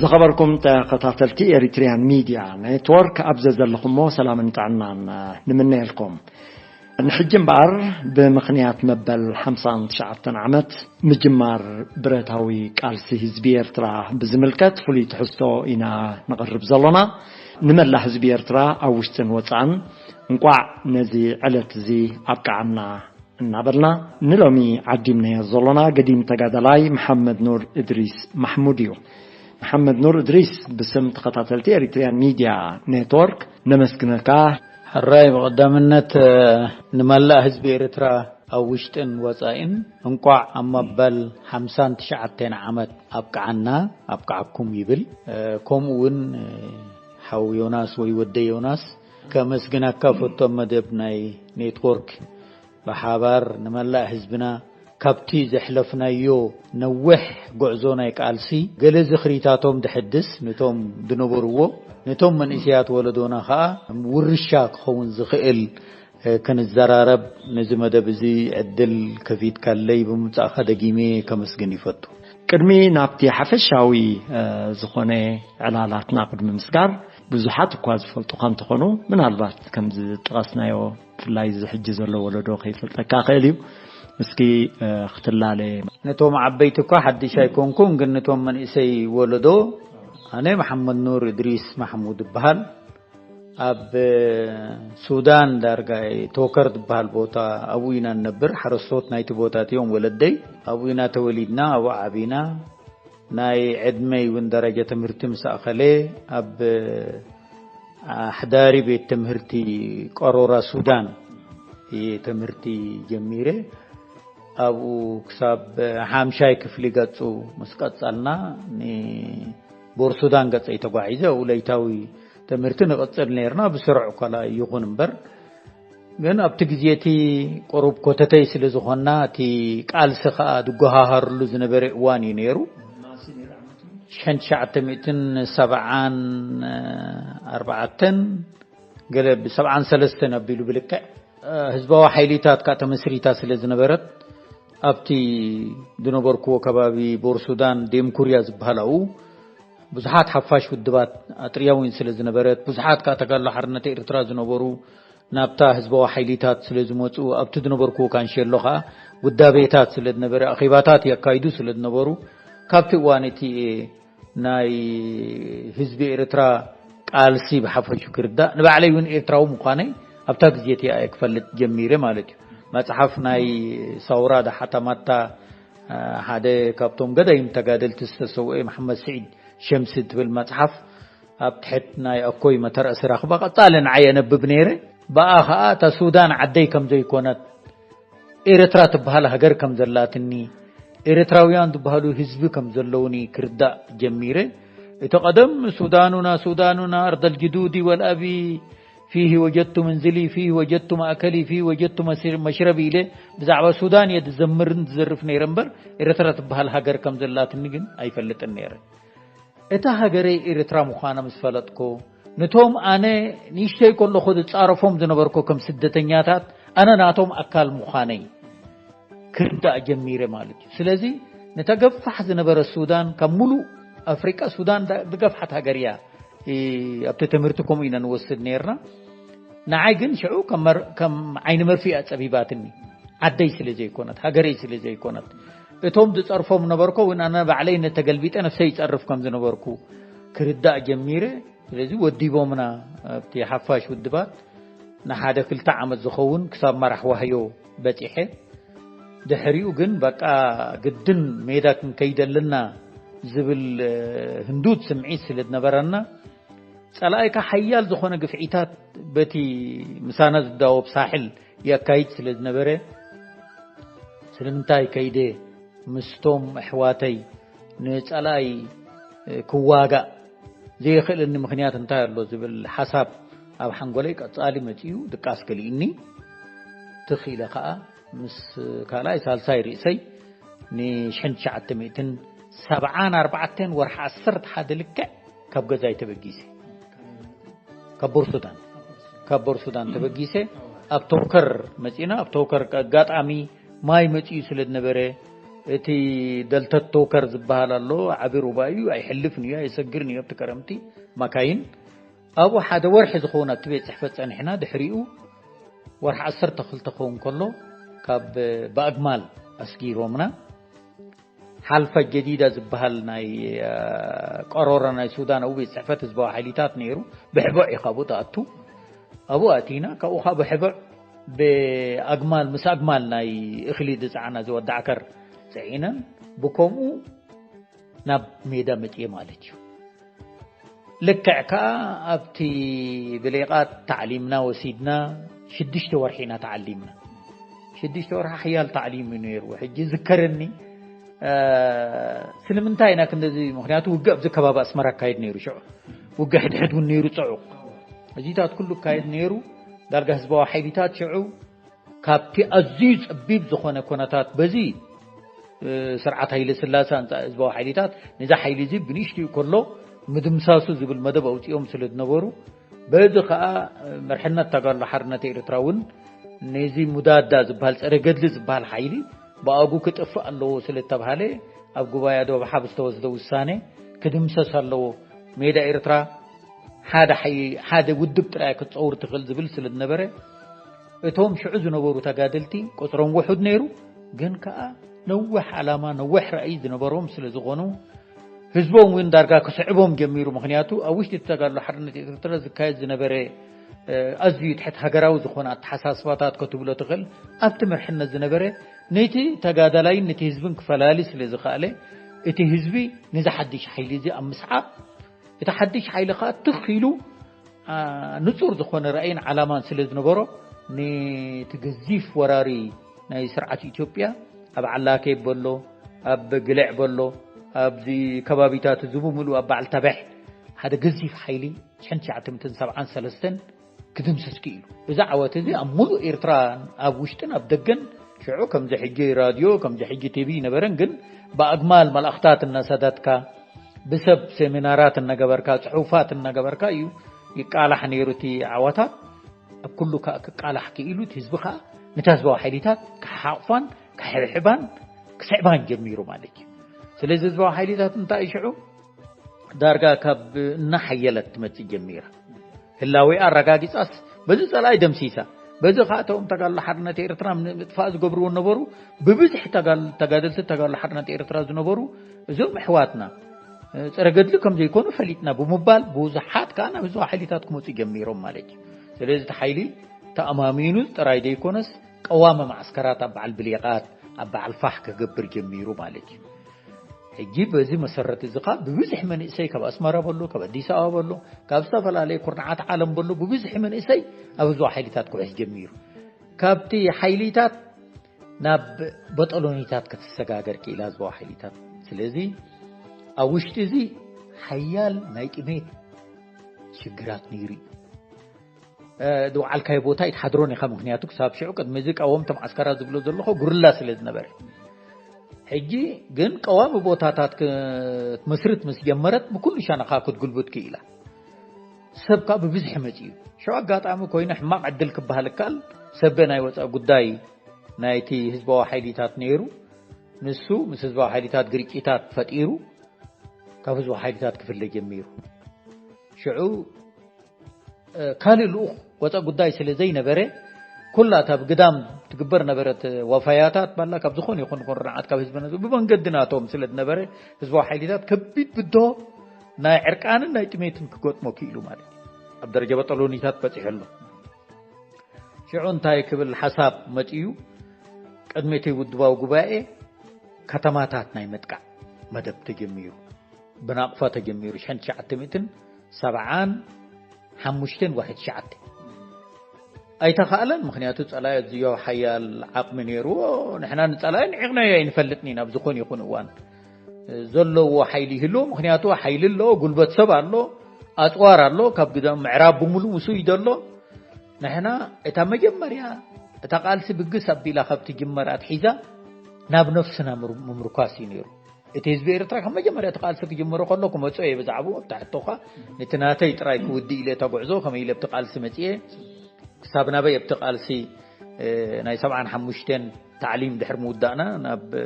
ዝኸበርኩም ተኸታተልቲ ኤሪትሪያን ሚድያ ኔትወርክ፣ ኣብ ዘዘለኹሞ ሰላምን ጥዕናን ንምነየልኩም። ንሕጂ እምበኣር፣ ብምኽንያት መበል ሓምሳን ትሽዓተን ዓመት ምጅማር ብረታዊ ቃልሲ ህዝቢ ኤርትራ ብዝምልከት ፍሉይ ትሕዝቶ ኢና ነቕርብ ዘሎና። ንመላእ ህዝቢ ኤርትራ ኣብ ውሽጥን ወጻእን እንቋዕ ነዚ ዕለት እዚ ኣብቅዓና እናበልና፣ ንሎሚ ዓዲምናዮ ዘሎና ገዲም ተጋዳላይ መሓመድ ኑር እድሪስ ማሕሙድ እዩ። መሓመድ ኑር እድሪስ፣ ብስም ተኸታተልቲ ኤሪትሪያን ሚድያ ኔትወርክ ነመስግነካ። ሕራይ፣ ብቐዳምነት፣ እ፣ ንመላእ ህዝቢ ኤርትራ ኣብ ውሽጥን ወጻኢን እንቋዕ ኣብ መበል ሓምሳን ትሽዓተን ዓመት ኣብቅዓና፣ ኣብቅዓኩም ይብል። እ፣ ከምኡ እውን፣ እ፣ ሓው ዮናስ ወይ ወደ ዮናስ ከመስግነካ ፈቶም መደብ ናይ ኔትወርክ ብሓባር ንመላእ ህዝብና ካብቲ ዘሕለፍናዮ ነዊሕ ጉዕዞ ናይ ቃልሲ ገለ ዝኽሪታቶም ድሕድስ፣ ነቶም ዝነበርዎ፣ ነቶም መንእሰያት ወለዶና ኸኣ ውርሻ ክኸውን ዝኽእል፣ እ፣ ክንዘራረብ ነዚ መደብ እዚ ዕድል ከፊትካለይ ብምምጻእካ ደጊመ ከመስግን ይፈቱ። ቅድሚ ናብቲ ሓፈሻዊ፣ እ፣ ዝኾነ ዕላላትና ቅድሚ ምስጋር፣ ብዙሓት እኳ ዝፈልጡኻ እንተኾኑ፣ ምናልባት ከምዚ ዝጠቐስናዮ፣ ብፍላይ እዚ ሕጂ ዘሎ ወለዶ ከይፈልጠካ ክእል እዩ። እስኪ፣ እ፣ ክትላለ። ነቶም ዓበይቲ እኳ ሓድሽ ኣይኮንኩን፣ ግን ነቶም መንእሰይ ወለዶ፣ ኣነ መሓመድ ኑር እድሪስ ማሕሙድ እበሃል። ኣብ ሱዳን ዳርጋ ቶከር ዝበሃል ቦታ ኣብኡ ኢና ንነብር። ሓረስቶት ናይቲ ቦታ እዮም ወለደይ። ኣብኡ ኢና ተወሊድና፣ ኣብኡ ዓቢና። ናይ ዕድመይ እውን ደረጃ ትምህርቲ ምስ ኣኸለ ኣብ ኣሕዳሪ ቤት ትምህርቲ ቀሮራ ሱዳን እየ ትምህርቲ ጀሚረ። ኣብኡ ክሳብ ሓምሻይ ክፍሊ ገጹ ምስ ቀጸልና፣ ንቦር ሱዳን ገጸይ ተጓዒዘ። ኣብኡ ለይታዊ ትምህርቲ ንቕጽል ነይርና፣ ብስሩዕ ኮላ ይኹን እምበር። ግን ኣብቲ ግዜ እቲ ቁሩብ ኮተተይ ስለ ዝኾንና፣ እቲ ቃልሲ ኸኣ ዝጎሃሃርሉ ዝነበረ እዋን እዩ ነይሩ። ሽሕን ትሽዓተ ሚእትን ሰብዓን ኣርባዕተን፣ ገለ ብሰብዓን ሰለስተን ኣቢሉ ብልክዕ፣ እ፣ ህዝባዊ ሓይሊታት ከኣ ተመስሪታ ስለ ዝነበረት፣ ኣብቲ ዝነበርኩዎ ከባቢ ቦር ሱዳን፣ ዴምኩርያ ዝበሃል ኣብኡ፣ ብዙሓት ሓፋሽ ውድባት ኣጥርያ እውን ስለ ዝነበረት፣ ብዙሓት ከኣ ተጋድሎ ሓርነት ኤርትራ ዝነበሩ ናብታ ህዝባዊ ሓይሊታት ስለ ዝመጹ፣ ኣብቲ ዝነበርኩዎ ካንሸሎ ከኣ ውዳቤታት ስለ ዝነበረ፣ ኣኼባታት የካይዱ ስለ ዝነበሩ፣ ካብቲ እዋን እቲ ናይ ህዝቢ ኤርትራ ቃልሲ ብሓፈሹ ክርዳእ፣ ንባዕለይ እውን ኤርትራዊ ምዃነይ ኣብታ ግዜ እቲኣ እየ ክፈልጥ ጀሚረ ማለት እዩ። መጽሓፍ ናይ ሳውራ ዝሓተመታ፣ አ፣ ሓደ ካብቶም ገዳይም ተጋደልቲ ዝተሰውአ መሓመድ ስዒድ ሸምሲ እትብል መጽሓፍ ኣብ ትሕቲ ናይ ኣኮይ መተርኣስ ራኽባ ቀጻሊ ንዓይ የነብብ ነይረ። ብኣ ኸኣ እታ ሱዳን ዓደይ ከም ዘይኮነት፣ ኤርትራ ትበሃል ሃገር ከም ዘላትኒ፣ ኤርትራውያን ዝበሃሉ ህዝቢ ከም ዘለውኒ ክርዳእ ጀሚረ። እቲ ቀደም ሱዳኑና ሱዳኑና ኣርደል ጅዱዲ ወልኣቢ ፊሂ ወጀድቱ መንዝሊ ፊሂ ወጀድቱ ማእከሊ ፊሂ ወጀድቱ መስ-፣ መሽረቢ ኢለ ብዛዕባ ሱዳን እየ ዝዘምርን ዝዘርፍ ነይረ እምበር፣ ኤርትራ ትበሃል ሃገር ከም ዘላትኒ ግን ኣይፈልጥን ነይረ። እታ ሃገረይ ኤርትራ ምዃና ምስ ፈለጥኩ፣ ነቶም ኣነ ንእሽተይ ከለኹ ዝጻረፎም ዝነበርኩ ከም ስደተኛታት፣ ኣነ ናቶም ኣካል ምዃነይ ክርዳእ ጀሚረ ማለት እዩ። ስለዚ፣ ነታ ገፋሕ ዝነበረ ሱዳን፣ ካብ ሙሉእ ኣፍሪቃ ሱዳን ዳ-፣ ዝገፍሓት ሃገር እያ። እ፣ ኣብቲ ትምህርቲ ከምኡ ኢና ንወስድ ነይርና። ንዓይ ግን ሽዑ ከም መር-፣ ከም ዓይኒ መርፍእ እያ ጸቢባትኒ። ዓደይ ስለ ዘይኮነት፣ ሃገረይ ስለ ዘይኮነት። እቶም ዝጸርፎም ነበርኮ፣ እውን ኣነ ባዕለይ ነተገልቢጠ ነፍሰይ ይጸርፍ ከም ዝነበርኩ ክርዳእ ጀሚረ። ስለዚ ወዲቦምና ኣብቲ ሓፋሽ ውድባት ንሓደ ክልተ ዓመት ዝኸውን ክሳብ መራሕ ዋህዮ በጺሐ። ድሕሪኡ ግን በቃ ግድን ሜዳ ክንከይድ ኣለና ዝብል፣ እ፣ ህንዱድ ስምዒት ስለ ዝነበረና፣ ጸላኢካ ሓያል ዝኾነ ግፍዒታት በቲ ምሳና ዝዳወብ ሳሕል የካይድ ስለ ዝነበረ፣ ስለምንታይ ከይደ ምስቶም ኣሕዋተይ ንጸላኢ ክዋጋእ ዘይኽእለኒ ምኽንያት እንታይ ኣሎ ዝብል ሓሳብ ኣብ ሓንጎለይ ቀጻሊ መጺኡ ድቃስ ገሊኡኒ። ትኽ ኢለ ከኣ ምስ ካልኣይ ሳልሳይ ርእሰይ ንሽሕን ትሽዓተ ሚእትን ሰብዓን ኣርባዕተን ወርሒ ዓሰርተ ሓደ ልክዕ ካብ ገዛይ ተበጊሰ። ካብ ቦር ሱዳን፣ ካብ ቦር ሱዳን ተበጊሰ ኣብ ተውከር መጺና። ኣብ ተውከር ኣጋጣሚ ማይ መጺኡ ስለ ዝነበረ፣ እቲ ደልተት ቶከር ዝበሃል ኣሎ፣ ዓቢ ሩባ እዩ፣ ኣይሕልፍን እዩ፣ ኣይሰግርን እዩ ኣብቲ ከረምቲ ማካይን። ኣብኡ ሓደ ወርሒ ዝኸውን ኣብቲ ቤት ጽሕፈት ጸኒሕና፣ ድሕሪኡ ወርሒ ዓሰርተ ክልተ ክኸውን ከሎ ካብ ብኣግማል ኣስጊሮምና። ሓልፋ ጀዲዳ ዝበሃል ናይ፣ እ፣ ቀሮራ ናይ ሱዳን ኣብኡ ቤት ጽሕፈት ህዝባዊ ሓይሊታት ነይሩ። ብሕቡዕ እዩ ካብኡ ትኣቱ። ኣብኡ ኣቲና፣ ካብኡ ኸዓ ብሕቡዕ ብኣግማል፣ ምስ ኣግማል ናይ እኽሊ ዝጸዓና ዝወዲ ዓከር ጽዒነን ብከምኡ ናብ ሜዳ መጽየ ማለት እዩ። ልክዕ ከኣ ኣብቲ ብሌቓት ታዕሊምና ወሲድና፣ ሽዱሽተ ወርሒ ኢና ተዓሊምና። ሽዱሽተ ወርሒ ሓያል ታዕሊም እዩ ነይሩ። ሕጂ ዝከረኒ፣ እ፣ ስለምንታይ ኢና ክንደዚ፣ ምኽንያቱ ውግእ ኣብዚ ከባቢ ኣስመራ ኣካይድ ነይሩ ሽዑ። ውግእ ሕድሕድ እውን ነይሩ ጽዑቕ። እዚታት ኩሉ ኣካይድ ነይሩ። ዳርጋ ህዝባዊ ሓይሊታት ሽዑ ካብቲ ኣዝዩ ጸቢብ ዝኾነ ኮነታት በዚ፣ እ፣ ስርዓት ሃይለ ስላሴ ኣንጻር ህዝባዊ ሓይሊታት ነዚ ሓይሊ እዚ ብንእሽትኡ ከሎ ምድምሳሱ ዝብል መደብ ኣውጺኦም ስለ ዝነበሩ፣ በዚ ኸኣ፣ እ፣ መርሕነት ተጋድሎ ሓርነት ኤርትራ እውን ነዚ ሙዳዳ ዝበሃል ጸረ ገድሊ ዝበሃል ሓይሊ ብኣጉ ክጥፍእ ኣለዎ ስለ ዝተባሃለ ኣብ ጉባኤ ኣድዋ ብሓ ብዝተወስደ ውሳኔ ክድምሰስ ኣለዎ። ሜዳ ኤርትራ ሓደ ሓይ-፣ ሓደ ውድብ ጥራይ ክትጸውር ትኽእል ዝብል ስለ ዝነበረ፣ እቶም ሽዑ ዝነበሩ ተጋደልቲ ቁጽሮም ውሑድ ነይሩ፣ ግን ከኣ ነዊሕ ዓላማ፣ ነዊሕ ራእይ ዝነበሮም ስለ ዝኾኑ፣ ህዝቦም እውን ዳርጋ ክስዕቦም ጀሚሩ። ምኽንያቱ ኣብ ውሽጢ ተጋድሎ ሓርነት ኤርትራ ዝካየድ ዝነበረ፣ እ፣ ኣዝዩ ትሕት ሃገራዊ ዝኾነ ኣተሓሳስባታት ከትብሎ ትኽእል፣ ኣብቲ መርሕነት ዝነበረ ነቲ ተጋዳላይን ነቲ ህዝብን ክፈላሊ ስለ ዝኸኣለ፣ እቲ ህዝቢ ነዚ ሓድሽ ሓይሊ እዚ ኣብ ምስዓብ፣ እቲ ሓድሽ ሓይሊ ኸኣ ትኽ ኢሉ፣ ኣ፣ ንጹር ዝኾነ ራእይን ዓላማን ስለ ዝነበሮ፣ ነቲ ገዚፍ ወራሪ ናይ ስርዓት ኢትዮጵያ ኣብ ዓላከይ በሎ፣ ኣብ ግልዕ በሎ፣ ኣብዚ ከባቢታት እዚ ብምሉእ ኣብ በዓል ተበሕ ሓደ ገዚፍ ሓይሊ ሽሕን ትሽዓተ ሚእትን ሰብዓን ሰለስተን ክድምስስ ክኢሉ። እዚ ዓወት እዚ ኣብ ሙሉእ ኤርትራ፣ ኣብ ውሽጥን ኣብ ደገን፣ ሽዑ ከምዚ ሕጂ ራድዮ፣ ከምዚ ሕጂ ቲቪ ይነበረን፣ ግን ብኣግማል መልእኽታት እናሰደድካ፣ ብሰብ ሴሚናራት እናገበርካ፣ ጽሑፋት እናገበርካ እዩ ይቃላሕ ነይሩ እቲ ዓወታት። ኣብ ኩሉ ከኣ ክቃላሕ ክኢሉ፣ እቲ ህዝቢ ከኣ ነታ ህዝባዊ ሓይሊታት ክሓቕፋን ክሕብሕባን ክስዕባን ጀሚሩ ማለት እዩ። ስለዚ ህዝባዊ ሓይሊታት እንታይ እዩ ሽዑ? ዳርጋ ካብ እናሓየለት ትመጽእ ጀሚራ። ህላዌኣ ኣረጋጊጻስ በዚ ጸላኢ ደምሲሳ። በዚ ኸኣ እቶም ተጋድሎ ሓርነት ኤርትራ ንምጥፋእ ዝገብርዎ ነበሩ። ብብዝሒ ተጋል-፣ ተጋደልቲ ተጋድሎ ሓርነት ኤርትራ ዝነበሩ እዞም ኣሕዋትና፣ እ፣ ጸረ ገድሊ ከም ዘይኮኑ ፈሊጥና ብምባል ብዙሓት ከኣ ናብ ህዝባዊ ሓይሊታት ክመጹ ጀሚሮም ማለት እዩ። ስለዚ እቲ ሓይሊ ተኣማሚኑ ጥራይ ዘይኮነስ ቀዋሚ ማዕስከራት ኣብ በዓል ብሌቓት፣ ኣብ በዓል ፋሕ ክገብር ጀሚሩ ማለት እዩ። ሕጂ በዚ መሰረት እዚ ኸኣ ብብዝሒ መንእሰይ ካብ ኣስመራ በሎ፣ ካብ ኣዲስ ኣበባ በሎ፣ ካብ ዝተፈላለየ ኩርናዓት ዓለም በሎ ብብዝሒ መንእሰይ ኣብ ህዝባዊ ሓይሊታት ክውሕዝ ጀሚሩ። ካብቲ ሓይሊታት ናብ በጠሎኒታት ክትሰጋገር ክኢላ ህዝባዊ ሓይሊታት። ስለዚ ኣብ ውሽጢ እዚ ሓያል ናይ ጥሜት ሽግራት ነይሩ እዩ። እ፣ ዝወዓልካዮ ቦታ ኣይትሓድሮን ኢኻ። ምኽንያቱ ክሳብ ሽዑ ቅድሚ እዚ ቀወምቲ ማዓስከራት ዝብሎ ዘለኹ ጉርላ ስለ ዝነበረ። ሕጂ ግን ቀዋሚ ቦታታት ክትመስርት ምስ ጀመረት ብኩሉ ሻነኻ ክትጉልብት ክኢላ። ሰብ ከኣ ብብዝሒ መጺኡ። ሽዑ ኣጋጣሚ ኮይኑ ሕማቕ ዕድል ክበሃል ይከኣል፣ ሰበ ናይ ወጻኢ ጉዳይ ናይቲ ህዝባዊ ሓይሊታት ነይሩ። ንሱ ምስ ህዝባዊ ሓይሊታት ግርጭታት ፈጢሩ ካብ ህዝባዊ ሓይሊታት ክፍለ ጀሚሩ። ሽዑ፣ እ፣ ካልእ ልኡኽ ወጻኢ ጉዳይ ስለ ዘይነበረ፣ ኩላ እታ ብግዳም ትግበር ነበረት ወፋያታት ባላ ካብ ዝኾነ ይኹን ኩርናዓት ካብ ህዝቢ ነዚ ብመንገዲ ናቶም ስለ ዝነበረ፣ ህዝባዊ ሓይሊታት ከቢድ ብድሆ ናይ ዕርቃንን ናይ ጥሜትን ክገጥሞ ክኢሉ ማለት እዩ። ኣብ ደረጃ በጠሎኒታት በጺሑ ኣሎ። ሽዑ እንታይ ክብል ሓሳብ መጺኡ? ቅድሚ እቲ ውድባዊ ጉባኤ ከተማታት ናይ ምጥቃዕ መደብ ተጀሚሩ። ብናቕፋ ተጀሚሩ፣ ሽሕን ትሽዓተ ሚእትን ሰብዓን ሓሙሽተን ወርሒ ትሽዓተ። ኣይተኻእለን፣ ምኽንያቱ ጸላኢ ኣዝዮ ሓያል ዓቕሚ ነይርዎ። ንሕና ንጸላኢ ንዒቕናዮ ኣይንፈልጥን ኢና፣ ኣብ ዝኾነ ይኹን እዋን ዘለዎ ሓይሊ ይህልዎ፣ ምኽንያቱ ሓይሊ ኣሎ፣ ጉልበት ሰብ ኣሎ፣ ኣጽዋር ኣሎ፣ ካብ ግዳ ምዕራብ ብምሉእ ምስኡ እዩ ዘሎ። ንሕና እታ መጀመርያ እታ ቃልሲ ብግስ ኣቢላ ካብ ትጅመር ኣትሒዛ ናብ ነፍስና ምር-፣ ምምርኳስ እዩ ነይሩ። እቲ ህዝቢ ኤርትራ ካብ መጀመርያ እቲ ቃልሲ ክጅምሮ ከሎ ክመጾ እየ ብዛዕባኡ ኣብታ ሕቶኻ፣ ነቲ ናተይ ጥራይ ክውድእ ኢለ እታ ጉዕዞ ከመይ ኢለ ኣብቲ ቃልሲ መጽየ፣ ክሳብ ናበይ ኣብቲ ቃልሲ፣ እ፣ ናይ ሰብዓን ሓሙሽተን ታዕሊም ድሕሪ ምውዳእና ናብ፣ እ፣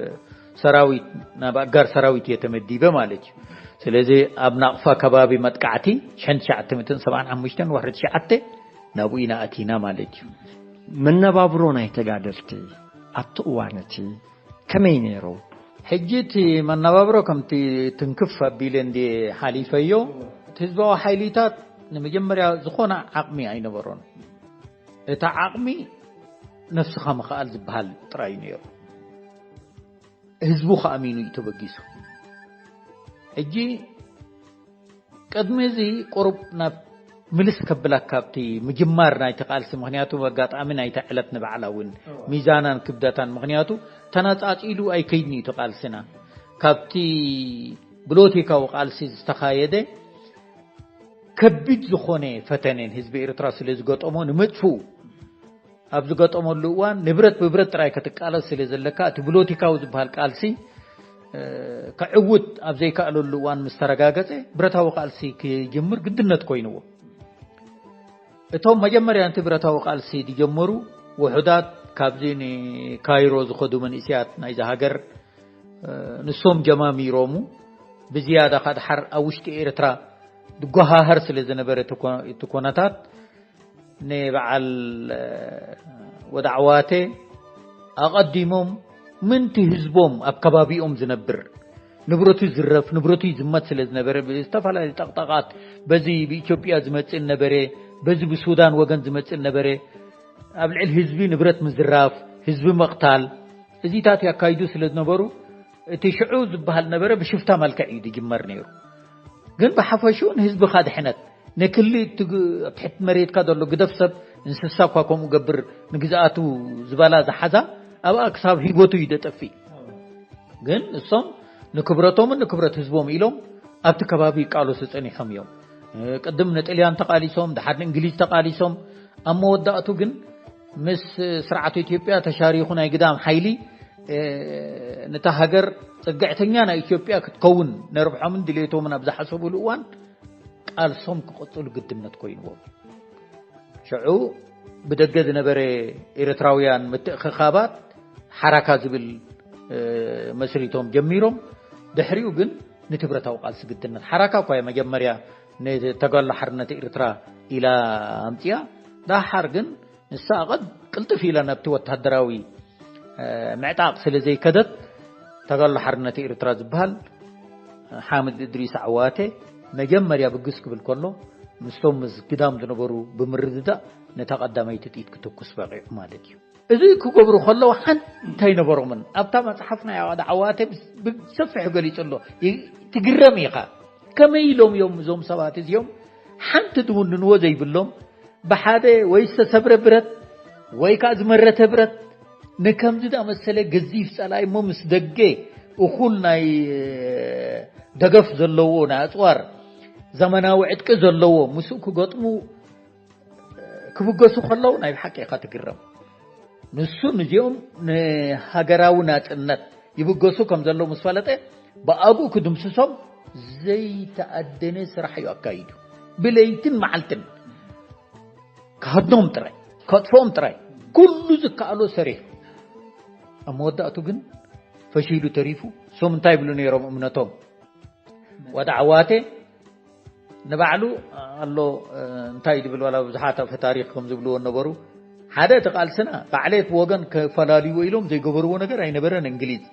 ሰራዊት፣ ናብ ኣጋር ሰራዊት እየ ተመዲበ ማለት እዩ። ስለዚ ኣብ ናቕፋ ከባቢ መጥቃዕቲ ሽሕን ትሽዓተ ሚእትን ሰብዓን ሓሙሽተን ወርሒ ትሽዓተ ናብኡ ኢና ኣቲና ማለት እዩ። መነባብሮ ናይ ተጋደልቲ ኣብቲ እዋን እቲ ከመይ ነይሩ? ሕጂ እቲ መነባብሮ ከምቲ ትንክፍ ኣቢለ እንዲ ሓሊፈዮ፣ እቲ ህዝባዊ ሓይሊታት ንመጀመርያ ዝኾነ ዓቕሚ ኣይነበሮን። እቲ ዓቕሚ ነፍስኻ ምኽኣል ዝበሃል ጥራይ እዩ ነይሩ። ህዝቡ ከኣሚኑ እዩ ተበጊሱ። ሕጂ ቅድሚ እዚ ቁሩብ ናብ ምልስ ከብለካ ኣብቲ ምጅማር ናይቲ ቃልሲ፣ ምኽንያቱ ኣጋጣሚ ናይታ ዕለት ንባዕላ እውን ሚዛናን ክብደታን፣ ምኽንያቱ ተነጻጺሉ ኣይከይድን እዩ እቲ ቃልስና። ካብቲ ብሎቲካዊ ቃልሲ ዝተኻየደ ከቢድ ዝኾነ ፈተነ ንህዝቢ ኤርትራ ስለ ዝገጠሞ፣ ንምጥፍኡ ኣብ ዝገጠመሉ እዋን ንብረት ብብረት ጥራይ ክትቃለስ ስለ ዘለካ፣ እቲ ብሎቲካዊ ዝበሃል ቃልሲ እ፣ ክዕውት ኣብ ዘይከኣለሉ እዋን ምስ ተረጋገጸ፣ ብረታዊ ቃልሲ ክጅምር ግድነት ኮይንዎ። እቶም መጀመርያ ነቲ ብረታዊ ቃልሲ ዝጀመሩ ውሑዳት ካብዚ ንካይሮ ዝኸዱ መንእስያት ናይዛ ሃገር፣ እ፣ ንሶም ጀማሚሮሙ። ብዝያዳ ከኣ ድሓር ኣብ ውሽጢ ኤርትራ ዝጓሃሃር ስለ ዝነበረ እቲ ኮ-፣ እቲ ኮነታት፣ ንበዓል፣ እ፣ ወደ ዓዋተ ኣቐዲሞም ምንቲ ህዝቦም ኣብ ከባቢኦም ዝነብር ንብረቱ ይዝረፍ፣ ንብረቱ ይዝመት ስለ ዝነበረ፣ ብዝተፈላለዩ ጠቕጠቓት፣ በዚ ብኢትዮጵያ ዝመጽእ ነበረ፣ በዚ ብሱዳን ወገን ዝመጽእ ነበረ፣ ኣብ ልዕሊ ህዝቢ ንብረት ምዝራፍ፣ ህዝቢ ምቕታል፣ እዚታት ያካይዱ ስለ ዝነበሩ፣ እቲ ሽዑ ዝበሃል ነበረ ብሽፍታ መልክዕ እዩ ዝጅመር ነይሩ። ግን ብሓፈሽኡ ንህዝብኻ ድሕነት፣ ንክሊ እቲ ግ-፣ ኣብ ትሕቲ መሬትካ ዘሎ ግደፍ ሰብ፣ እንስሳ እኳ ከምኡ ገብር፣ ንግዝኣቱ ዝበላ ዝሓዛ፣ ኣብኣ ክሳብ ህይወቱ እዩ ደጠፍእ። ግን እሶም ንክብረቶምን ንክብረት ህዝቦም ኢሎም ኣብቲ ከባቢ ይቃለሱ ጸኒሖም እዮም። እ፣ ቅድም ንጥልያን ተቃሊሶም፣ ድሓር ንእንግሊዝ ተቃሊሶም። ኣብ መወዳእቱ ግን ምስ ስርዓት ኢትዮጵያ ተሻሪኹ ናይ ግዳም ሓይሊ፣ እ፣ ነታ ሃገር ጽግዕተኛ ናይ ኢትዮጵያ ክትከውን ነርብሖምን ድሌቶምን ኣብ ዝሓሰቡሉ እዋን ቃልሶም ክቕጽሉ ግድነት ኮይንዎም። ሽዑ ብደገ ዝነበረ ኤርትራውያን ምትእኽኻባት ሓራካ ዝብል፣ እ፣ መስሪቶም ጀሚሮም። ድሕሪኡ ግን ንትብረታዊ ቃልሲ ግድነት ሓራካ እኳ እያ መጀመርያ ንተጋድሎ ሓርነት ኤርትራ ኢላ ኣምጽያ። ዳሓር ግን ንሳ ኣቐድ ቅልጥፍ ኢላ ናብቲ ወታደራዊ፣ እ፣ ምዕጣቕ ስለ ዘይከደት፣ ተጋድሎ ሓርነት ኤርትራ ዝበሃል ሓምድ እድሪስ ዓዋተ መጀመርያ ብግስ ክብል ከሎ፣ ምስቶም ምስ ግዳም ዝነበሩ ብምርድዳእ ነታ ቀዳመይቲ ጥይት ክትኩስ በቒዑ ማለት እዩ። እዚ ክገብሩ ከለዉ ሓንቲ ኣይነበሮምን። ኣብታ መጽሓፍ ናይ ኣቐድ ዓዋተ ብስ-፣ ብሰፊሑ ገሊጹ ኣሎ። ይ-፣ ትግረም ኢኻ። ከመይ ኢሎም እዮም እዞም ሰባት እዚኦም ሓንቲ ዝውንንዎ ዘይብሎም፣ ብሓደ ወይ ዝተሰብረ ብረት ወይ ከኣ ዝመረተ ብረት ንከምዚ ዝኣመሰለ ገዚፍ ጸላኢ እሞ ምስ ደገ እኹል ናይ፣ እ፣ ደገፍ ዘለዎ ናይ ኣጽዋር ዘመናዊ ዕጥቂ ዘለዎ ምስኡ ክገጥሙ፣ እ፣ ክብገሱ ከለዉ ናይ ብሓቂ ኢኻ ትግረም። ንሱ ንዚኦም ንሃገራዊ ናጽነት ይብገሱ ከም ዘለዉ ምስ ፈለጠ ብኣግኡ ክድምስሶም ዘይተኣደነ ስራሕ እዩ ኣካይዱ። ብለይትን መዓልትን ክሃድኖም ጥራይ፣ ከጥፍኦም ጥራይ፣ ኩሉ ዝከኣሎ ሰሪሑ። ኣብ መወዳእቱ ግን ፈሺሉ ተሪፉ። እሶም እንታይ ይብሉ ነይሮም እምነቶም? ወደ ዓዋተ ንባዕሉ ኣሎ፣ እ፣ እንታይ ድብል ዋላ ብዙሓት ኣፈ ታሪኽ ከም ዝብልዎ ነበሩ። ሓደ እቲ ቃልስና ባዕለይ ወገን ከፈላልይዎ ኢሎም ዘይገበርዎ ነገር ኣይነበረን። እንግሊዝ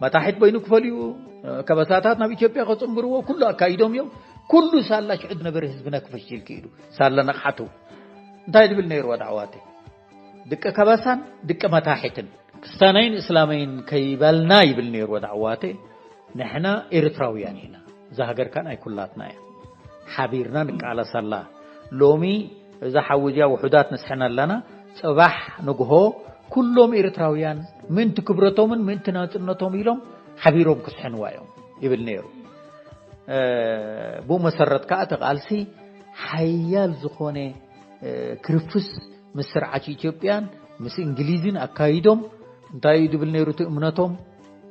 መታሒት በይኑ ክፈልዩ፣ እ፣ ከበሳታት ናብ ኢትዮጵያ ከጽንብርዎ ኩሉ ኣካይዶም እዮም። ኩሉ ሳላ ሽዑ ዝነበረ ህዝብና ክፈሽል ክኢሉ። ሳላ ነቕሓቱ እንታይ ድብል ነይሩ ወደ ዓዋተ? ድቂ ከበሳን ድቂ መታሒትን፣ ክስታናይን እስላመይን ከይበልና ይብል ነይሩ ወደ ዓዋተ። ንሕና ኤርትራውያን ኢና። እዛ ሃገር ከኣ ናይ ኩላትና እያ። ሓቢርና ንቃለሰላ። ሎሚ እዛ ሓዊ እዚኣ ውሑዳት ንስሕና ኣለና። ጽባሕ ንግሆ ኩሎም ኤርትራውያን ምእንቲ ክብረቶምን ምእንቲ ናጽነቶም ኢሎም ሓቢሮም ክስሕንዋ እዮም ይብል ነይሩ። እ፣ ብኡ መሰረት ከኣ እቲ ቃልሲ ሓያል ዝኾነ፣ እ፣ ክርፍስ ምስ ስርዓት ኢትዮጵያን ምስ እንግሊዝን ኣካይዶም። እንታይ እዩ ዝብል ነይሩ እቲ እምነቶም?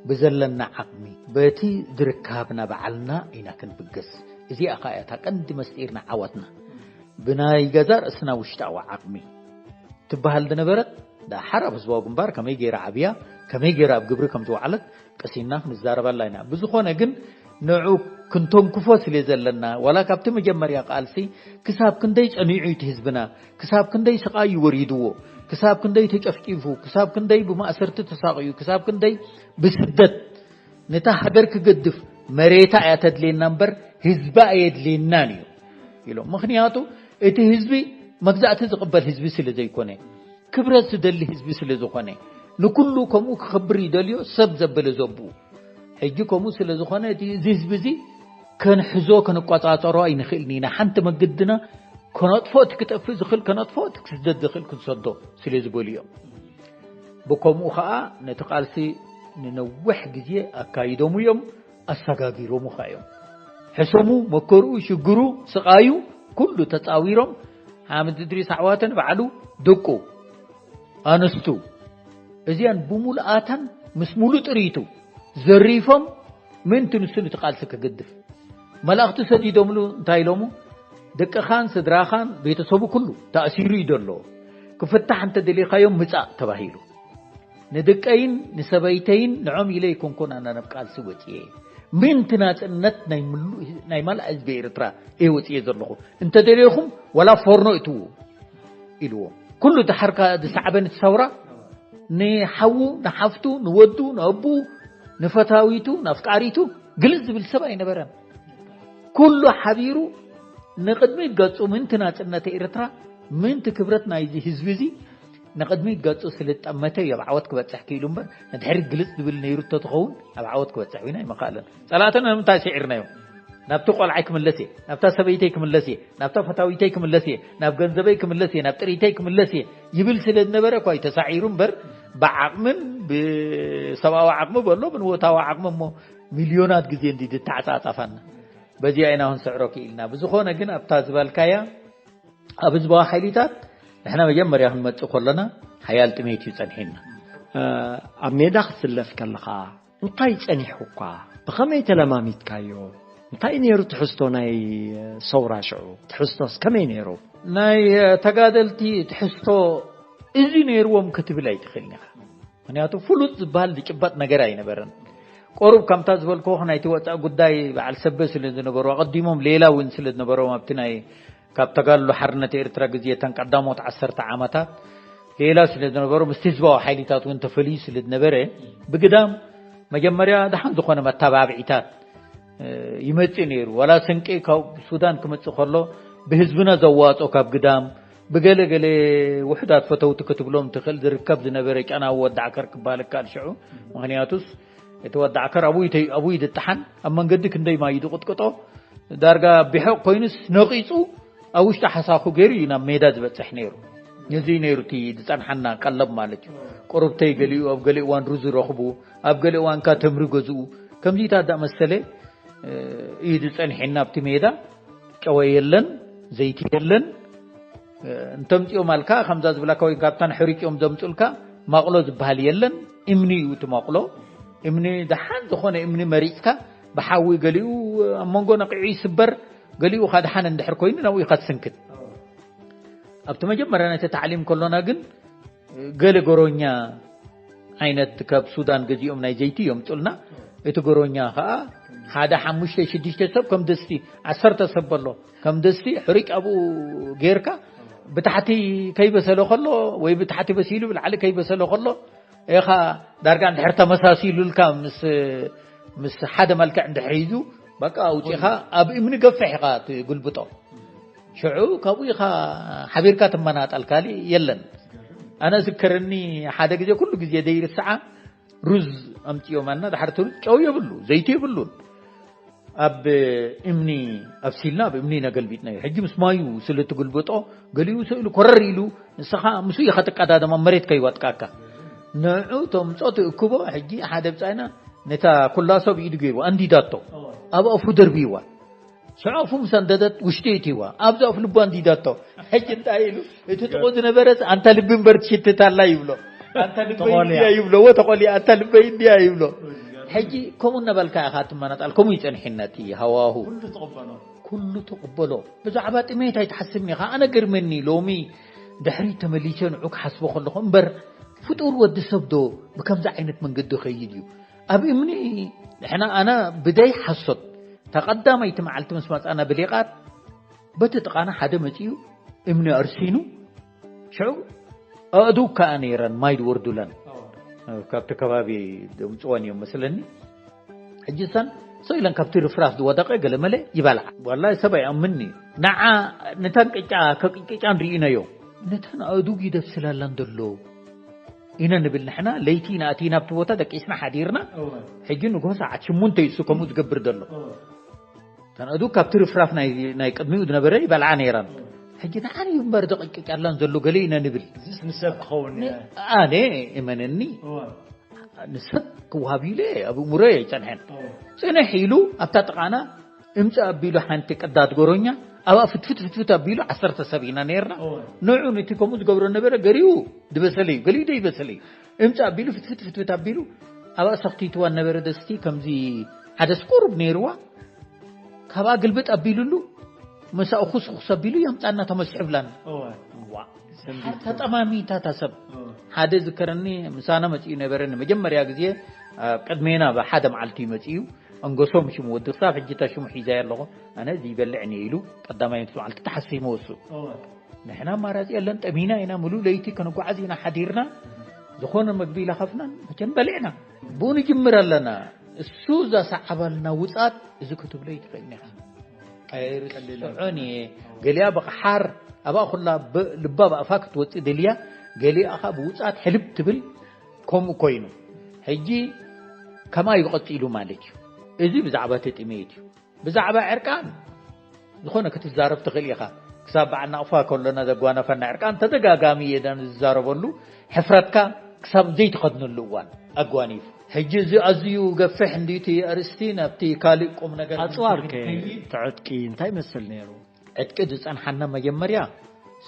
ብዘለና ዓቕሚ በቲ ዝርካብና ባዕልና ኢና ክንብገስ። እዚኣ ከኣ እያ እታ ቀንዲ መስጢርና ዓወትና። ብናይ ገዛ ርእስና ውሽጣዊ ዓቕሚ ትበሃል ዝነበረት፣ ዳሓር ኣብ ህዝባዊ ግንባር ከመይ ገይራ ዓብያ፣ ከመይ ገይራ ኣብ ግብሪ ከም ዝወዓለት ቀሲና ክንዛረበላ ኢና። ብዝኾነ ግን ንዑ ክንተንክፎ ስለ ዘለና፣ ዋላ ካብቲ መጀመርያ ቃልሲ ክሳብ ክንደይ ጸኒዑ እቲ ህዝብና፣ ክሳብ ክንደይ ስቓይ ወሪድዎ፣ ክሳብ ክንደይ ተጨፍጪፉ፣ ክሳብ ክንደይ ብማእሰርቲ ተሳቕዩ፣ ክሳብ ክንደይ ብስደት፣ ነታ ሃገር ክገድፍ መሬታ እያ ተድልየና እምበር ህዝባ ኣየድልየናን እዩ ኢሎም። ምኽንያቱ እቲ ህዝቢ መግዛእቲ ዝቕበል ህዝቢ ስለ ዘይኮነ፣ ክብረት ዝደሊ ህዝቢ ስለ ዝኾነ፣ ንኩሉ ከምኡ ክኸብር ይደልዮ፣ ሰብ ዘበለ ዘብኡ። ሕጂ ከምኡ ስለ ዝኾነ እቲ፣ እዚ ህዝቢ እዚ ከንሕዞ፣ ከነቋጻጸሮ ኣይንኽእልን ኢና። ሓንቲ መገድና ከነጥፎ፣ እቲ ክጠፍእ ዝኽእል ከነጥፎ፣ እቲ ክስደድ ዝኽእል ክንሰዶ ስለ ዝበሉ እዮም። ብከምኡ ኸኣ ነቲ ቃልሲ ንነዊሕ ግዜ ኣካይዶሙ እዮም፣ ኣሰጋጊሮሙ ኸኣ እዮም። ሕሰሙ፣ መከርኡ፣ ሽግሩ፣ ስቓዩ ኩሉ ተጻዊሮም፣ ሓምድ እድሪስ ኣሕዋተን ባዕሉ ደቁ፣ ኣንስቱ፣ እዚኣን ብምሉኣተን ምስ ሙሉእ ጥሪቱ ዘሪፎም፣ ምእንቲ ንሱ ነቲ ቃልሲ ክግድፍ። መላእኽቲ ሰዲዶምሉ እንታይ ኢሎሙ? ደቅኻን ስድራኻን ቤተሰቡ ኩሉ ተኣሲሩ እዩ ዘሎ። ክፍታሕ እንተ ደሊኻዮም ምጻእ ተባሂሉ። ንደቀይን ንሰበይተይን ንዖም ኢለ ኣይኮንኩን ኣነ ናብ ቃልሲ ወጽየ። ምእንቲ ናጽነት ናይ ምሉእ፣ ናይ ማልኣ ህዝቢ ኤርትራ እየ ወጽየ ዘለኹ። እንተ ደሊኹም ዋላ ፎርኖ እትዉ ኢልዎም። ኩሉ ድሓርካ ዝሰዕበ ንሰውራ ንሓዉ፣ ንሓፍቱ፣ ንወዱ፣ ንኣቡኡ፣ ንፈታዊቱ፣ ንኣፍቃሪቱ ግልጽ ዝብል ሰብ ኣይነበረን። ኩሉ ሓቢሩ ንቕድሚት ገጹ ምእንቲ ናጽነት ኤርትራ፣ ምእንቲ ክብረት ናይዚ ህዝቢ እዚ ንቕድሚት ገጹ ስለ ዝጠመተ እዩ ኣብ ዓወት ክበጽሕ ክኢሉ እምበር፣ ንድሕሪት ግልጽ ዝብል ነይሩ እንተትኸውን ኣብ ዓወት ክበጽሕ እውን ኣይምኸኣለን። ጸላእትና ንምንታይ ስዒርናዮም? ናብቲ ቆልዓይ ክምለስ እየ፣ ናብታ ሰበይተይ ክምለስ እየ፣ ናብታ ፈታዊተይ ክምለስ እየ፣ ናብ ገንዘበይ ክምለስ እየ፣ ናብ ጥሪተይ ክምለስ እየ ይብል ስለ ዝነበረ እኳ እዩ ተሳዒሩ እምበር፣ ብዓቕምን ብሰብኣዊ ዓቕሚ በሎ ብንወታዊ ዓቕሚ እሞ ሚልዮናት ግዜ እንዲ ዝተዓጻጻፋና። በዚኣ ኢና ክንስዕሮ ክኢልና። ብዝኾነ ግን ኣብታ ዝበልካያ ኣብ ህዝባዊ ሓይሊታት ንሕና መጀመርያ ክንመጽእ ከለና ሓያል ጥሜት እዩ ጸኒሕና። እ፣ ኣብ ሜዳ ክትስለፍ ከለኻ እንታይ ጸኒሑካ? ብኸመይ ተለማሚድካዮ? እንታይ ነይሩ ትሕዝቶ ናይ ሰውራ ሽዑ? ትሕዝቶስ ከመይ ነይሩ? ናይ ተጋደልቲ ትሕዝቶ እዚ ነይርዎም ክትብል ኣይትኽእልን ኢኻ። ምኽንያቱ ፍሉጥ ዝበሃል ዝጭበጥ ነገር ኣይነበረን። ቁሩብ ከምታ ዝበልክዎ ናይቲ ወጻኢ ጉዳይ በዓል ሰበ ስለ ዝነበሩ፣ ኣቐዲሞም ሌላ እውን ስለ ዝነበሮም ኣብቲ ናይ ካብ ተጋድሎ ሓርነት ኤርትራ ግዜ እተን ቀዳሞት ዓሰርተ ዓመታት ሌላ ስለ ዝነበሩ፣ ምስቲ ህዝባዊ ሓይሊታት እውን ተፈልዩ ስለ ዝነበረ፣ ብግዳም መጀመርያ ደሓን ዝኾነ መተባብዒታት፣ እ፣ ይመጽእ ነይሩ። ዋላ ስንቂ ካብ ሱዳን ክመጽእ ከሎ፣ ብህዝብና ዘዋጾ ካብ ግዳም፣ ብገለ ገለ ውሑዳት ፈተውቲ ክትብሎም ትኽእል ዝርከብ ዝነበረ ጨናዊ ወዲ ዓከር ክበሃል ይከኣል ሽዑ። ምኽንያቱስ እቲ ወዲ ዓከር ኣብኡ ይተ-፣ ኣብኡ ይድጥሓን፣ ኣብ መንገዲ ክንደይ ማይ እዩ ዝቕጥቅጦ፣ ዳርጋ ቢሖቕ ኮይኑስ ነቒጹ ኣብ ውሽጢ ሓሳኹ ገይሩ እዩ ናብ ሜዳ ዝበጽሕ ነይሩ። ነዚ እዩ ነይሩ እቲ ዝጸንሓና ቀለብ ማለት እዩ። ቁሩብተይ ገሊኡ ኣብ ገለ እዋን ሩዝ ይረኽቡ፣ ኣብ ገለ እዋን ከኣ ተምሪ ገዝኡ። ከምዚታት ዳኣ መሰለ፣ እ፣ እዩ ዝጸንሐና ኣብቲ ሜዳ። ጨወ የለን፣ ዘይቲ የለን። እ፣ እንተምጽኦም ኣልካ ከምዛ ዝብላካ ወይ ካብታን ሕሪጭ እዮም ዘምጹልካ፣ ማቕሎ ዝበሃል የለን፣ እምኒ እዩ እቲ ማቕሎ። እምኒ ደሓን ዝኾነ እምኒ መሪጽካ ብሓዊ ገሊኡ ኣብ መንጎ ነቒዑ ይስበር፣ ገሊኡ ኸኣ ደሓን እንድሕር ኮይኑ ናብኡ ኢኻ ትስንክት። ኣብቲ መጀመርያ ናይቲ ታዕሊም ከሎና ግን ገለ ጎሮኛ ዓይነት ካብ ሱዳን ገዚኦም ናይ ዘይቲ የምጹልና። እቲ ጎሮኛ ኸኣ ሓደ ሓሙሽተ ሽዱሽተ ሰብ ከም ድስቲ፣ ዓሰርተ ሰብ በሎ፣ ከም ድስቲ ሕሪጭ ኣብኡ ጌርካ ብታሕቲ ከይበሰለ ከሎ ወይ ብታሕቲ በሲሉ ብላዕሊ ከይበሰለ ከሎ ኢኻ ዳርጋ እንድሕር ተመሳሲሉልካ ምስ፣ ምስ ሓደ መልክዕ እንድሕር ሒዙ በቃ ኣውጺኻ ኣብ እምኒ ገፍሕ ኢኻ ትግልብጦ። ሽዑ ካብኡ ኢኻ ሓቢርካ ትመናጠል፣ ካሊእ የለን። ኣነ ዝከረኒ ሓደ ግዜ፣ ኩሉ ግዜ ዘይርስዓ ሩዝ ኣምጽኦማና፣ ድሓር እቲ ሩዝ ጨው የብሉ፣ ዘይቲ የብሉን። ኣብ እምኒ ኣብሲልና፣ ኣብ እምኒ ኢና ገልቢጥናዮ። ሕጂ ምስ ማዩ ስለ ትግልብጦ፣ ገሊኡ ስእሉ ኮረር ኢሉ፣ ንስኻ ምስኡ ኢኻ ትቀዳደም፣ ኣብ መሬት ከይወጥቃካ። ንዑ ተምጾ ትእክቦ፣ ሕጂ ሓደ ብጻይና ነታ ኩላሶ ብኢዱ ገይሩ ኣንዲዳቶ፣ ኣብ ኣፉ ደርብይዋ። ሽዑ ኣፉ ምስ ኣንደደት ውሽጢ እትይዋ፣ ኣብዚ ኣፍ ልቡ ኣንዲዳቶ። ሕጂ እንታይ ኢሉ? እቲ ጥቑ ዝነበረስ ኣንታ ልቢ እምበር ትሽትት ኣላ ይብሎ። ኣንታ ልበይ ተቖልያ። እንድያ ይብሎ፣ ወ ተቖልያ፣ ኣንታ ልበይ እንድያ ይብሎ። ሕጂ ከምኡ እናበልካ ኢኻ ትመናጣል፣ ከምኡ ይጸንሕና እቲ ሃዋሁ። ኩሉ ትቕበሎ። ኩሉ ትቕበሎ። ብዛዕባ ጥሜት ኣይትሓስብን ኢኻ። ኣነ ገርመኒ ሎሚ ድሕሪት ተመሊሰ ንዑ ክሓስቦ ከለኹ እምበር ፍጡር ወዲ ሰብ ዶ ብከምዚ ዓይነት መንገዲ ኸይድ እዩ? ኣብ እምኒ ንሕና ኣና ብደይ ሓሶት ተቐዳመይቲ መዓልቲ ምስ መጻና ብሊቓት በቲ ጥቓና ሓደ መጺኡ እምኒ ኣርሲኑ ሽዑ ኣእዱግ ከኣ ነይረን ማይ ዝወርዱለን ካብቲ ከባቢ ደምፅወን እዮም መስለኒ። ሕጂ ሰን ሰው ኢለን ካብቲ ርፍራፍ ዝወደቐ ገለመለ ይበልዓ። ዋላ ሰብ ኣይኣምንኒ እዩ። ንዓ ነተን ቅጫ ከቅጭጫ ንርእዩነዮ ነተን ኣእዱግ ይደብስላላን ዘሎ ኢና ንብል ንሕና። ለይቲ ኢና ኣቲና ኣብቲ ቦታ ደቂስና ሓዲርና። ሕጂ ንግሆ ሰዓት ሽሙንተ እዩ እሱ ከምኡ ዝገብር ዘሎ። ተን ኣእዱግ ካብቲ ርፍራፍ ናይ ናይ ቅድሚኡ ዝነበረ ይበልዓ ነይረን። ሕጂ ንዓን እዩ እምበር ዘቕጭጫላን ዘሎ ገለ ኢና ንብል። እዚስ ንሰብ ክኸውን ን- ኣነ እመነኒ እወ። ንሰብ ክወሃብ ኢለ ኣብ እምሮይ ኣይጸንሐን። እወ። ጽንሕ ኢሉ ኣብታ ጥቓና እምጽእ ኣቢሉ ሓንቲ ቀዳድ ጎሮኛ ኣብኣ ፍትፍት ፍትፍት ኣቢሉ ዓሰርተ ሰብ ኢና ነይርና። እወ። ንዑ ነቲ ከምኡ ዝገብሮ ነበረ ገሊኡ ዝበሰለ እዩ ገሊኡ ደይበሰለ እዩ። እምጽእ ኣቢሉ ፍትፍት ፍትፍት ኣቢሉ ኣብኣ ሰኽቲትዋ ነበረ ደስቲ ከምዚ ሓደስ ቁሩብ ነይርዋ። ካብኣ ግልብጥ ኣቢሉሉ ምሳኡ ኩስኩስ ኣቢሉ የምጻና ተመስሕብላን እወ። ዋ ሰንቢት ተጠማሚታታ ሰብ እወ። ሓደ ዝከረኒ ምሳና መጺኡ ነበረ ንመጀመርያ ግዜ ኣብ ቅድሜና ብሓደ መዓልቲ መጺኡ ኣንገሶም ሽሙ ወዲ ክሳብ ሕጂ እታ ሽሙ ሒዛዮ ኣለኹ ኣነ እዚ ይበልዕን እየ ኢሉ ቀዳማይ ምስ መዓልቲ ተሓሲሙ ወሱ እወ። ንሕና ኣማራጺ የለን ጠሚና ኢና ምሉእ ለይቲ ከነጓዓዝ ኢና ሓዲርና ዝኾነ መግቢ ኢላኸፍናን መቸን በሊዕና ብኡ ንጅምር ኣለና እሱ እዛ ሰዓባልና ውጻት እዚ ክትብሎ ይትኽእል ኢኻ ኣይርስዖን እየ ገሊኣ ብቕሓር ኣብኣ ኩላ ልባ ብኣፋ ክትወፅእ ደልያ ገሊኣ ኸ ብውፃት ሕልብ ትብል ከምኡ ኮይኑ ሕጂ ከማይ ቀፂሉ ማለት እዩ እዚ ብዛዕባ እቲ ጥሜት እዩ ብዛዕባ ዕርቃን ዝኾነ ክትዛረብ ትኽእል ኢኻ ክሳብ በዓል ናቕፋ ከሎና ዘጓነፈና ዕርቃን ተደጋጋሚ እየ ዝዛረበሉ ሕፍረትካ ክሳብ ዘይትኸድነሉ እዋን ኣጓኒፉ ሕጂ እዚ ኣዝዩ ገፍሕ እንዲቲ ኣርእስቲ ናብቲ ካልእ ቁም ነገር ኣፅዋር ከይድ። ተዕጥቂ እንታይ ይመስል ነይሩ ዕጥቂ ዝፀንሓና መጀመርያ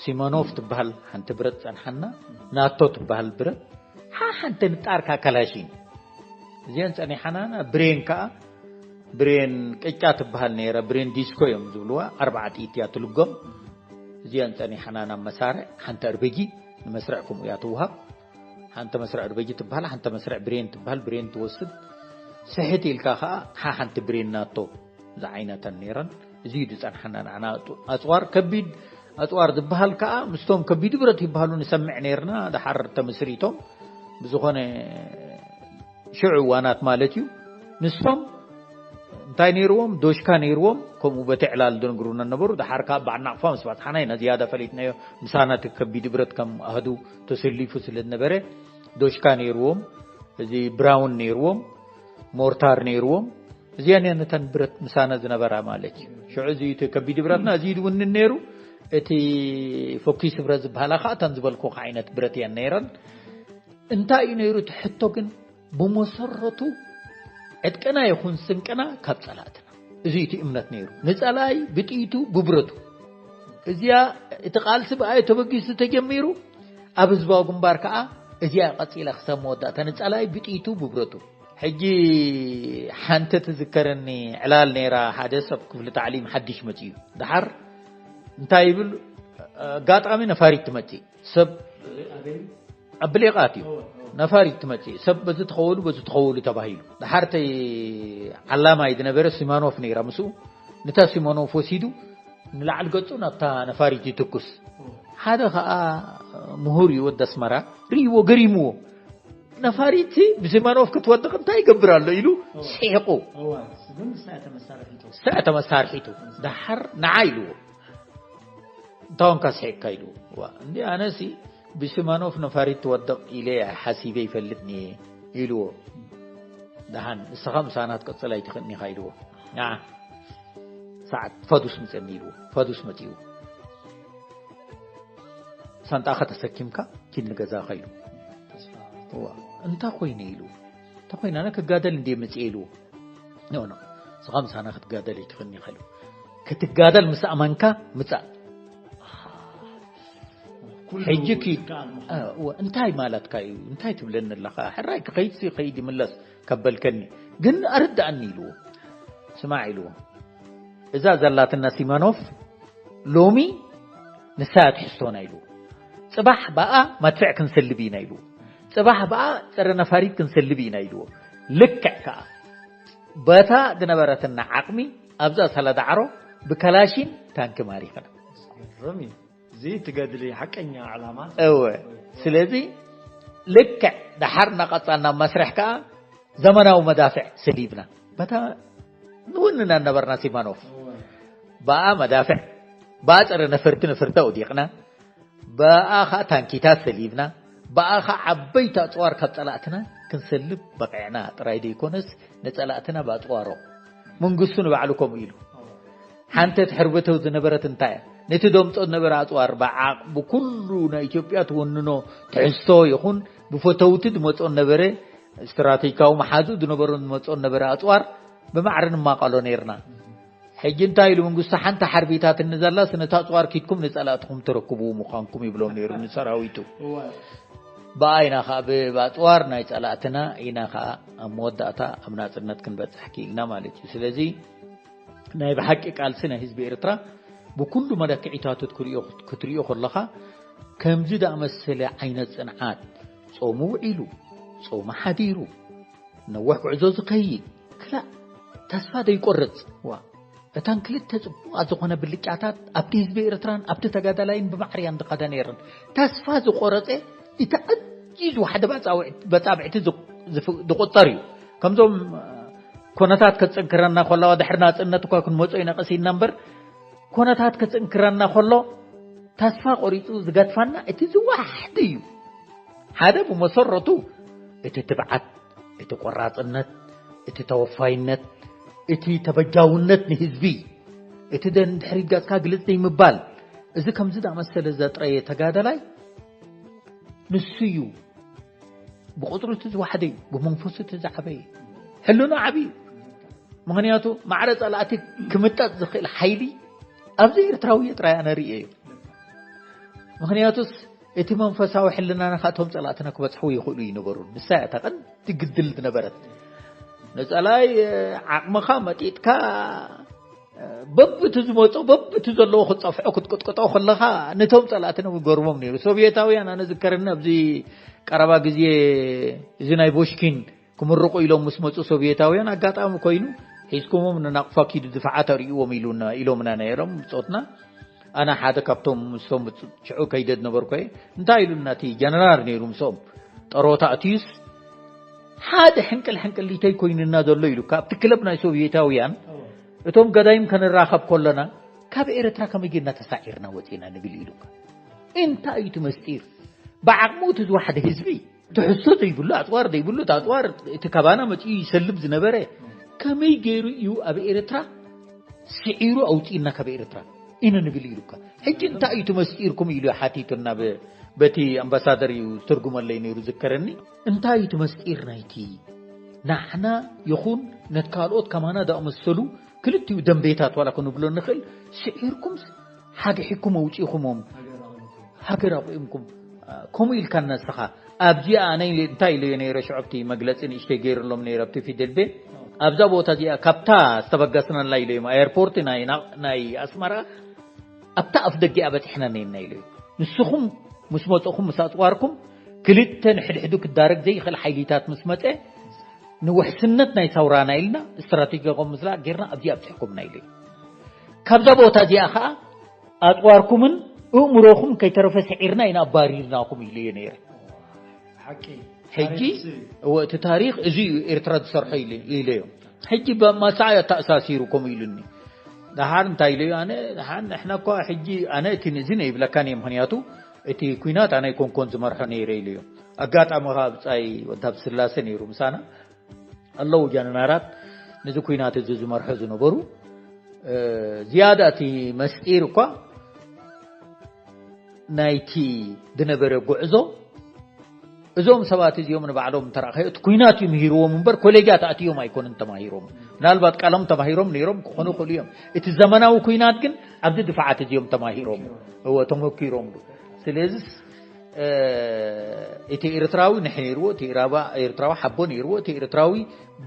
ሲመኖፍ ትበሃል ሓንቲ ብረት ፀንሓና ናቶ ትበሃል ብረት ሓሓንቲ ንጣርካ ካላሽን እዚአን ፀኒሓናና ብሬን ከዓ ብሬን ቅጫ ትበሃል ነይራ ብሬን ዲስኮ እዮም ዝብልዋ ኣርባዓ ጥይት እያ ትልጎም እዚአን ፀኒሓና ናብ መሳርዕ ሓንቲ ኣርበጂ ንመስርዕ ከምኡ እያ ትውሃብ ሓንቲ መስርዕ ኣርበጂ ትበሃል ሓንቲ መስርዕ ብሬን ትበሃል ብሬን ትወስድ ስሕት ኢልካ ከዓ ሓሓንቲ ብሬን ናቶ ዝዓይነተን ነይረን እዚ እዩ ዝፀንሓና ንዓና ኣፅዋር ከቢድ ኣፅዋር ዝበሃል ከዓ ምስቶም ከቢድ ብረት ይበሃሉ ንሰምዕ ነይርና ድሓር ተመስሪቶም ብዝኾነ ሽዑ እዋናት ማለት እዩ ንሶም እንታይ ነይርዎም ዶሽካ ነይርዎም ከምኡ በቲ ዕላል ዝነግሩና ነበሩ ድሓር ከዓ በዓል ናቕፋ ምስ በፅሓና ኢና ዝያዳ ፈሊጥናዮ ምሳና እቲ ከቢድ ብረት ከም ኣህዱ ተሰሊፉ ስለ ዝነበረ ዶሽካ ነይርዎም እዚ ብራውን ነይርዎም ሞርታር ነይርዎም እዚኣን እየን እተን ብረት ምሳና ዝነበራ ማለት እዩ ሽዑ እዚ እቲ ከቢድ ብረትና እዚ ይድውንን ነይሩ እቲ ፎኪስ ብረት ዝበሃላ ከዓ እተን ዝበልኩ ዓይነት ብረት እየን ነይረን እንታይ እዩ ነይሩ እቲ ሕቶ ግን ብመሰረቱ ዕጥቅና ይኹን ስንቅና ካብ ፀላእትና እዚ እቲ እምነት ነይሩ ንፀላኢ ብጥይቱ ብብረቱ እዚኣ እቲ ቃልሲ ብኣየ ተበጊሱ ተጀሚሩ ኣብ ህዝባዊ ግንባር ከዓ እዚኣ ቀፂላ ክሳብ መወዳእታ ንፀላኢ ብጥይቱ ብብረቱ ሕጂ ሓንቲ ትዝከረኒ ዕላል ነይራ ሓደ ሰብ ክፍሊ ታዕሊም ሓድሽ መፅኡ ድሓር እንታይ ይብል ኣጋጣሚ ነፋሪት ትመፅእ ሰብ ኣብ ብሌቓት እዩ ነፋሪት ትመፅእ ሰብ በዚ ተኸወሉ በዚ ተኸወሉ ተባሂሉ ድሓርተይ ዓላማይ ዝነበረ ሲማኖፍ ነይራ ምስኡ ንታ ሲማኖፍ ወሲዱ ንላዕሊ ገጹ ናብታ ነፋሪት ይትኩስ ሓደ ኸዓ ምሁር እዩ ወዲ ኣስመራ ርእይዎ ገሪምዎ ነፋሪት ብሲማኖፍ ክትወድቕ እንታይ ይገብር ኣሎ ኢሉ ስሒቑ ሰተ መሳርሒቱ ደሓር ንዓ ኢልዎ እንታወንካ ስሒቕካ ኢልዎ እንዲ ኣነሲ ብሲማኖፍ ነፋሪት ትወድቕ ኢለ ሓሲበ ይፈልጥኒ ኢልዎ ደሓን ንስኻ ምሳና ትቅፅል ኣይትኽእልኒ ኢኻ ኢልዎ ሰዓት ፈዱስ ምፀኒ ኢልዎ ፈዱስ መፂኡ ሳንጣኻ ተሰኪምካ ኪድ ንገዛኻ ኢሉ እንታ ኮይነ ኢሉ እንታ ኮይነ ኣነ ክጋደል እንድየ መፅየ ኢልዎ ኖ ኖ ንስኻ ምሳና ክትጋደል ኣይትኽእልኒ ኢኻ ኢሉ ክትጋደል ምስ ኣመንካ ምፃእ ሕጂ ኪድ እንታይ ማለትካ እዩ እንታይ ትብለኒ ኣለኻ ሕራይ ክኸይድ ከይድ ይምለስ ከበልከኒ ግን ኣርድኣኒ ኢልዎ ስማዕ ኢልዎ እዛ ዘላትና ሲመኖፍ ሎሚ ንሳ ትሕዝቶና ኢልዎ ፅባሕ ብኣ መድፍዕ ክንስልብ ኢና ኢልዎ ጽባሕ ብኣ ጸረ ነፋሪት ክንሰልብ ኢና ኢልዎ። ልክዕ ከኣ በታ ዝነበረትና ዓቕሚ ኣብዛ ሰለዳዕሮ ብከላሽን ታንኪ ማሪኽና። እዚ ትገድሊ ሓቀኛ ዓላማ እወ። ስለዚ ልክዕ ደሓር እናቐጻልና መስርሕ ከኣ ዘመናዊ መዳፍዕ ሰሊብና በታ ንውንና ነበርና ሲማኖፍ ብኣ መዳፍዕ ብኣ ጸረ ነፈርቲ ነፈርቲ ኣውዲቕና ብኣ ኸዓ ታንኪታት ሰሊብና ብኣ ኸዓ ዓበይቲ ኣጽዋር ካብ ጸላእትና ክንሰልብ በቂዕና ጥራይ ዘይኮነስ ንጸላእትና ብኣጽዋሮም መንግስቱ ንባዕሉ ከምኡ ኢሉ ሓንቲ ትሕርብተው ዝነበረት እንታይ እያ ነቲ ደምጾ ዝነበረ ኣጽዋር ብዓቕ ብኩሉ ናይ ኢትዮጵያ ትወንኖ ትሕዝቶ ይኹን ብፈተውቲ ዝመጾ ነበረ ስትራቴጂካዊ መሓዙ ዝነበሮ ዝመጾ ነበረ ኣጽዋር ብማዕረ ንማቐሎ ነርና ሕጂ እንታይ ኢሉ መንግስቱ ሓንቲ ሓርቢታት እንዘላ ስነታ ኣጽዋር ኪድኩም ንጸላእትኩም ተረክቡ ምዃንኩም ይብሎም ነይሩ ንሰራዊቱ ብኣይና ከዓ ብኣጽዋር ናይ ጸላእትና ኢና ከዓ ኣብ መወዳእታ ኣብ ናጽነት ክንበጽሕ ክኢልና ማለት እዩ ስለዚ ናይ ብሓቂ ቃልሲ ናይ ህዝቢ ኤርትራ ብኩሉ መለክዒታቱ ክትሪኦ ከለኻ ከምዚ ዝኣመሰለ ዓይነት ጽንዓት ጾሙ ውዒሉ ጾሙ ሓዲሩ ነዋሕ ጉዕዞ ዝኸይድ ክላእ ተስፋ ዘይቆርጽ ዋ እታን ክልተ ጽቡቓት ዝኾነ ብልጫታት ኣብቲ ህዝቢ ኤርትራን ኣብቲ ተጋዳላይን ብማዕርያን ዝኸደ ነይረን ተስፋ ዝቆረጸ እቲ ኣዝዩ ዝወሓደ በጻብዕቲ ዝቁጸር እዩ ከምዞም ኮነታት ከጽንክረና ኮላዋ ድሕሪ ናጽነት እኳ ክንመጾ ኢና ቀሲና እምበር ኮነታት ከጽንክረና ከሎ ተስፋ ቆሪጹ ዝገድፋና እቲ ዝዋሕድ እዩ ሓደ ብመሰረቱ እቲ ትብዓት እቲ ቆራጽነት እቲ ተወፋይነት እቲ ተበጃውነት ንህዝቢ እቲ ደንድሕሪት ገጽካ ግልጽ ዘይምባል እዚ ከምዚ ዳመሰለ ዘጥረየ ተጋዳላይ ንሱ እዩ ብቁፅሪ እቲ ዝዋሕደ እዩ ብመንፈሱ እቲ ዝዓበየ ሕልኑ ዓብዩ ምክንያቱ ማዕረ ፀላእቲ ክምጠጥ ዝኽእል ሓይሊ ኣብዚ ኤርትራዊ እየ ጥራይ ኣነ ርእየ እዩ ምክንያቱስ እቲ መንፈሳዊ ሕልናና ካቶም ጸላእትና ክበጽሕዎ ይኽእሉ ይነበሩ ንሳ እያ እታ ቀንዲ ግድል ዝነበረት ንጸላይ ዓቕምኻ መጢጥካ በብቲ ዝመጾ በብቲ ዘለዎ ክጸፍዖ ክትቅጥቀጦ ከለኻ ነቶም ጸላእትና ይገርሞም ነይሩ ሶቪየታውያን ኣነ ዝከረኒ ኣብዚ ቀረባ ግዜ እዚ ናይ ቦሽኪን ክምርቑ ኢሎም ምስ መጹ ሶቪየታውያን ኣጋጣሚ ኮይኑ ሒዝኩሞም ንናቕፋ ኪዱ ድፋዓ ተርእይዎም ኢሉና ኢሎምና ነይሮም ብጾትና ኣነ ሓደ ካብቶም ምስቶም ሽዑ ከይደ ዝነበርኩ እየ እንታይ ኢሉና እቲ ጀነራል ነይሩ ምስኦም ጠሮታ እትዩስ ሓደ ሕንቅል ሕንቅሊተይ ኮይኑና ዘሎ ኢሉ ካብቲ ክለብ ናይ ሶቪየታውያን እቶም ገዳይም ከንራኸብ ከሎና ካብ ኤርትራ ከመይ ጌርና ተሳዒርና ወፂና ንብል ኢሉካ እንታይ እዩ እቲ መስጢር ብዓቕሙ እቲ ዝዋሕደ ህዝቢ ትሕዝቶ ዘይብሉ ኣፅዋር ዘይብሉ እቲ ኣፅዋር እቲ ካባና መፂኡ ይሰልብ ዝነበረ ከመይ ገይሩ እዩ ኣብ ኤርትራ ስዒሩ ኣውፅእና ካብ ኤርትራ ኢና ንብል ኢሉካ ሕጂ እንታይ እዩ ትመስጢርኩም ኢሉ ሓቲቱና በቲ ኣምባሳደር እዩ ትርጉመለይ ነይሩ ዝከረኒ እንታይ እዩ ትመስጢር ናይቲ ናሕና ይኹን ነት ካልኦት ከማና ዳኣመሰሉ ክልቲኡ ደንቤታት ዋላ ክንብሎ ንኽእል ስዒርኩም ሓግሒኩም ኣውፂኹሞም ሃገር ኣቑምኩም ከምኡ ኢልካ ነስኻ ኣብዚኣ እንታይ ኢለዮ ነይረ ሽዑ ኣብቲ መግለፂ ንእሽተይ ገይርሎም ነይረ ኣብቲ ፊደል ቤ ኣብዛ ቦታ እዚኣ ካብታ ዝተበገስናላ ኢለዮም ኣየርፖርት ናይ ኣስመራ ኣብታ ኣፍ ደጊኣ በፂሕና ነይና ኢለዮም ንስኹም ምስ መፀኹም ምስ ኣፅዋርኩም ክልተ ንሕድሕዱ ክዳረግ ዘይኽእል ሓይሊታት ምስ መፀ ንውሕስነት ናይ ሳውራና ኢልና ስትራቴጂያዊ ምስላ ጌርና ኣብዚ ኣብፅሕኩምና ኢለዮም ካብዛ ቦታ እዚኣ ከዓ ኣፅዋርኩምን እእምሮኹም ከይተረፈ ስዒርና ኢና ኣባሪርናኹም ኢለዮ ነይረ ሓቂ ሕጂ እወ እቲ ታሪክ እዚ እዩ ኤርትራ ዝሰርሖ ኢለዮ ሕጂ ብማሳዕ ኣተኣሳሲሩ ከምኡ ኢሉኒ ደሓር እንታይ ኢለዮ ኣነ ደሓር ንሕና እኳ ሕጂ ኣነ እቲ ንዚ ነይብለካን እየ ምክንያቱ እቲ ኩናት ኣነ ኣይኮንኮን ዝመርሖ ነይረ ኢለዮ ኣጋጣሚ ካብ ብፃይ ወዳብ ስላሴ ነይሩ ምሳና ኣለዉ ጀነራላት ነዚ ኩናት እዚ ዝመርሑ ዝነበሩ ዝያዳ እቲ መስጢር እኳ ናይቲ ዝነበረ ጉዕዞ እዞም ሰባት እዚኦም ንባዕሎም እንተረኣኸ እቲ ኩናት እዩ ምሂርዎም እምበር ኮሌጃት ኣትዮም ኣይኮኑን ተማሂሮም ምናልባት ቃሎም ተማሂሮም ነይሮም ክኾኑ ይኽእሉ እዮም እቲ ዘመናዊ ኩናት ግን ኣብዚ ድፋዓት እዚኦም ተማሂሮም እወ ተመኪሮምሉ ስለዚስ እቲ ኤርትራዊ ንሕ ነይርዎ እቲ ኤርትራዊ ሓቦ ነይርዎ እቲ ኤርትራዊ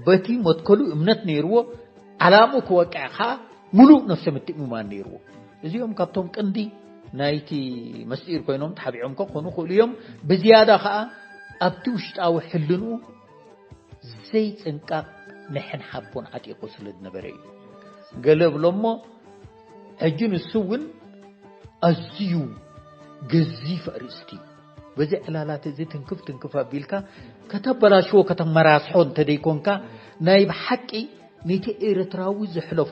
በቲ መትከሉ እምነት ነይርዎ ዓላሙ ክወቅዕ ከዓ ሙሉእ ነፍሰ ምትእምማን ነይርዎ እዚኦም ካብቶም ቅንዲ ናይቲ መስጢር ኮይኖም ተሓቢዖም ከኾኑ ክእሉ እዮም ብዝያዳ ከዓ ኣብቲ ውሽጣዊ ሕልንኡ ዘይጽንቃቕ ንሕን ሓቦን ዓጢቑ ስለ ዝነበረ እዩ። ገለ እብሎ እሞ፣ ሕጂ ንሱ እውን ኣዝዩ ገዚፍ ኣርእስቲ እዩ። በዚ ዕላላት እዚ ትንክፍ ትንክፍ ኣቢልካ ከተበላሽዎ፣ ከተመራስሖ እንተደይኮንካ፣ ናይ ብሓቂ ነቲ ኤርትራዊ ዘሕለፎ፣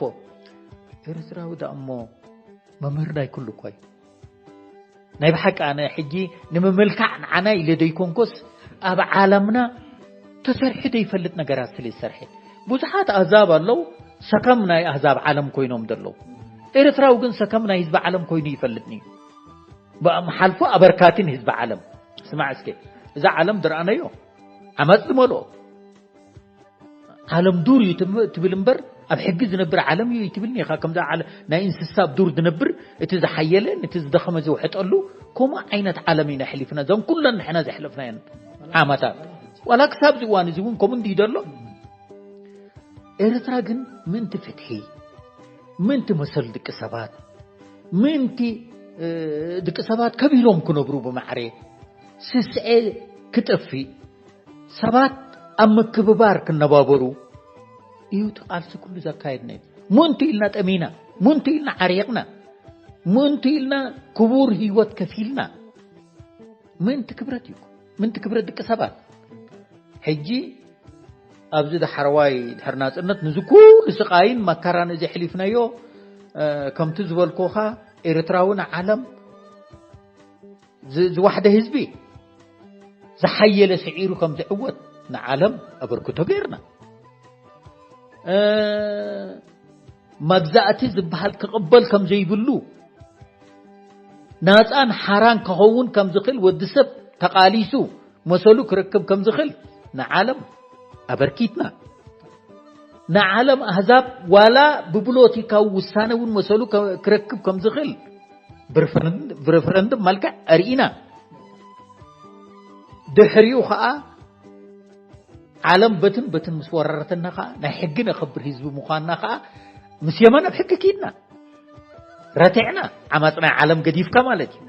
ኤርትራዊ ደኣ እሞ መምህር ናይ ኩሉ እኳ እዩ። ናይ ብሓቂ ኣነ ሕጂ ንምምልካዕ ንዓና ኢለ ደይኮንኮስ፣ ኣብ ዓለምና ተሰርሒ ዘይፈልጥ ነገራት ስለ ዝሰርሐ። ብዙሓት ኣህዛብ ኣለዉ፣ ሰከም ናይ ኣህዛብ ዓለም ኮይኖም ዘለዉ። ኤርትራዊ ግን ሰከም ናይ ህዝቢ ዓለም ኮይኑ ይፈልጥኒ እዩ። ብኣም ሓልፎ ኣበርካቲ ንህዝቢ ዓለም። ስማዕ እስከ፣ እዛ ዓለም ዝረኣናዮ ዓመጽ ዝመልኦ ዓለም ዱር እዩ ትም-፣ ትብል እምበር፣ ኣብ ሕጊ ዝነብር ዓለም እዩ ይትብልኒ ኢኻ። ከምዛ ዓለ-፣ ናይ እንስሳ ኣብ ዱር ዝነብር፣ እቲ ዝሓየለ፣ ነቲ ዝደኸመ ዝውሕጠሉ፣ ከምኡ ዓይነት ዓለም ኢና ኣሕሊፍና። እዞም ኩለን ንሕና ዘሕለፍናየን ዓመታት። ዋላ ክሳብ እዚ እዋን እዚ እውን ከምኡ እንድዩ ዘሎ። ኤርትራ ግን ምእንቲ ፍትሒ፣ ምእንቲ መሰል ደቂ ሰባት፣ ምእንቲ፣ እ፣ ደቂ ሰባት ከቢሮም ክነብሩ ብማዕረ፣ ስስዐ ክጠፍእ፣ ሰባት ኣብ ምክብባር ክነባበሩ እዩ እቲ ቃልሲ ኩሉ ዘካየድና እዩ። ምእንቲ ኢልና ጠሚና፣ ምእንቲ ኢልና ዓሪቕና፣ ምእንቲ ኢልና ክቡር ህይወት ከፊልና። ምእንቲ ክብረት እዩ። ምእንቲ ክብረት ደቂ ሰባት። ሕጂ ኣብዚ ዳሕረዋይ ድሕሪ ናጽነት፣ ነዚ ኩሉ ስቓይን መከራን እዚ ኣሕሊፍናዮ፣ እ፣ ከምቲ ዝበልኩኻ፣ ኤርትራዊ ንዓለም ዝ-፣ ዝዋሕደ ህዝቢ፣ ዝሓየለ ስዒሩ ከም ዝዕወት ንዓለም ኣበርክቶ ገይርና። እ፣ መግዛእቲ ዝበሃል ክቕበል ከም ዘይብሉ፣ ናጻን ሓራን ክኸውን ከም ዝኽእል፣ ወዲ ሰብ ተቓሊሱ መሰሉ ክረክብ ከም ዝኽእል ንዓለም ኣበርኪትና። ንዓለም ኣህዛብ ዋላ ብብሎቲካዊ ውሳነ እውን መሰሉ ከ-፣ ክረክብ ከም ዝኽእል ብሬፈረን-፣ ብሬፈረንድም መልክዕ ኣርኢና። ድሕሪኡ ኸኣ ዓለም በትን በትን ምስ ወረረትና ኸኣ፣ ናይ ሕጊ ነኸብር ህዝቢ ምዃንና ኸኣ፣ ምስ የመን ኣብ ሕጊ ኪድና። ረቲዕና፣ ዓማጽ ናይ ዓለም ገዲፍካ ማለት እዩ።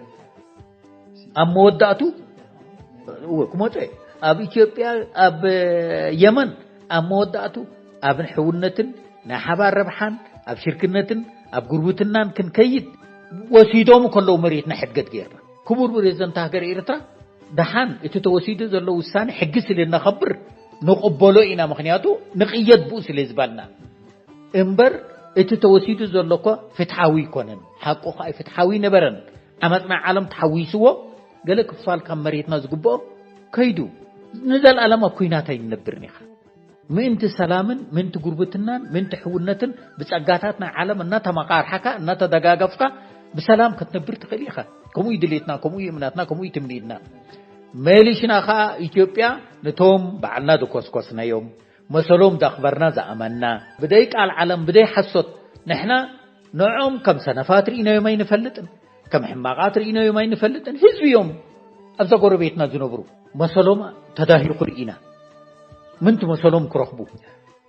ኣብ መወዳእቱ፣ እወ፣ ክመጾ እየ። ኣብ ኢትዮጵያ፣ ኣብ የመን፣ ኣብ መወዳእቱ፣ ኣብ ሕውነትን ናይ ሓባር ረብሓን፣ ኣብ ሽርክነትን ኣብ ጉርብትናን ክንከይድ ወሲዶም ከለዉ መሬትና ሕድገት ገይርና። ክቡር ፕሬዝደንት ሃገር ኤርትራ፣ ደሓን እቲ ተወሲዱ ዘሎ ውሳነ ሕጊ ስለ ነኸብር ንቕበሎ ኢና፣ ምኽንያቱ ንቕየድ ብኡ ስለ ዝበልና። እምበር እቲ ተወሲዱ ዘሎ እኮ ፍትሓዊ ኣይኮነን። ሓቁ ኸኣ ፍትሓዊ ነበረን። ዓመጽና ዓለም ተሓዊስዎ፣ ገለ ክፋል ካብ መሬትና ዝግብኦ ከይዱ። ንዘለኣለም ኣብ ኲናት ኣይንነብርን ኢኻ። ምእንቲ ሰላምን ምእንቲ ጉርብትናን ምእንቲ ሕውነትን ብጸጋታት ናይ ዓለም እናተመቓርሓካ እናተደጋገፍካ ብሰላም ክትነብር ትኽእል ኢኻ። ከምኡ እዩ ድሌትና፣ ከምኡ እዩ እምነትና፣ ከምኡ እዩ ትምኒትና። መሊሽና ኸኣ ኢትዮጵያ ነቶም ባዕልና ዘኮስኮስናዮም፣ መሰሎም ዘኽበርና ዝኣመንና፣ ብደይ ቃል ዓለም ብደይ ሓሶት ንሕና ንዖም ከም ሰነፋት ርኢናዮም ኣይንፈልጥን፣ ከም ሕማቓት ርኢናዮም ኣይንፈልጥን። ህዝቢ እዮም ኣብዛ ጎረቤትና ዝነብሩ። መሰሎም ተዳሂኹ ርኢና። ምንቲ መሰሎም ክረኽቡ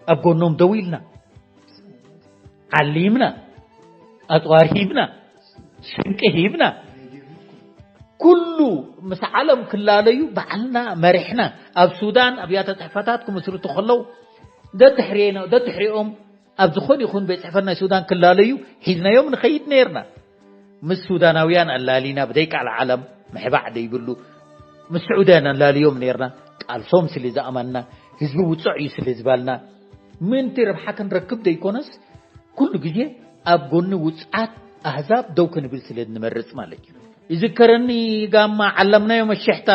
ኣብ ጎኖም ደው ኢልና፣ ዓሊምና፣ ኣጽዋር ሂብና፣ ስንቂ ሂብና፣ ኩሉ ምስ ዓለም ክላለዩ ባዕልና መሪሕና። ኣብ ሱዳን ኣብያተ ጽሕፈታት ክምስርቱ ከለዉ ደድሕሬና-፣ ደድሕሪኦም ኣብ ዝኾነ ይኹን ቤት ጽሕፈት ናይ ሱዳን ክላለዩ ሒዝናዮም ንኸይድ ነይርና። ምስ ሱዳናውያን ኣላሊና ብደይ ቃል ዓለም ምሕባዕ ደይብሉ፣ ምስ ስዑድያን ኣላልዮም ነይርና። ቃልሶም ስለ ዝኣመንና፣ ህዝቢ ውጹዕ እዩ ስለ ዝበልና፣ ምእንቲ ረብሓ ክንረክብ ደይኮነስ፣ ኩሉ ግዜ ኣብ ጎኒ ውጽዓት ኣህዛብ ደው ክንብል ስለ እንመርጽ ማለት እዩ። ይዝከረኒ፣ ጋማ ዓለምናዮ መሸሕታ፣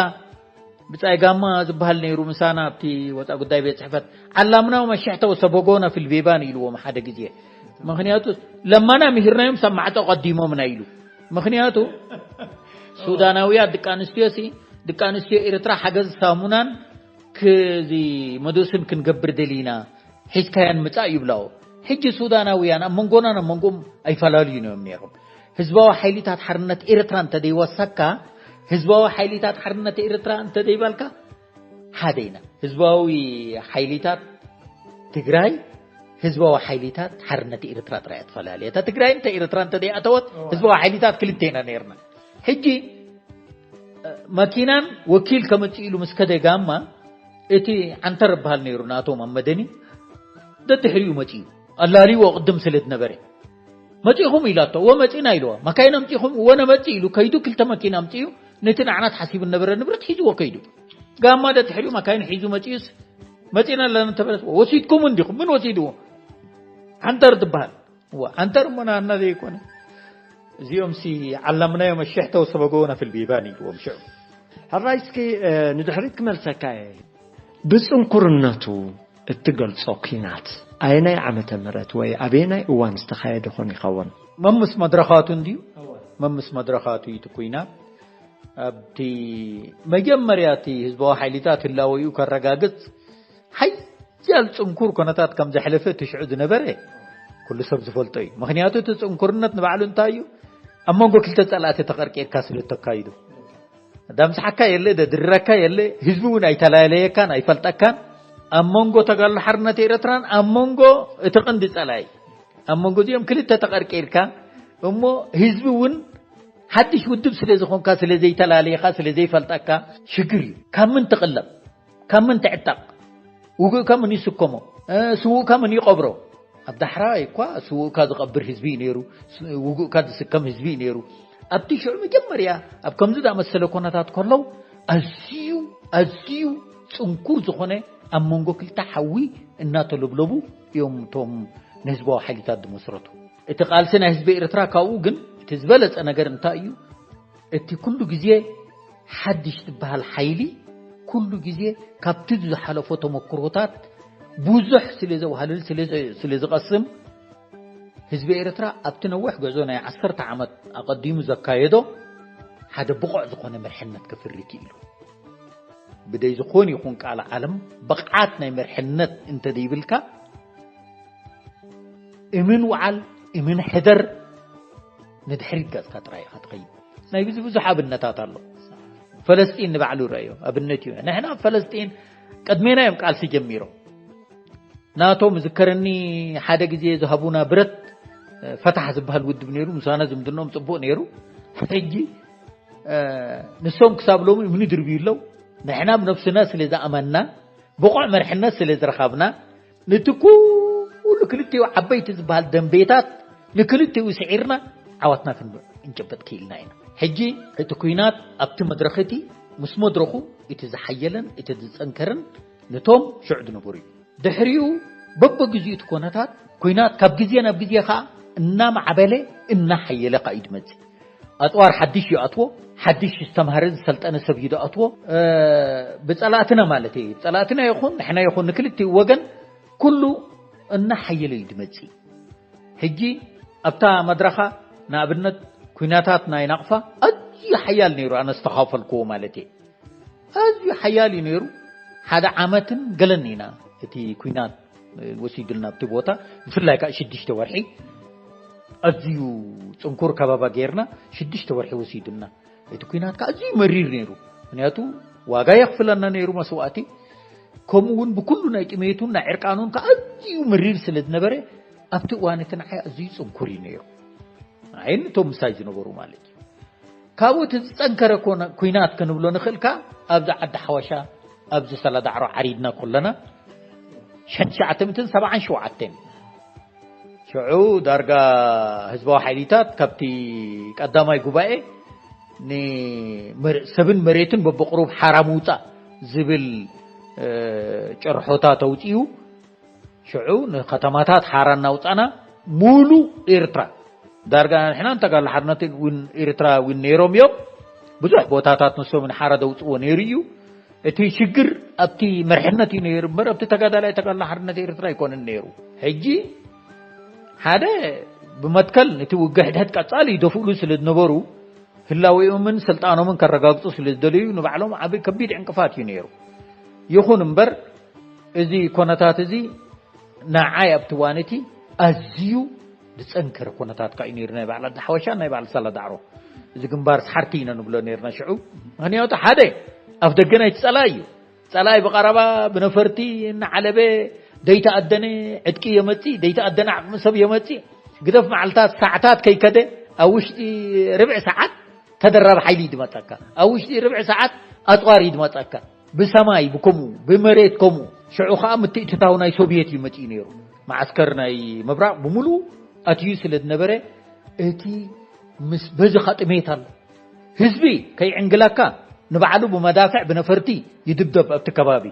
ብጻይ ጋማ ዝበሃል ነይሩ ምሳና ኣብቲ ወጻኢ ጉዳይ ቤት ጽሕፈት። ዓላምናው መሸሕታ ወሰበጎና ፊል ቢባን ኢልዎም ሓደ ግዜ። ምኽንያቱ ለማና ምሂርናዮም ሰብ ማዕጾ ቀዲሞምና ኢሉ። ምኽንያቱ ሱዳናውያ ደቂ ኣንስትዮ ሲ፣ ደቂ ኣንስትዮ ኤርትራ ሓገዝ ሳሙናን ክዚ መዶስን ክንገብር ደሊና፣ ሒዝካያን ምጻእ ይብላዎ። ሕጂ ሱዳናውያን ኣብ መንጎናን ኣብ መንጎም ኣይፈላለዩን እዮም ነይሮም። ህዝባዊ ሓይልታት ሓርነት ኤርትራ እንተደይወሰካ፣ ህዝባዊ ሓይልታት ሓርነት ኤርትራ እንተደይበልካ፣ ሓደ ኢና። ህዝባዊ ሓይልታት ትግራይ፣ ህዝባዊ ሓይልታት ሓርነት ኤርትራ ጥራይ እያ ትፈላለ። እታ ትግራይ እንተ ኤርትራ እንተደይኣተወት፣ እዋ። ህዝባዊ ሓይልታት ክልተ ኢና ነይርና። ሕጂ፣ እ፣ መኪናን ወኪል ከመጽእ ኢሉ ምስ ከደ ጋማ፣ እቲ ዓንተር ይበሃል ነይሩ ናቶም ኣብ መደኒ፣ ደድሕሪኡ መጺኡ። ኣላልይዎ ቅድም ስለ ዝነበረ፣ "መጺኹም?" ኢላቶ። "እወ መጺና" ኢልዋ። "መካይን ኣምጺኹም?" "እወ ነመጽእ" ኢሉ ከይዱ ክልተ መኪና ኣምጺኡ፣ ነቲ ንዓና ተሓሲቡ ዝነበረ ንብረት ሒዝዎ ከይዱ። ጋማ ደድሕሪኡ መካይን ሒዙ መጺኡስ፣ "መጺና ኣለና" እንተበለት፣ "ወሲድኩም እንዲኹም?" "ምን ወሲድዎ?" "ዓንተር ትበሃል?" "እወ፣ ዓንተር እሞ ናና ዘይኮነ?" "እዚኦም ሲ ዓላምናዮም ኣሸሕተ ወሰበጎና ፊል ቢባን" ኢልዎም ሽዑ። ሕራይ እስኪ፣ እ፣ ንድሕሪት ክመልሰካ እየ። ብጽንኩርነቱ እትገልጾ ኲናት ኣየናይ ዓመተ ምህረት ወይ ኣበየናይ እዋን ዝተኻየደ ኾን ይኸውን? መምስ መድረኻቱ እንድዩ። መምስ መድረኻቱ እዩ እቲ ኲናት። ኣብቲ መጀመርያ እቲ ህዝባዊ ሓይልታት ህላወኡ ከረጋግጽ ሓያል ጽንኩር ኮነታት ከም ዘሕለፈ እቲ ሽዑ ዝነበረ ኩሉ ሰብ ዝፈልጦ እዩ። ምኽንያቱ እቲ ጽንኩርነት ንባዕሉ እንታይ እዩ? ኣብ መንጎ ክልተ ጸላእቲ ተቐርቂርካ ስለ እተካይዱ። ዳምስሓካ የለ፣ ደድርረካ የለ፣ ህዝቢ እውን ኣይተላለየካን ኣይፈልጠካን። ኣብ መንጎ ተጋድሎ ሓርነት ኤርትራን ኣብ መንጎ እቲ ቀንዲ ጸላኢ፣ ኣብ መንጎ እዚኦም ክልተ ተቐርቂርካ፣ እሞ ህዝቢ እውን ሓድሽ ውድብ ስለ ዝኾንካ፣ ስለ ዘይተላለየኻ፣ ስለ ዘይፈልጠካ ሽግር እዩ። ካብ ምን ትቕለብ? ካብ ምን ትዕጠቕ? ውጉእካ ምን ይስከሞ? እ፣ ስዉእካ ምን ይቐብሮ? ኣብ ዳሕራይ እኳ ስዉእካ ዝቐብር ህዝቢ እዩ ነይሩ፣ ስ-፣ ውጉእካ ዝስከም ህዝቢ እዩ ነይሩ። ኣብቲ ሽዑ መጀመርያ ኣብ ከምዚ ዝኣመሰለ ኮነታት ከለዉ፣ ኣዝዩ፣ ኣዝዩ ጽንኩር ዝኾነ ኣብ መንጎ ክልተ ሓዊ እናተለብለቡ እዮም እቶም ንህዝባዊ ሓይልታት ዝመስረቱ። እቲ ቃልሲ ናይ ህዝቢ ኤርትራ ካብኡ ግን እቲ ዝበለጸ ነገር እንታይ እዩ? እቲ ኩሉ ግዜ ሓድሽ ዝበሃል ሓይሊ ኩሉ ግዜ ካብቲ ዝሓለፎ ተመክሮታት ብዙሕ ስለ ዘውሃልል፣ ስለ ዘ-፣ ስለ ዝቐስም፣ ህዝቢ ኤርትራ ኣብቲ ነዊሕ ጉዕዞ ናይ ዓሰርተ ዓመት ኣቐዲሙ ዘካየዶ ሓደ ብቑዕ ዝኾነ መርሕነት ከፍሪ ክኢሉ። ብደይ ዝኾን ይኹን ቃል ዓለም ብቕዓት ናይ መርሕነት እንተደይብልካ፣ እምን ውዓል፣ እምን ሕደር፣ ንድሕሪት ገጽካ ጥራይ ኢኻ ትኸይድ። ናይ ብዙ ብዙሕ ኣብነታት ኣሎ። ፈለስጢን ንባዕሉ ረእዮ፣ ኣብነት እዩ። ንሕና ኣብ ፈለስጢን ቅድሜና እዮም ቃልሲ ጀሚሮም። ናቶም ዝከረኒ ሓደ ግዜ ዝሃቡና ብረት፣ ፈታሕ ዝበሃል ውድብ ነይሩ፣ ምሳና ዝምድኖም ጽቡቕ ነይሩ። ሕጂ፣ እ፣ ንሶም ክሳብ ሎሚ እምኒ ድርብዩ ኣለዉ። ንሕና ብነብስና ስለ ዝኣመንና፣ ብቑዕ መርሕነት ስለ ዝረኻብና፣ ነቲ ኩሉ ክልቲኡ ዓበይቲ ዝበሃል ደንቤታት ንክልቲኡ ስዒርና ዓወትና ክንጨበጥ ክኢልና ኢና። ሕጂ እቲ ኲናት ኣብቲ መድረኽ እቲ ምስ መድረኹ እቲ ዝሓየለን እቲ ዝጸንከረን ነቶም ሽዑ ዝነበሩ እዩ። ድሕሪኡ በበግዚኡ እቲ ኮነታት ኲናት ካብ ግዜ ናብ ግዜ ኸኣ እናማዕበለ እናሓየለ ኸኣ እዩ ዝመጽእ። ኣጽዋር ሓድሽ ይኣትዎ፣ ሓድሽ ዝተምሃረ ዝሰልጠነ ሰብ እዩ ዝኣትዎ። እ፣ ብጸላእትና ማለት እዩ። ብጸላእትና ይኹን ንሕና ይኹን ንክልቲኡ ወገን ኩሉ እናሓየለ እዩ ዝመጽእ። ሕጂ ኣብታ መድረኻ ንኣብነት ኲናታት ናይ ናቕፋ ኣዝዩ ሓያል ነይሩ፣ ኣነ ዝተኻፈልክዎ ማለት እየ። ኣዝዩ ሓያል እዩ ነይሩ። ሓደ ዓመትን ገለን ኢና እቲ ኲናት ወሲዱልና ኣብቲ ቦታ፣ ብፍላይ ከዓ ሽዱሽተ ወርሒ ኣዝዩ ጽንኩር ከባባ ጌርና ሽዱሽተ ወርሒ ወሲዱልና። እቲ ኲናት ከዓ ኣዝዩ መሪር ነይሩ፣ ምክንያቱ ዋጋ የኽፍለና ነይሩ መስዋእቲ፣ ከምኡ እውን ብኩሉ ናይ ጥሜቱን ናይ ዕርቃኑን ከዓ ኣዝዩ መሪር ስለ ዝነበረ ኣብቲ እዋን እቲ ንዓይ ኣዝዩ ጽንኩር እዩ ነይሩ። ንዓይን እቶም ምሳይ ዝነበሩ ማለት እዩ። ካብኡ እቲ ዝጸንከረ ኮነ-፣ ኲናት ክንብሎ ንኽእል ከኣ ኣብዚ ዓዲ ሓወሻ፣ ኣብዚ ሰላዳዕሮ ዓሪድና ከለና፣ ሽሕን ትሽዓተ ሚእትን ሰብዓን ሸውዓተን፣ ሽዑ ዳርጋ ህዝባዊ ሓይሊታት ካብቲ ቀዳማይ ጉባኤ ንመር-፣ ሰብን መሬትን በብቕሩብ ሓራ ምውጻእ ዝብል፣ እ፣ ጭርሖታት ኣውጺኡ። ሽዑ ንከተማታት ሓራ እናውጻና፣ ሙሉእ ኤርትራ፣ ዳርጋ ንሕናን ተጋድሎ ሓርነትን እውን ኤርትራ እውን ነይሮም እዮም። ብዙሕ ቦታታት ንሶም ንሓራ ዘውጽእዎ ነይሩ እዩ። እቲ ሽግር ኣብቲ መርሕነት እዩ ነይሩ እምበር፣ ኣብቲ ተጋዳላይ ተጋድሎ ሓርነት ኤርትራ ኣይኮነን ነይሩ። ሕጂ ሓደ ብመትከል ነቲ ውግእ ሕድሕድ ቀጻሊ ይደፍእሉ ስለ ዝነበሩ፣ ህላዌኦምን ስልጣኖምን ከረጋግጹ ስለ ዝደለዩ፣ ንባዕሎም ዓቢ ከቢድ ዕንቅፋት እዩ ነይሩ። ይኹን እምበር፣ እዚ ኮነታት እዚ ንዓይ ኣብቲ እዋን እቲ ኣዝዩ ዝጸንከረ ኮነታት ከኣ እዩ ነይሩ፣ ናይ በዓል ዓዲ ሓወሻ፣ ናይ በዓል ሳላ ዳዕሮ። እዚ ግንባር ሰሓርቲ ኢና ንብሎ ነይርና ሽዑ። ምኽንያቱ ሓደ፣ ኣፍ ደገ ናይቲ ጸላኢ እዩ። ጸላኢ ብቐረባ ብነፈርቲ እናዓለበ ደይተኣደነ ዕጥቂ የመጽእ፣ ደይተኣደነ ዓቕሚ ሰብ የመጽእ። ግደፍ መዓልታት፣ ሰዓታት ከይከደ፣ ኣብ ውሽጢ ርብዒ ሰዓት ተደራቢ ሓይሊ እዩ ዝመፀካ። ኣብ ውሽጢ ርብዒ ሰዓት ኣፅዋር እዩ ዝመፀካ። ብሰማይ ብከምኡ፣ ብመሬት ከምኡ። ሽዑ ከዓ ምትእትታው ናይ ሶቪየት እዩ መፂኡ ነይሩ። መዓስከር ናይ ምብራቕ ብምሉኡ ኣትዩ ስለ ዝነበረ፣ እቲ ምስ በዚ ከዓ ጥሜት ኣሎ። ህዝቢ ከይዕንግላካ ንባዕሉ ብመዳፍዕ ብነፈርቲ ይድብደብ ኣብቲ ከባቢ።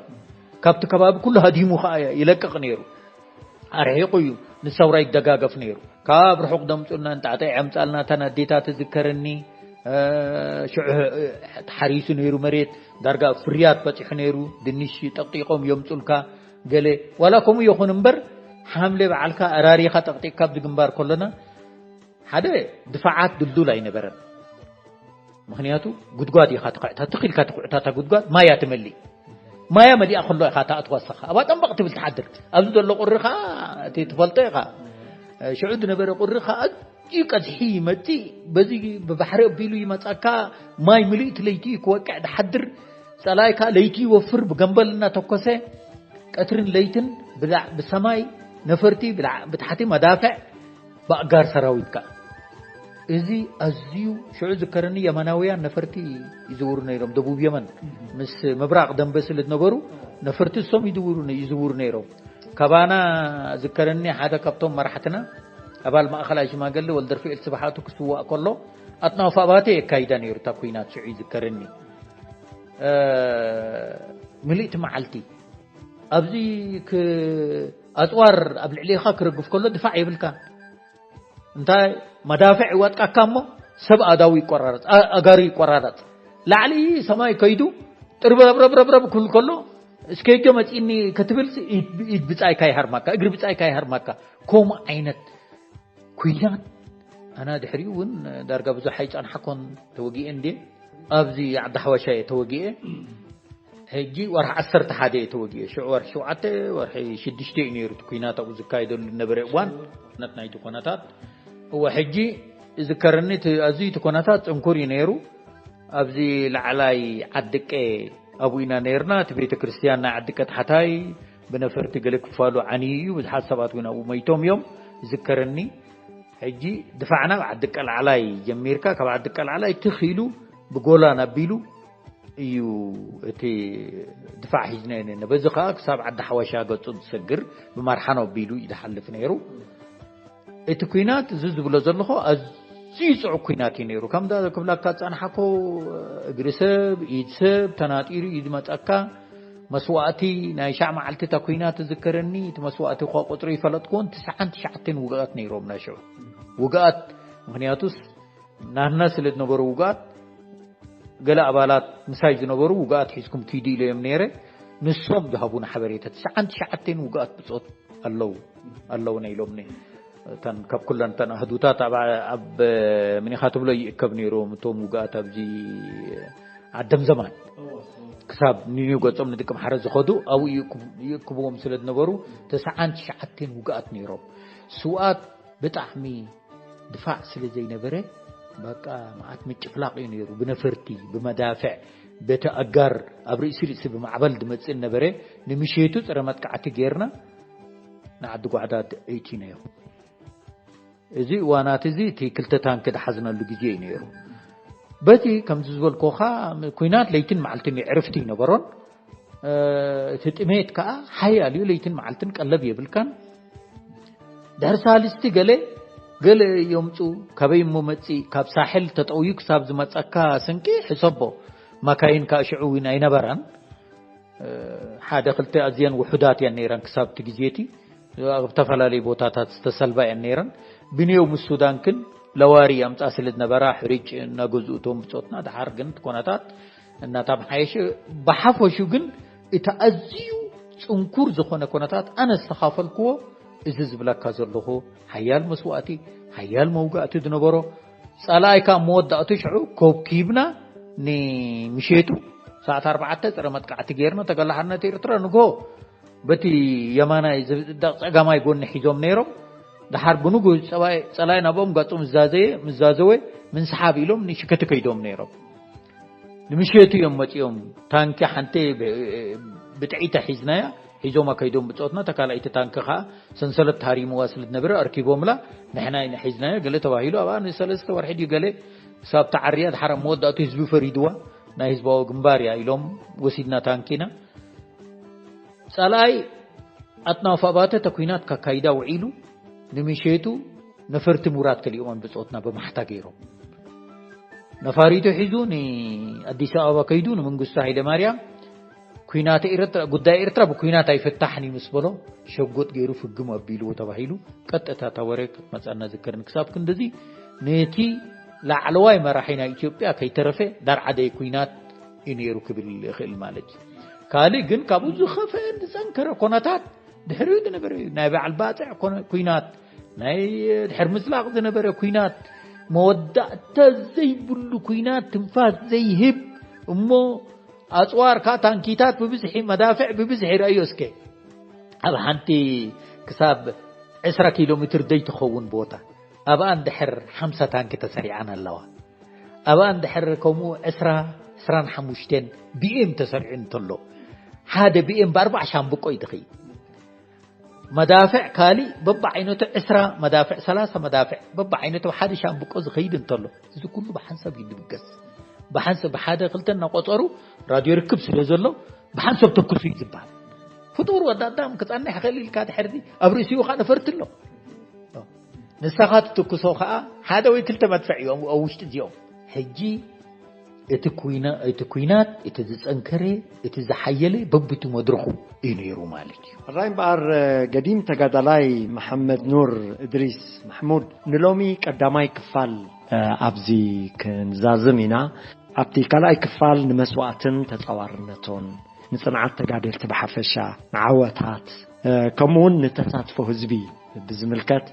ካብቲ ከባቢ ኩሉ ሃዲሙ ከዓ ይለቅቕ ነይሩ። ኣርሒቑ እዩ ንሰውራ ይደጋገፍ ነይሩ። ካብ ርሑቕ ደምፁና እንጣዕጣ የምፃልና እተን ኣዴታት እዝከረኒ። ሽዑ ተሓሪሱ ነይሩ መሬት፣ ዳርጋ ፍርያት በፂሑ ነይሩ። ድንሽ ጠቕጢቖም የምፁልካ ገለ። ዋላ ከምኡ ይኹን እምበር፣ ሓምለ በዓልካ ኣራሪኻ ጠቕጢቕካ ኣብዚ ግንባር ከሎና ሓደ ድፋዓት ድልዱል ኣይነበረን። ምኽንያቱ ጉድጓድ ኢኻ ትኹዕታ፣ ትኽ ኢልካ ትኹዕታ እታ ጉድጓድ ማያ ትመልእ። ማያ መሊኣ ከሎ ኢኻ ትኣትዋ ንስኻ። ኣብኣ ጠንበቕ ትብል ትሓድር። ኣብዚ ዘሎ ቁሪ ኸዓ እቲ ትፈልጦ ኢኻ። ሽዑ ዝነበረ ቁሪ ኸዓ ኣዝዩ ቀዝሒ ይመጽእ። በዚ ብባሕሪ ኣቢሉ ይመጻካ። ማይ ምልእቲ ለይቲ እዩ ክወቅዕ ዝሓድር። ጸላኢ ከኣ ለይቲ ይወፍር፣ ብገምበል እናተኮሰ ቀትርን ለይትን ብላዕ-፣ ብሰማይ ነፈርቲ፣ ብላዕ-፣ ብታሕቲ መዳፍዕ፣ ብኣጋር ሰራዊት ከኣ። እዚ ኣዝዩ ሽዑ ዝከረኒ የመናውያን ነፈርቲ ይዝውሩ ነይሮም፣ ደቡብ የመን። ምስ ምብራቕ ደንበ ስለ ዝነበሩ ነፈርቲ እሶም ይዝውሩ ነ-፣ ይዝውሩ ነይሮም። ካባና ዝከረኒ ሓደ ካብቶም መራሕትና ኣባል ማእኸላይ ሽማግለ ወልደርፍኤል ስብሓቱ ክስዋእ ከሎ ኣጥናፉ ኣባተ የካይዳ ነይሩ እታ ኲናት ሽዑ ይዝከረኒ። እ፣ ምልእቲ መዓልቲ ኣብዚ ክ-፣ ኣጽዋር ኣብ ልዕሌኻ ክረግፍ ከሎ ድፋዕ የብልካን። እንታይ መዳፍዕ ይወጥቃካ እሞ ሰብ ኣእዳዉ ይቆራረጽ፣ ኣ-፣ ኣእጋሩ ይቆራረጽ። ላዕሊ ሰማይ ከይዱ ጥርብረብረብረብረብ ክብል ከሎ እስከ ጆ መጺእኒ ክትብል ኢድ፣ ኢድ ብጻይካ ይሃርማካ፣ እግሪ ብጻይካ ይሃርማካ። ከምኡ ዓይነት ኲናት ኣና ድሕሪኡ እውን ዳርጋ ብዙሕ ኣይጸንሓኮን ተወጊኤ እንዴ። ኣብዚ ዓዲ ሓወሻ እየ ተወጊኤ። ሕጂ ወርሒ ዓሰርተ ሓደ እየ ተወጊኤ። ሽዑ ወርሒ ሸውዓተ፣ ወርሒ ሽዱሽተ እዩ ነይሩ እቲ ኲናት ኣብኡ ዝካየደሉ ዝነበረ እዋን። ነት ናይቲ ኮነታት። እወ፣ ሕጂ ዝከረኒ እቲ፣ ኣዝዩ እቲ ኮነታት ጽንኩር እዩ ነይሩ። ኣብዚ ላዕላይ ዓድቀ ኣብኡ ኢና ነይርና። እቲ ቤተ ክርስቲያን ናይ ዓድቀ ታሕታይ ብነፈርቲ ገለ ክፋሉ ዓንዩ እዩ። ብዙሓት ሰባት እውን ኣብኡ መይቶም እዮም። ዝከረኒ ሕጂ ድፋዕና ኣብ ዓድቀ ላዕላይ ጀሚርካ፣ ካብ ዓድቀ ላዕላይ ትኽ ኢሉ ብጎላን ኣቢሉ እዩ እቲ ድፋዕ ሒዝናዮ ነርና። በዚ ኸኣ ክሳብ ዓዲ ሓወሻ ገጹ ዝሰግር ብማርሓኖ ኣቢሉ እዩ ዝሓልፍ ነይሩ። እቲ ኲናት እዚ ዝብሎ ዘለኹ ኣዝዩ ጽዑቕ ኲናት እዩ ነይሩ። ከምዛ ክብላካ ዝጸንሓኩ እግሪ ሰብ፣ ኢድ ሰብ ተናጢሩ እዩ ዝመጸካ። መስዋእቲ ናይ ሻዕ መዓልቲ እታ ኲናት ዝዝከረኒ፣ እቲ መስዋእቲ እኳ ቁጽሪ ይፈለጥኩዎን፣ ትስዓን ትሽዓተን ውግኣት ነይሮምና ሽዑ። ውግኣት ምኽንያቱስ ናህና ስለ ዝነበሩ ውግኣት፣ ገለ ኣባላት ምሳይ ዝነበሩ ውግኣት ሒዝኩም ኪዱ ኢለዮም ነይረ። ንሶም ዝሃቡና ሓበሬታ፣ ትስዓን ትሽዓተን ውግኣት ብጾት ኣለዉ፣ ኣለዉና ኢሎምኒ። እተን፣ ካብ ኩለን እተን ኣህዱታት ኣብ፣ ኣብ ምኒኻ ትብሎ ይእከብ ነይሮም እቶም ውግኣት ኣብዚ ዓደም ዘማን። ክሳብ ኒኒው ገጾም ንድቂ ምሓረ ዝኸዱ ኣብኡ ይእክቡ-፣ ይእክብዎም ስለ ዝነበሩ፣ ትስዓን ትሽዓተን ውግኣት ነይሮም። ስውኣት ብጣዕሚ ድፋዕ ስለ ዘይነበረ፣ በቃ መዓት ምጭፍላቕ እዩ ነይሩ። ብነፈርቲ፣ ብመዳፍዕ፣ በቲ ኣጋር ኣብ ርእሲ ርእሲ ብማዕበል ዝመጽእ ነበረ። ንምሸቱ ጸረ መጥቃዕቲ ጌርና ንዓዲ ጓዕዳድ እቲናዮ። እዚ እዋናት እዚ እቲ ክልተ ታንኪ ዝሓዝነሉ ግዜ እዩ ነይሩ። በቲ ከምዚ ዝበልኩኻ ኲናት ለይትን መዓልትን እዩ፣ ዕርፍቲ ኣይነበሮን። እ፣ እቲ ጥሜት ከኣ ሓያል እዩ፣ ለይትን መዓልትን ቀለብ የብልካን። ድሕሪ ሳልስቲ ገለ፣ ገለ የምጹ፣ ካበይ እሞ መጺእ፣ ካብ ሳሕል ተጠውዩ ክሳብ ዝመጸካ ስንቂ ሕሰቦ። ማካይን ከኣ ሽዑ እውን ኣይነበራን። እ፣ ሓደ ክልተ ኣዝየን ውሑዳት እየን ነይረን ክሳብ እቲ ግዜ እቲ። ኣብ ዝተፈላለዩ ቦታታት ዝተሰልባ እየን ነይረን። ብንየው ምስ ሱዳን ግን ለዋሪ ኣምጻ ስለ ዝነበራ ሕሪጭ እናገዝኡ እቶም ብጾትና፣ ደሓር ግን እቲ ኮነታት እናተመሓየሸ፣ ብሓፈሹ ግን እቲ ኣዝዩ ጽንኩር ዝኾነ ኮነታት ኣነ ዝተኻፈልክዎ፣ እዚ ዝብለካ ዘለኹ ሓያል መስዋእቲ፣ ሓያል መውጋእቲ ዝነበሮ፣ ጸላኢ ከኣ መወዳእቱ ሽዑ ኮብኪብና ንምሸቱ ሰዓት ኣርባዕተ ጸረ መጥቃዕቲ ጌርና ተጋድሎ ሓርነት ኤርትራ ንግሆ በቲ የማናይ ዝ-፣ ጸጋማይ ጎኒ ሒዞም ነይሮም። ደሓር ብንጉህ ጸባኢ-፣ ጸላኢ ናብኦም ገጹ ምስ ዛዘየ፣ ምስ ዛዘወ ምንስሓብ ኢሎም ንሽከቲ ከይዶም ነይሮም። ንምሸቱ እዮም መጺኦም። ታንኪ ሓንቲ ብ-፣ ብጥዒታ ሒዝናያ፣ ሒዞማ ከይዶም ብጾትና። እታ ካልኣይቲ ታንኪ ከኣ ሰንሰለት ተሃሪምዋ ስለ ዝነበረ ኣርኪቦምላ፣ ንሕና ኢና ሒዝናዮ ገለ ተባሂሉ ኣብኣ ንሰለስተ ወርሒ ድዩ ገለ ክሳብ ተዓርያ ድሓር ኣብ መወዳእቱ ህዝቢ ፈሪድዋ። ናይ ህዝባዊ ግንባር እያ ኢሎም ወሲድና ታንኪና። ጸላኢ ኣጥናፉ ኣባተ ተኩናት ካካይዳ ውዒሉ ንምሸቱ ነፈርቲ ምውራድ ከሊኦምን ብጾትና ብማሕታ ገይሮም። ነፋሪቱ ሒዙ ንኣዲስ ኣበባ ከይዱ ንመንግስቱ ሃይለ ማርያም ኩናት ኤርትራ፣ ጉዳይ ኤርትራ ብኩናት ኣይፈታሕን እዩ ምስ በሎ፣ ሸጎጥ ገይሩ ፍግም ኣቢልዎ ተባሂሉ። ቀጥታ እታ ወረ ክትመጻና ዝከርን ክሳብ ክንድዚ ነቲ ላዕለዋይ መራሒ ናይ ኢትዮጵያ ከይተረፈ ዳርዓደይ ኩናት እዩ ነይሩ ክብል ይኽእል ማለት እዩ። ካልእ ግን ካብኡ ዝኸፈ ዝጸንከረ ኮነታት ድሕሪኡ ዝነበረ እዩ። ናይ በዓል ባጽዕ ኮነ-፣ ኩናት፣ ናይ ድሕር ምዝላቕ ዝነበረ ኩናት፣ መወዳእታ ዘይብሉ ኩናት፣ ትንፋስ ዘይህብ እሞ ኣጽዋር ከኣ ታንኪታት ብብዝሒ፣ መዳፍዕ ብብዝሒ ረእዮ እስከ። ኣብ ሓንቲ ክሳብ ዕስራ ኪሎ ሜትር ዘይትኸውን ቦታ ኣብኣ እንድሕር ሓምሳ ታንኪ ተሰሪዓን ኣለዋ። ኣብኣ እንድሕር ከምኡ ዕስራ፣ ዕስራን ሓሙሽተን ቢኤም ተሰሪዑ እንተሎ፣ ሓደ ቢኤም ብኣርባዕ ሻምብቆ እዩ ዝኸይድ። መዳፍዕ ካሊእ በብዓይነቱ ዕስራ መዳፍዕ፣ ሰላሳ መዳፍዕ በብዓይነቱ ሓደ ሻምብቆ ዝኸይድ እንተሎ፣ እዚ ኩሉ ብሓንሳብ እዩ ዝብገስ። ብሓንሳብ ብሓደ ክልተ እናቆጸሩ ራድዮ ርክብ ስለ ዘሎ ብሓንሳብ ተኩሱ እዩ ዝበሃል። ፍጡር ወዲ ኣዳም ክጸንሕ ይኽእል ኢልካ ድሕሪ ኣብ ርእሲኡ ኸኣ ነፈርቲ ኣሎ። ንስኻ ትትኩሶ ኸኣ ሓደ ወይ ክልተ መድፍዕ እዮም ኣብ ውሽጢ እዚኦም። ሕጂ እቲ ኩይና-፣ እቲ ኩናት፣ እቲ ዝጸንከረ፣ እቲ ዝሓየለ በብቲ መድረኹ እዩ ነይሩ ማለት እዩ። ሕራይ እምበኣር፣ ገዲም ተጋዳላይ መሓመድ ኑር እድሪስ ማሕሙድ፣ ንሎሚ ቀዳማይ ክፋል፣ እ፣ ኣብዚ ክንዛዝም ኢና። ኣብቲ ካልኣይ ክፋል ንመስዋእትን ተጻዋርነቶን፣ ንጽንዓት ተጋደልቲ ብሓፈሻ፣ ንዓወታት፣ እ፣ ከምኡውን ንተሳትፎ ህዝቢ ብዝምልከት፣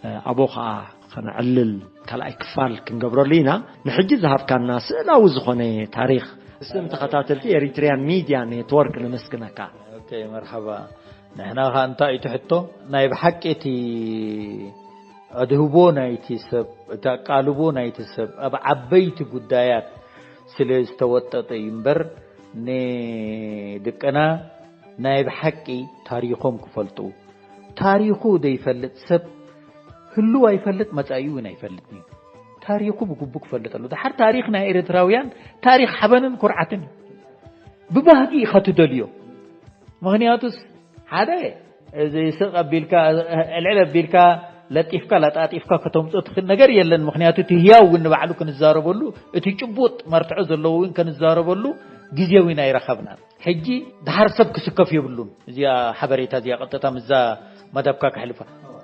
እ፣ ኣብኡ ኸኣ ኸነዕልል ካልኣይ ክፋል ክንገብረሉ ኢና። ንሕጂ ዝሃብካና ስእላዊ ዝኾነ ታሪኽ፣ ብስም ተኸታተልቲ ኤሪትሪያን ሚድያ ኔትወርክ ነመስግነካ። ኦኬ፣ መርሓባ። ንሕና ኸኣ እንታይ እዩ እቲ ሕቶ? ናይ ብሓቂ እቲ ኣድህቦ ናይቲ ሰብ፣ እቲ ኣቃልቦ ናይቲ ሰብ ኣብ ዓበይቲ ጉዳያት ስለ ዝተወጠጠ እዩ እምበር፣ ንደቅና ናይ ብሓቂ ታሪኾም ክፈልጡ። ታሪኹ ዘይፈልጥ ሰብ ህልው ኣይፈልጥ፣ መጻኢኡ እውን ኣይፈልጥን እዩ። ታሪኹ ብግቡእ ክፈልጥ ኣለዎ። ድሓር ታሪኽ ናይ ኤርትራውያን ታሪኽ ሓበንን ኩርዓትን እዩ። ብባህጊ ኢኻ ትደልዮ። ምኽንያቱስ ሓደ፣ እዚ ስቕ ኣቢልካ፣ ዕልዕል ኣቢልካ፣ ለጢፍካ፣ ለጣጢፍካ ከተምጽኦ ትኽእል ነገር የለን። ምኽንያቱ እቲ ህያው እውን ንባዕሉ ክንዛረበሉ፣ እቲ ጭቡጥ መርትዖ ዘለዎ እውን ክንዛረበሉ ግዜ እውን ኣይረኸብናን። ሕጂ ድሓር ሰብ ክስከፍ የብሉን። እዚኣ ሓበሬታ እዚኣ ቀጥታ ምስዛ መደብካ ከሕልፋ።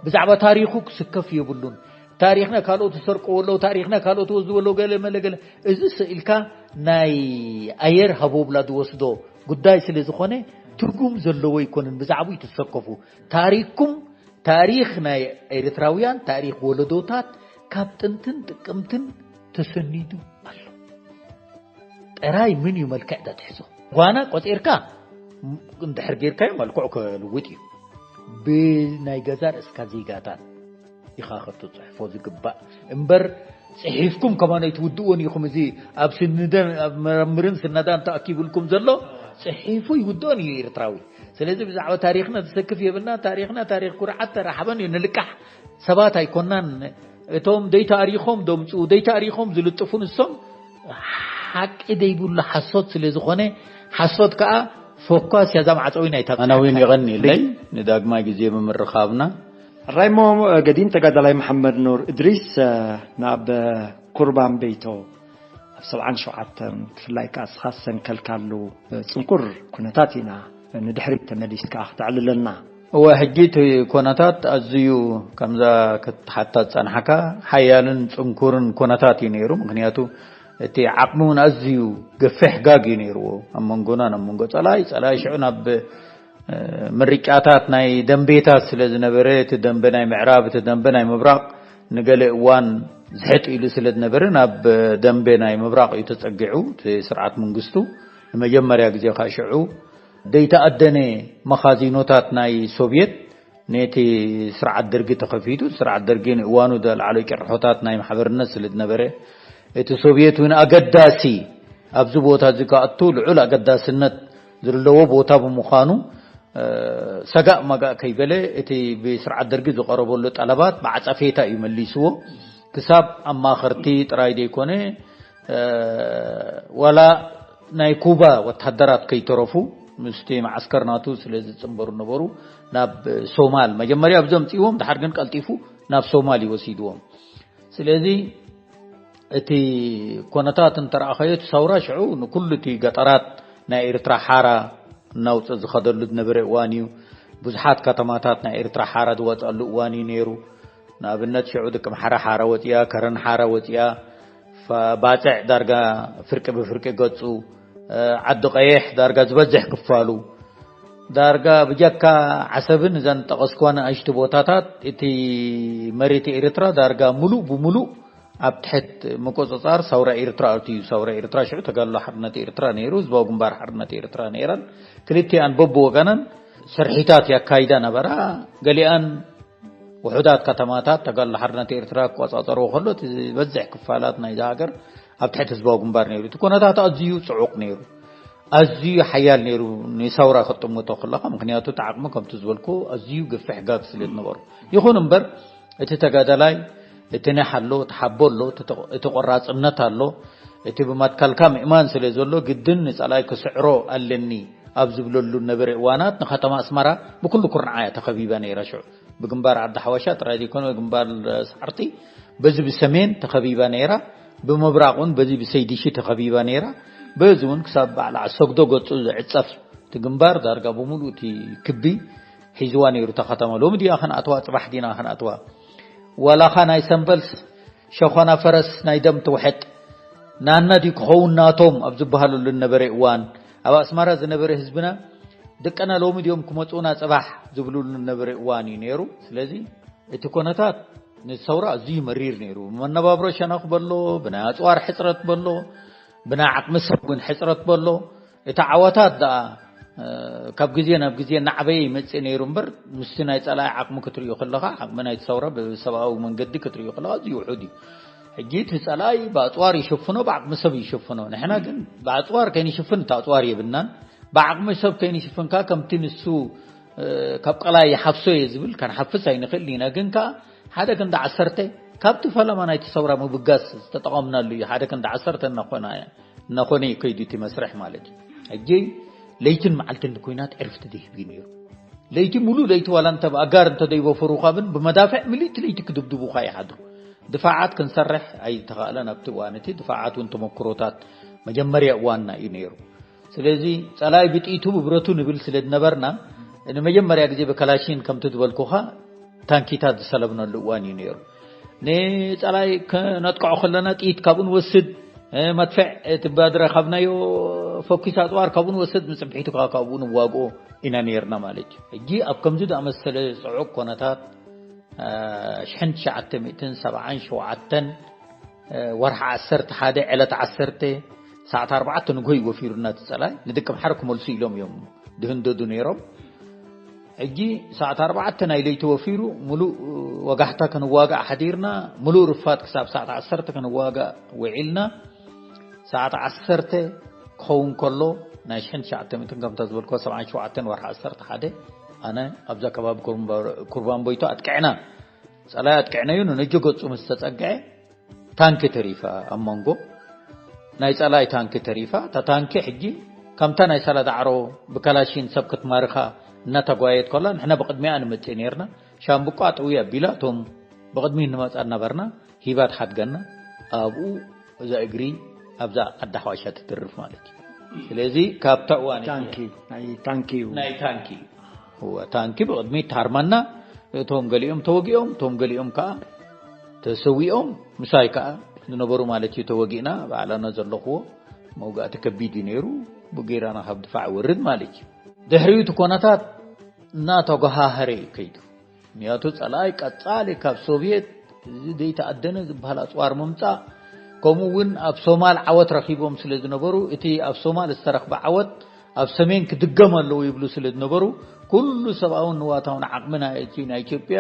ብዛዕባ ታሪኹ ክስከፍ የብሉን። ታሪኽና ካልኦት ዝሰርቅዎ ኣለዉ፣ ታሪኽና ካልኦት ዝወስድዎ ኣለዉ፣ ገለ መለ ገለ። እዚ ስኢልካ ናይ ኣየር ሃቦብላ ዝወስዶ ጉዳይ ስለ ዝኾነ ትርጉም ዘለዎ ኣይኮነን። ብዛዕባኡ ይትሰከፉ። ታሪኽኩም፣ ታሪኽ ናይ ኤርትራውያን፣ ታሪኽ ወለዶታት ካብ ጥንትን ጥቅምትን ተሰኒዱ ኣሎ። ጥራይ ምን እዩ መልክዕ ተትሕዞ? ጓና ቆጺርካ እንድሕር ጌርካዮ መልክዑ ክልውጥ እዩ። ብናይ ገዛ ርእስካ ዜጋታት ኢኻ ክትጽሕፎ ዝግባእ እምበር፣ ጽሒፍኩም ከማን ኣይትውድእዎን ኢኹም። እዚ ኣብ ስንደን፣ ኣብ መረምርን ስነዳን ተኣኪብልኩም ዘሎ ጽሒፉ ይውድኦን እዩ ኤርትራዊ። ስለዚ ብዛዕባ ታሪኽና ዝሰክፍ የብልና። ታሪኽና ታሪኽ ኩርዓት ተራሕበን እዩ። ንልቃሕ ሰባት ኣይኮናን። እቶም ደይታሪኾም ደምጽኡ፣ ደይታሪኾም ዝልጥፉ ንሶም ሓቂ ደይብሉ ሓሶት ስለ ዝኾነ፣ ሓሶት ከኣ ፎኳስ ያዛ ማዕጸዊ ናይታ ኣነ እውን ይቐንየለይ ንዳግማይ ግዜ ብምርኻብና። ሕራይ እሞ፣ ገዲም ተጋዳላይ መሓመድ ኑር እድሪስ፣ ናብ ኩርባን ቤይቶ ኣብ ሰብዓን ሸውዓተን፣ ብፍላይ ከኣ እስኻ ዝሰንከልካሉ ጽንኩር ኩነታት ኢና ንድሕሪት ተመሊስካ ክተዕልለና። እወ፣ ሕጂ እቲ ኩነታት ኣዝዩ፣ ከምዛ ክትሓታ ዝጸናሕካ፣ ሓያልን ጽንኩርን ኩነታት እዩ ነይሩ። ምኽንያቱ እቲ ዓቕሚ እውን ኣዝዩ ገፊሕ ጋግ እዩ ነይርዎ ኣብ መንጎናን ኣብ መንጎ ጸላኢ። ጸላኢ ሽዑ ናብ፣ እ፣ ምርጫታት ናይ ደንቤታት ስለ ዝነበረ፣ እቲ ደንበ ናይ ምዕራብ፣ እቲ ደንበ ናይ ምብራቕ ንገለ እዋን ዝሕጥ ኢሉ ስለ ዝነበረ፣ ናብ ደንበ ናይ ምብራቕ እዩ ተጸጊዑ እቲ ስርዓት መንግስቱ። ንመጀመርያ ግዜ ከኣ ሽዑ ደይተኣደነ መኻዚኖታት ናይ ሶቭየት ነቲ ስርዓት ደርጊ ተኸፊቱ። ስርዓት ደርጊ ንእዋኑ ዘልዓሎ ጭርሖታት ናይ ማሕበርነት ስለ ዝነበረ፣ እቲ ሶቭየት እውን ኣገዳሲ፣ ኣብዚ ቦታ እዚ ክኣቱ ልዑል ኣገዳስነት ዘለዎ ቦታ ብምዃኑ፣ እ፣ ሰጋእ መጋእ ከይበለ እቲ ብስርዓት ደርጊ ዝቐረበሉ ጠለባት ብዓጸፌታ እዩ መሊስዎ። ክሳብ ኣማኸርቲ ጥራይ ዘይኮነ፣ ዋላ ናይ ኩባ ወታደራት ከይተረፉ ምስቲ መዓስከር ናቱ ስለ ዝጽንበሩ ነበሩ፣ ናብ ሶማል መጀመርያ ኣብዞም ጽዎም፣ ድሓር ግን ቀልጢፉ ናብ ሶማል ይወሲድዎም። ስለዚ እቲ ኮነታት እንተረኣኸዮ፣ እቲ ሰውራ ሽዑ ንኩሉ እቲ ገጠራት ናይ ኤርትራ ሓራ እናውፀ ዝኸደሉ ዝነበረ እዋን እዩ። ብዙሓት ከተማታት ናይ ኤርትራ ሓራ ዝወፀሉ እዋን እዩ ነይሩ። ንኣብነት ሽዑ ድቅምሓረ ሓራ ወፂኣ፣ ከረን ሓራ ወፂኣ፣ ባፅዕ ዳርጋ ፍርቂ ብፍርቂ ገፁ፣ ዓዲ ቀይሕ ዳርጋ ዝበዝሕ ክፋሉ፣ ዳርጋ ብጀካ ዓሰብን እዘን ጠቐስኳ ንኣሽቱ ቦታታት፣ እቲ መሬት ኤርትራ ዳርጋ ሙሉእ ብሙሉእ ኣብ ትሕት ምቁጽጻር ሰውራ ኤርትራ ኣትዩ። ሰውራ ኤርትራ ሽዑ ተጋድሎ ሓርነት ኤርትራ ነይሩ፣ ህዝባዊ ግንባር ሓርነት ኤርትራ ነይረን። ክልቲኣን በብወገነን ስርሒታት ያካይዳ ነበራ። ገሊኣን ውሑዳት ከተማታት ተጋድሎ ሓርነት ኤርትራ ክቆጻጸርዎ ከሎ፣ እቲ ዝበዝሕ ክፋላት ናይዛ ሃገር ኣብ ትሕቲ ህዝባዊ ግንባር ነይሩ። እቲ ኩነታት ኣዝዩ ጽዑቕ ነይሩ፣ ኣዝዩ ሓያል ነይሩ። ንሰውራ ክትጥምቶ ከለኻ፣ ምክንያቱ እቲ ዓቕሚ ከምቲ ዝበልኩ ኣዝዩ ገፊሕ ጋግ ስለ ዝነበሩ። ይኹን እምበር እቲ ተጋዳላይ፣ እቲ ኒሕ ኣሎ፣ እቲ ሓቦ ኣሎ፣ እቲ ተቕ-፣ እቲ ቆራጽነት ኣሎ። እቲ ብመትከልካ ምእማን ስለ ዘሎ፣ ግድን ንጸላኢ ክስዕሮ ኣለኒ ኣብ ዝብለሉ ነበረ እዋናት፣ ንከተማ ኣስመራ ብኩሉ ኩርንዓ እያ ተኸቢባ ነይራ። ሽዑ ብግንባር ዓዲ ሓዋሻ ጥራይ ዘይኮነ፣ ግንባር ሰዓርቲ በዚ ብሰሜን ተኸቢባ ነይራ፣ ብምብራቕ እውን በዚ ብሰይዲሺ ተኸቢባ ነይራ። በዚ እውን ክሳብ በዓል ዓሰግዶ ገጹ ዝዕጸፍ እቲ ግንባር ዳርጋ ብምሉእ እቲ ክቢ ሒዝዋ ነይሩ እታ ከተማ። ሎሚ ድያ ከነኣትዋ፣ ጽባሕ ዲና ከነኣትዋ? ዋላኻ ናይ ሰምበልስ ሸኾና ፈረስ ናይ ደም ትውሕጥ ናና ድዩ ክኸውን ናቶም ኣብ ዝበሃለሉ ዝነበረ እዋን፣ ኣብ ኣስመራ ዝነበረ ህዝብና፣ ደቅና ሎሚ ድዮም ክመጹና ጽባሕ ዝብሉሉ ዝነበረ እዋን እዩ ነይሩ። ስለዚ እቲ ኮነታት ንሰውራ ኣዝዩ መሪር ነይሩ። መነባብሮ ሸነኽ በሎ፣ ብናይ ኣጽዋር ሕጽረት በሎ፣ ብናይ ዓቕሚ ሰብ እውን ሕጽረት በሎ። እቲ ዓወታት ደኣ፣ እ፣ ካብ ግዜ ናብ ግዜ እናዓበየ ይመጽእ ነይሩ እምበር፣ ምስቲ ናይ ጸላኢ ዓቕሚ ክትርእዮ ከለኻ፣ ዓቕሚ ናይቲ ሰውራ ብሰብኣዊ መንገዲ ክትርእዮ ከለኻ ኣዝዩ ውሑድ እዩ። ሕጂ እቲ ጸላኢ ብኣጽዋር ይሽፍኖ፣ ብዓቕሚ ሰብ ይሽፍኖ። ንሕና ግን ብኣጽዋር ከይንሽፍን፣ እቲ ኣጽዋር የብልናን። ብዓቕሚ ሰብ ከይንሽፍን ከኣ፣ ከምቲ ንሱ፣ እ፣ ካብ ቀላይ ይሓፍሶ እየ ዝብል፣ ከንሓፍስ ኣይንኽእልን ኢና። ግን ከኣ ሓደ ክንዲ ዓሰርተ ካብቲ ፈለማ ናይቲ ሰውራ ምብጋስ ዝተጠቐምናሉ እዩ። ሓደ ክንዲ ዓሰርተ እናኾነ፣ እናኾነ እዩ ከይዱ እቲ መስርሕ ማለት እዩ። ሕጂ ለይትን መዓልትን ንኩናት ዕርፍቲ ዘይህብ እዩ ነይሩ። ለይቲ ሙሉእ ለይቲ ዋላ እንተ ብኣጋር እንተ ዘይወፈሩኻ እውን ብመዳፍዕ ምልእቲ ለይቲ ክድብድቡኻ ይሓድሩ። ድፋዓት ክንሰርሕ ኣይተኻእለን ኣብቲ እዋን እቲ። ድፋዓት እውን ተመክሮታት መጀመርያ እዋንና እዩ ነይሩ። ስለዚ ጸላኢ ብጥይቱ ብብረቱ ንብል ስለ ዝነበርና፣ ንመጀመርያ ግዜ ብከላሽን ከምቲ ዝበልኩኻ ታንኪታት ዝሰለብነሉ እዋን እዩ ነይሩ። ንጸላኢ ከነጥቅዖ ከለና ጥይት ካብኡ ንወስድ፣ እ፣ መድፍዕ፣ እቲ ባድረ ካብናዮ ፈኲስ ኣጽዋር ካብኡ ንወስድ፣ ንጽብሒቱ ከኣ ካብኡ ንዋግኦ ኢና ነይርና ማለት እዩ። ሕጂ ኣብ ከምዚ ዝኣመሰለ ጽዑቕ ኮነታት፣ እ፣ ሽሕን ትሽዓተ ሚእትን ሰብዓን ሸውዓተን፣ እ፣ ወርሒ ዓሰርተ ሓደ፣ ዕለት ዓሰርተ፣ ሰዓት ኣርባዕተ ንግሆ እዩ ወፊሩና እቲ ጸላኢ። ንድቂ ምሓር ክመልሱ ኢሎም እዮም ድህንደዱ ነይሮም። ሕጂ ሰዓት ኣርባዕተ ናይ ለይቲ ወፊሩ፣ ሙሉእ ወጋሕታ ክንዋጋእ ሓዲርና፣ ሙሉእ ርፋድ ክሳብ ሰዓት ዓሰርተ ክንዋጋእ ውዒልና። ሰዓት ዓሰርተ ክኸውን ከሎ፣ ናይ ሽሕን ትሽዓተ ሚእትን ከምታ ዝበልኩዋ፣ ሰብዓን ሸውዓተን ወርሒ ዓሰርተ ሓደ፣ ኣነ ኣብዛ ከባቢ ኩርምባ-፣ ኩርባንቦይቶ ኣጥቅዕና። ጸላኢ ኣጥቅዕናዮ፣ ንነጆ ገጹ ምስ ተጸግዐ፣ ታንኪ ተሪፋ፣ ኣብ መንጎ ናይ ጸላኢ ታንኪ ተሪፋ። እታ ታንኪ ሕጂ ከምታ ናይ ሳላ ዳዕሮ ብከላሽን ሰብ ክትማርኻ እናተጓየት ከላ፣ ንሕና ብቕድሚኣ ንመጽእ ነይርና። ሻምብቆ ኣጥውያ ኣቢላ፣ እቶም ብቕድሚት ንመጻ እናበርና፣ ሂባ ትሓድገና። ኣብኡ እዛ እግሪ ኣብዛ ዓዲ ሓዋሻ ትትርፍ ማለት እዩ። ስለዚ ካብታ እዋን ታንኪ፣ ናይ ታንኪ እዩ። ናይ ታንኪ እዩ። እወ፣ ታንኪ ብቕድሚት ትሃርመና። እቶም ገሊኦም ተወጊኦም፣ እቶም ገሊኦም ከኣ ተሰዊኦም፣ ምሳይ ከኣ ዝነበሩ ማለት እዩ። ተወጊእና፣ ባዕላና ዘለኽዎ መውጋእቲ ከቢድ እዩ ነይሩ። ብጌራና ካብ ድፋዕ ወርድ ማለት እዩ። ድሕሪኡ እቲ ኮነታት እናተጓሃሃረ እዩ ከይዱ። ምክንያቱ ጸላኢ ቀጻሊ ካብ ሶቭየት እዚ ዘይተኣደነ ዝበሃል ኣጽዋር ምምጻእ፣ ከምኡ እውን ኣብ ሶማል ዓወት ረኺቦም ስለ ዝነበሩ፣ እቲ ኣብ ሶማል ዝተረኽበ ዓወት ኣብ ሰሜን ክድገም ኣለዎ ይብሉ ስለ ዝነበሩ፣ ኩሉ ሰብኣውን ንዋታውን ዓቕሚ ናይ፣ ናይ ኢትዮጵያ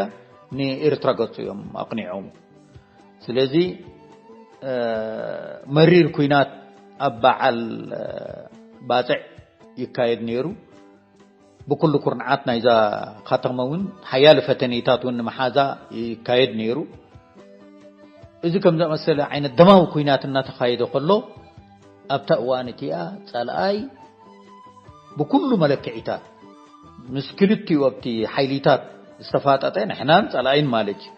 ንኤርትራ ገጹ እዮም ኣቕኒዖም። ስለዚ፣ እ፣ መሪር ኲናት ኣብ በዓል፣ እ፣ ባጽዕ ይካየድ ነይሩ። ብኩሉ ኩርንዓት ናይዛ ከተማ እውን ሓያለ ፈተኔታት እውን ንምሓዛ ይካየድ ነይሩ። እዚ ከም ዝኣመሰለ ዓይነት ደማዊ ኩናት እናተኻየደ ከሎ፣ ኣብታ እዋን እቲኣ ጸላኣይ ብኩሉ መለክዒታት ምስ ክልቲኡ ኣብቲ ሓይሊታት ዝተፋጠጠ፣ ንሕናን ጸላኣይን ማለት እዩ፣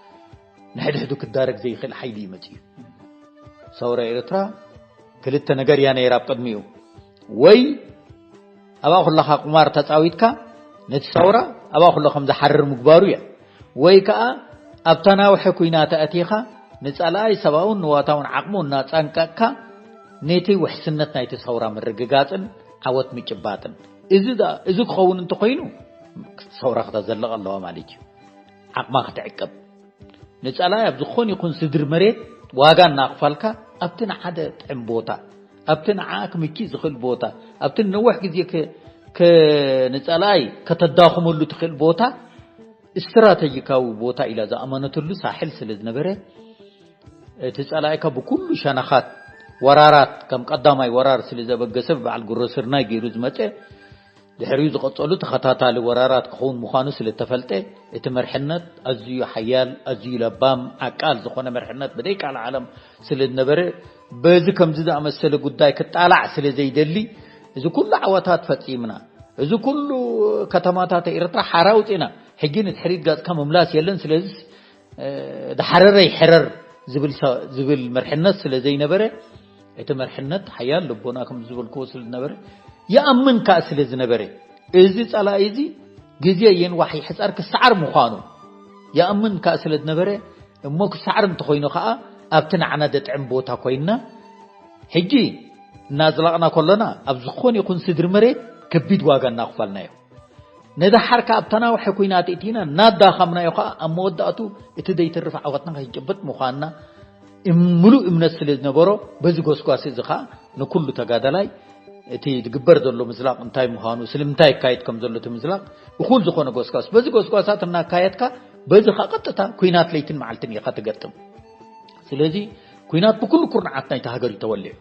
ንሕድሕዱ ክዳረግ ዘይኽእል ሓይሊ እዩ መጺኡ። ሰውራ ኤርትራ ክልተ ነገር እያ ነይራ ኣብ ቅድሚኡ። ወይ ኣብኣ ኩለኻ ቁማር ተጻዊትካ ነቲ ሰውራ ኣብኣ ኩሎ ከም ዝሓርር ምግባሩ እያ። ወይ ከኣ ኣብታ ናውሒ ኩናት ኣእቲኻ ንጸላኣይ ሰብኣውን ንዋታውን ዓቕሙ እናጸንቀቕካ ነቲ ውሕስነት ናይቲ ሰውራ ምርግጋጽን ዓወት ምጭባጥን። እዚ ደኣ፣ እዚ ክኸውን እንተኾይኑ ሰውራ ክተዘልቕ ኣለዋ ማለት እዩ። ዓቕማ ክትዕቅብ። ንጸላኢ ኣብ ዝኾነ ይኹን ስድሪ መሬት ዋጋ እናኽፋልካ ኣብቲ ንዓደ ጥዕም ቦታ፣ ኣብቲ ንዓ ክምችእ ዝኽእል ቦታ፣ ኣብቲ ንነዊሕ ግዜ ከ-፣ ከ-፣ ንጸላኢ ከተዳኽመሉ ትኽእል ቦታ፣ ስትራተጂካዊ ቦታ ኢላ ዝኣመነትሉ ሳሕል ስለ ዝነበረ፣ እቲ ጸላኢካ ብኩሉ ሸነኻት ወራራት ከም ቀዳማይ ወራር ስለ ዘበገሰ፣ ብበዓል ጉረስርናይ ገይሩ ዝመጸ፣ ድሕሪኡ ዝቐጸሉ ተኸታታሊ ወራራት ክኸውን ምዃኑ ስለ እተፈልጠ፣ እቲ መርሕነት ኣዝዩ ሓያል፣ ኣዝዩ ለባም፣ ዓቃል ዝኾነ መርሕነት ብደይ ካልእ ዓለም ስለ ዝነበረ፣ በዚ ከምዚ ዝኣመሰለ ጉዳይ ክጣላዕ ስለ ዘይደሊ፣ እዚ ኩሉ ዓወታት ፈጺምና፣ እዚ ኩሉ ከተማታት ኤርትራ ሓራ ኣውጺእና፣ ሕጂ ንድሕሪት ገጽካ ምምላስ የለን። ስለዚ እ፣ "ዳሓረረ ይሕረር" ዝብል ሰ-፣ ዝብል መርሕነት ስለ ዘይነበረ፣ እቲ መርሕነት ሓያል ልቦና ከም ዝበልክዎ ስለ ዝነበረ፣ ይኣምን ከኣ ስለ ዝነበረ፣ እዚ ጸላኢ እዚ ግዜ የንዋሕ ይሕጸር ክሰዓር ምዃኑ ይኣምን ከኣ ስለ ዝነበረ፣ እሞ ክሰዓር እንተኾይኑ ከኣ ኣብቲ ንዓና ደጥዕም ቦታ ኮይንና፣ ሕጂ እናዝለቕና ከሎና ኣብ ዝኾነ ይኹን ስድሪ መሬት ከቢድ ዋጋ እናኽፈልናዮ። ንደሓር ከኣ ኣብታ ናውሒ ኲናት እቲና እናዳኸምናዮ ከኣ ኣብ መወዳእቱ እቲ ዘይተርፍ ዓወትና ከይንጭብጥ ምዃንና እም-፣ ምሉእ እምነት ስለ ዝነበሮ፣ በዚ ጎስጓስ እዚ ከኣ ንኩሉ ተጋዳላይ እቲ ዝግበር ዘሎ ምዝላቕ እንታይ ምዃኑ፣ ስለምንታይ ይካየድ ከም ዘሎ እቲ ምዝላቕ እኹል ዝኾነ ጎስጓስ፣ በዚ ጎስጓሳት እናካየድካ በዚ ከኣ ቀጥታ ኲናት ለይትን መዓልትን ኢኻ ትገጥም። ስለዚ ኲናት ብኩሉ ኩርናዓት ናይታ ሃገር እዩ ተወሊዑ።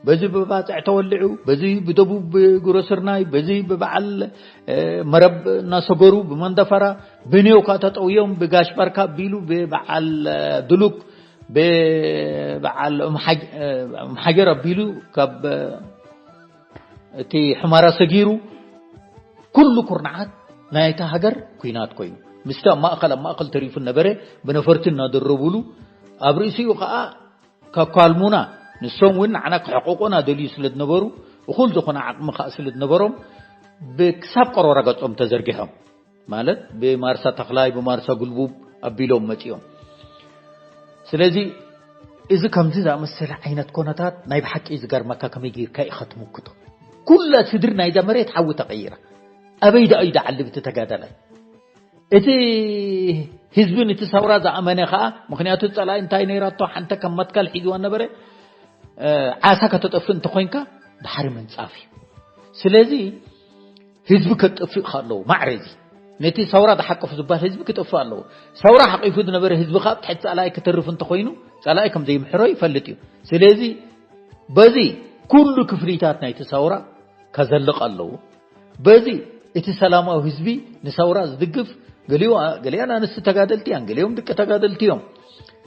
በዚ ብባጽዕ ተወሊዑ፣ በዚ ብደቡብ ብጉረስርናይ፣ በዚ ብበዓል፣ እ፣ መረብ እናሰገሩ ብመንደፈራ፣ ብኔው ከኣ ተጠውዮም ብጋሽ ባርካ ኣቢሉ ብበዓል፣ እ፣ ድሉክ፣ ብበዓል እምሓጅ-፣ እ፣ እምሓጀር ኣቢሉ ካብ፣ እ፣ እቲ ሕማራ ሰጊሩ፣ ኩሉ ኩርናዓት ናይታ ሃገር ኲናት ኮይኑ። ምስቲ ኣብ ማእከል፣ ኣብ ማእከል ተሪፉ ነበረ፣ ብነፈርቲ እናደረቡሉ፣ ኣብ ርእሲኡ ከኣ ከኳልሙና፣ ንሶም እውን ንዓና ክሕቅቁና ደልዩ ስለ ዝነበሩ፣ እኹል ዝኾነ ዓቕሚ ከኣ ስለ ዝነበሮም፣ ብክሳብ ቀሮራ ገጾም ተዘርጊሖም፣ ማለት ብማርሳ ተኽላይ፣ ብማርሳ ጉልቡብ ኣቢሎም መጺኦም። ስለዚ እዚ ከምዚ ዝኣመሰለ ዓይነት ኮነታት ናይ ብሓቂ ዝገርመካ፣ ከመይ ጌርካ ኢኻ ትምክቶ? ኩላ ስድሪ ናይዛ መሬት ሓዊ ተቐይራ። ኣበይ ደኣ እዩ ዝዓልብ እቲ ተጋዳላይ? እቲ ህዝቢ ነቲ ሰውራ ዝኣመነ ከኣ፣ ምኽንያቱ ጸላኢ እንታይ ነይራቶ፣ ሓንተ ከም መትከል ሒዝዋ ነበረ፣ እ፣ ዓሳ ከተጠፍእ እንተኾይንካ ድሓሪ ምንጻፍ እዩ። ስለዚ ህዝቢ ከጥፍእ ከለዎ ማዕረ እዚ ነቲ ሰውራ ዝሓቀፉ ዝበሃል ህዝቢ ክጥፍእ ኣለዎ። ሰውራ ሓቂፉ ዝነበረ ህዝቢ ከኣ ትሕቲ ጸላኢ ክተርፍ እንተኾይኑ፣ ጸላኢ ከም ዘይምሕሮ ይፈልጥ እዩ። ስለዚ በዚ ኩሉ ክፍሊታት ናይቲ ሰውራ ከዘልቕ ኣለዎ። በዚ እቲ ሰላማዊ ህዝቢ ንሰውራ ዝድግፍ፣ ገሊኡ፣ ገሊኣን ኣንስቲ ተጋደልቲ እያን፣ ገሊኦም ደቂ ተጋደልቲ እዮም፣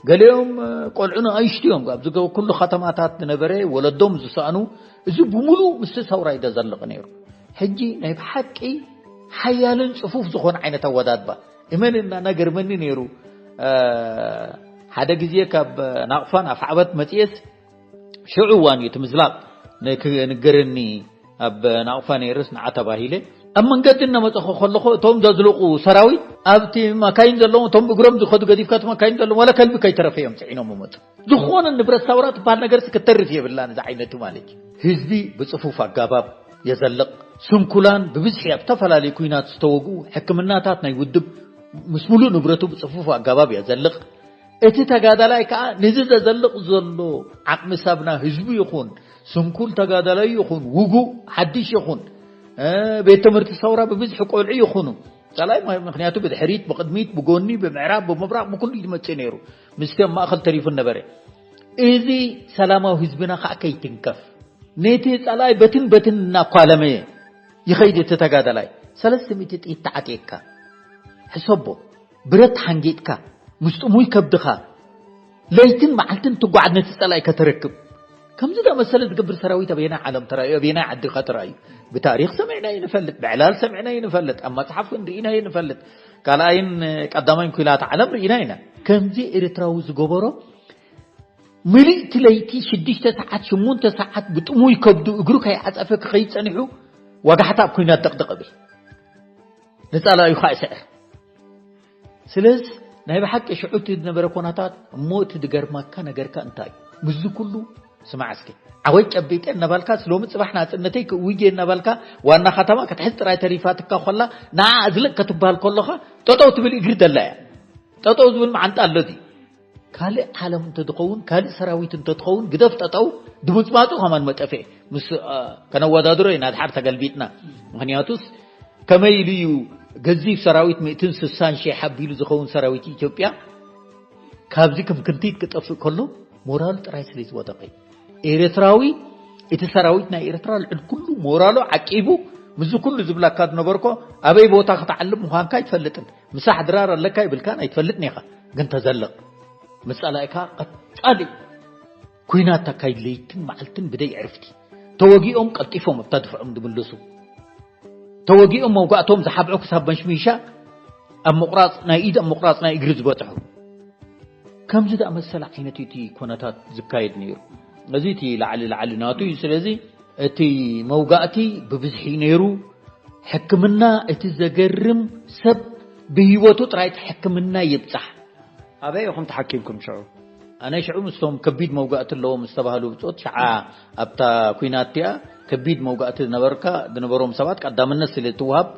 ገሊኦም፣ እ፣ ቆልዑ ንኣሽቱ እዮም። ኣብዚ ገ-፣ ኩሉ ከተማታት ዝነበረ ወለዶም ዝሰኣኑ፣ እዚ ብምሉእ ምስቲ ሰውራ እዩ ዘዘልቕ ነይሩ። ሕጂ ናይ ብሓቂ ሓያልን ጽፉፍ ዝኾነ ዓይነት ኣወዳድባ። እመን እና፣ ናገርመኒ ነይሩ፣ እ፣ ሓደ ግዜ ካብ ናቕፋን ኣፍዓበት መጽኤስ፣ ሽዑ እዋን እዩ እቲ ምዝላቕ ንክ-፣ ንገረኒ ኣብ ናቕፋ ነይርስ ንዓ ተባሂለ። ኣብ መንገዲ እናመጸኹ ከለኹ እቶም ዘዝልቑ ሰራዊት ኣብቲ መካይን ዘለዎም፣ እቶም እግሮም ዝኸዱ ገዲፍካ እቲ መካይን ዘለዎም ዋላ ከልቢ ከይተረፈ እዮም ጽዒኖም መመጹ። ዝኾነ ንብረት ሰውራ ትበሃል ነገርስ ክትተርፍ የብላን፣ እዚ ዓይነቱ ማለት እዩ። ህዝቢ ብጽፉፍ ኣጋባብ የዘልቕ። ስንኩላን ብብዝሒ ኣብ ዝተፈላለዩ ኲናት ዝተወግኡ ሕክምናታት ናይ ውድብ ምስ ሙሉእ ንብረቱ ብጽፉፍ ኣጋባብ የዘልቕ። እቲ ተጋዳላይ ከኣ ነዚ ዘዘልቕ ዘሎ ዓቕሚ ሳብና ህዝቡ ይኹን፣ ስንኩል ተጋዳላይ ይኹን፣ ውጉእ ሓድሽ ይኹን፣ እ፣ ቤት ትምህርቲ ሰውራ ብብዝሒ ቆልዑ ይኹኑ። ጸላይ ማ-፣ ምኽንያቱ ብድሕሪት፣ ብቕድሚት፣ ብጎኒ፣ ብምዕራብ፣ ብምብራቕ፣ ብኩሉ እዩ ዝመጽእ ነይሩ። ምስቲ ኣብ ማእከል ተሪፉ ነበረ። እዚ ሰላማዊ ህዝብና ከኣ ከይትንከፍ፣ ነቲ ጸላይ በትን በትን እናኳለመ ይኸይድ እቲ ተጋዳላይ። ሰለስተ ሚእቲ ጥይት ተዓጢቕካ፣ ሕሰቦ፣ ብረት ሓንጊጥካ፣ ምስ ጥሙይ ከብድኻ፣ ለይትን መዓልትን ትጓዓዝ ነቲ ጸላኢ ከተረክብ። ከምዚ ዝኣመሰለ ዝገብር ሰራዊት ኣበየናይ ዓለም ተራእዩ? ኣበየናይ ዓዲ ኸ ተራእዩ? ብታሪኽ ሰሚዕናዮ ንፈልጥ፣ ብዕላል ሰሚዕናዮ ንፈልጥ፣ ኣብ መጽሓፍ ርኢናዮ ንፈልጥ። ካልኣይን ቀዳማይን ኩናት ዓለም ርኢና ኢና። ከምዚ ኤርትራዊ ዝገበሮ ምልእቲ ለይቲ ሽዱሽተ ሰዓት፣ ሽሙንተ ሰዓት ብጥሙይ ከብዱ እግሩ ከይዓጸፈ ክኸይድ ጸኒሑ ዋጋሕታ ኣብ ኩናት ደቕደቕ እብል። ንጻላዩ ኸኣ ይስዕር። ስለዚ ናይ ብሓቂ ሽዑ እቲ ዝነበረ ኮናታት እሞ እቲ ዝገርመካ ነገርካ እንታይ እዩ? ምስዚ ኩሉ ስማዕ እስኪ። ዓወይ ጨቢጠ እናባልካ ስሎሚ ጽባሕ ናጽነተይ ክእውጅ እናባልካ ዋና ከተማ ክትሕዝ ጥራይ ተሪፋትካ ኮላ ንዓ ኣዝልቕ ክትበሃል ከለኻ ጠጠው ትብል እግሪ ደላ እያ። ጠጠው ዝብል መዓንጣ ኣሎ እዚ። ካልእ ዓለም እንተትኸውን፣ ካልእ ሰራዊት እንተትኸውን፣ ግደፍ ጠጠው ድምጽማጹ ከማን መጠፍኤ ምስ፣ አ፣ ከነወዳድሮ ኢና ድሓር ተገልቢጥና። ምኽንያቱስ ከመይ ኢሉ እዩ ገዚፍ ሰራዊት ሚእትን ስሳን ሺሕ ኣቢሉ ዝኸውን ሰራዊት ኢትዮጵያ ካብዚ ክምክንቲት ክጠፍእ ከሎ ሞራሉ ጥራይ ስለ ዝወደቐ እዩ። ኤርትራዊ እቲ ሰራዊት ናይ ኤርትራ ልዕል ኩሉ ሞራሉ ዓቂቡ ምስዚ ኩሉ ዝብላካ ዝነበርኮ ኣበይ ቦታ ክትዓልም ምዃንካ ኣይትፈልጥን። ምሳሕ ድራር ኣለካ ይብልካን ኣይትፈልጥን ኢኻ። ግን ተዘለቕ። ምስ ጸላኢካ ቀጻሊ ኩናት ኣካይድ ለይትን መዓልትን ብደይ ዕርፍቲ። ተወጊኦም ቀልጢፎም ኣብታ ድፍዖም ዝምልሱ። ተወጊኦም መውጋእቶም ዝሓብዑ ክሳብ መሽሚሻ ኣብ ምቑራጽ ናይ ኢድ ኣብ ምቑራጽ ናይ እግሪ ዝበጽሑ። ከምዚ ዝኣመሰለ ዓይነት እዩ እቲ ኮነታት ዝካየድ ነይሩ። እዚ እቲ ላዕሊ ላዕሊ ናቱ እዩ። ስለዚ እቲ መውጋእቲ ብብዝሒ ነይሩ። ሕክምና እቲ ዘገርም ሰብ ብህይወቱ ጥራይ እቲ ሕክምና ይብጻሕ። ኣበይ ኢኹም ተሓኪምኩም ሽዑ? ኣነ ሽዑ ምስቶም ከቢድ መውጋእቲ ኣለዎም ዝተባህሉ ብጾት ሸዓ ኣብታ ኩናት እቲኣ ከቢድ መውጋእቲ ዝነበርካ ዝነበሮም ሰባት ቀዳምነት ስለ እትወሃብ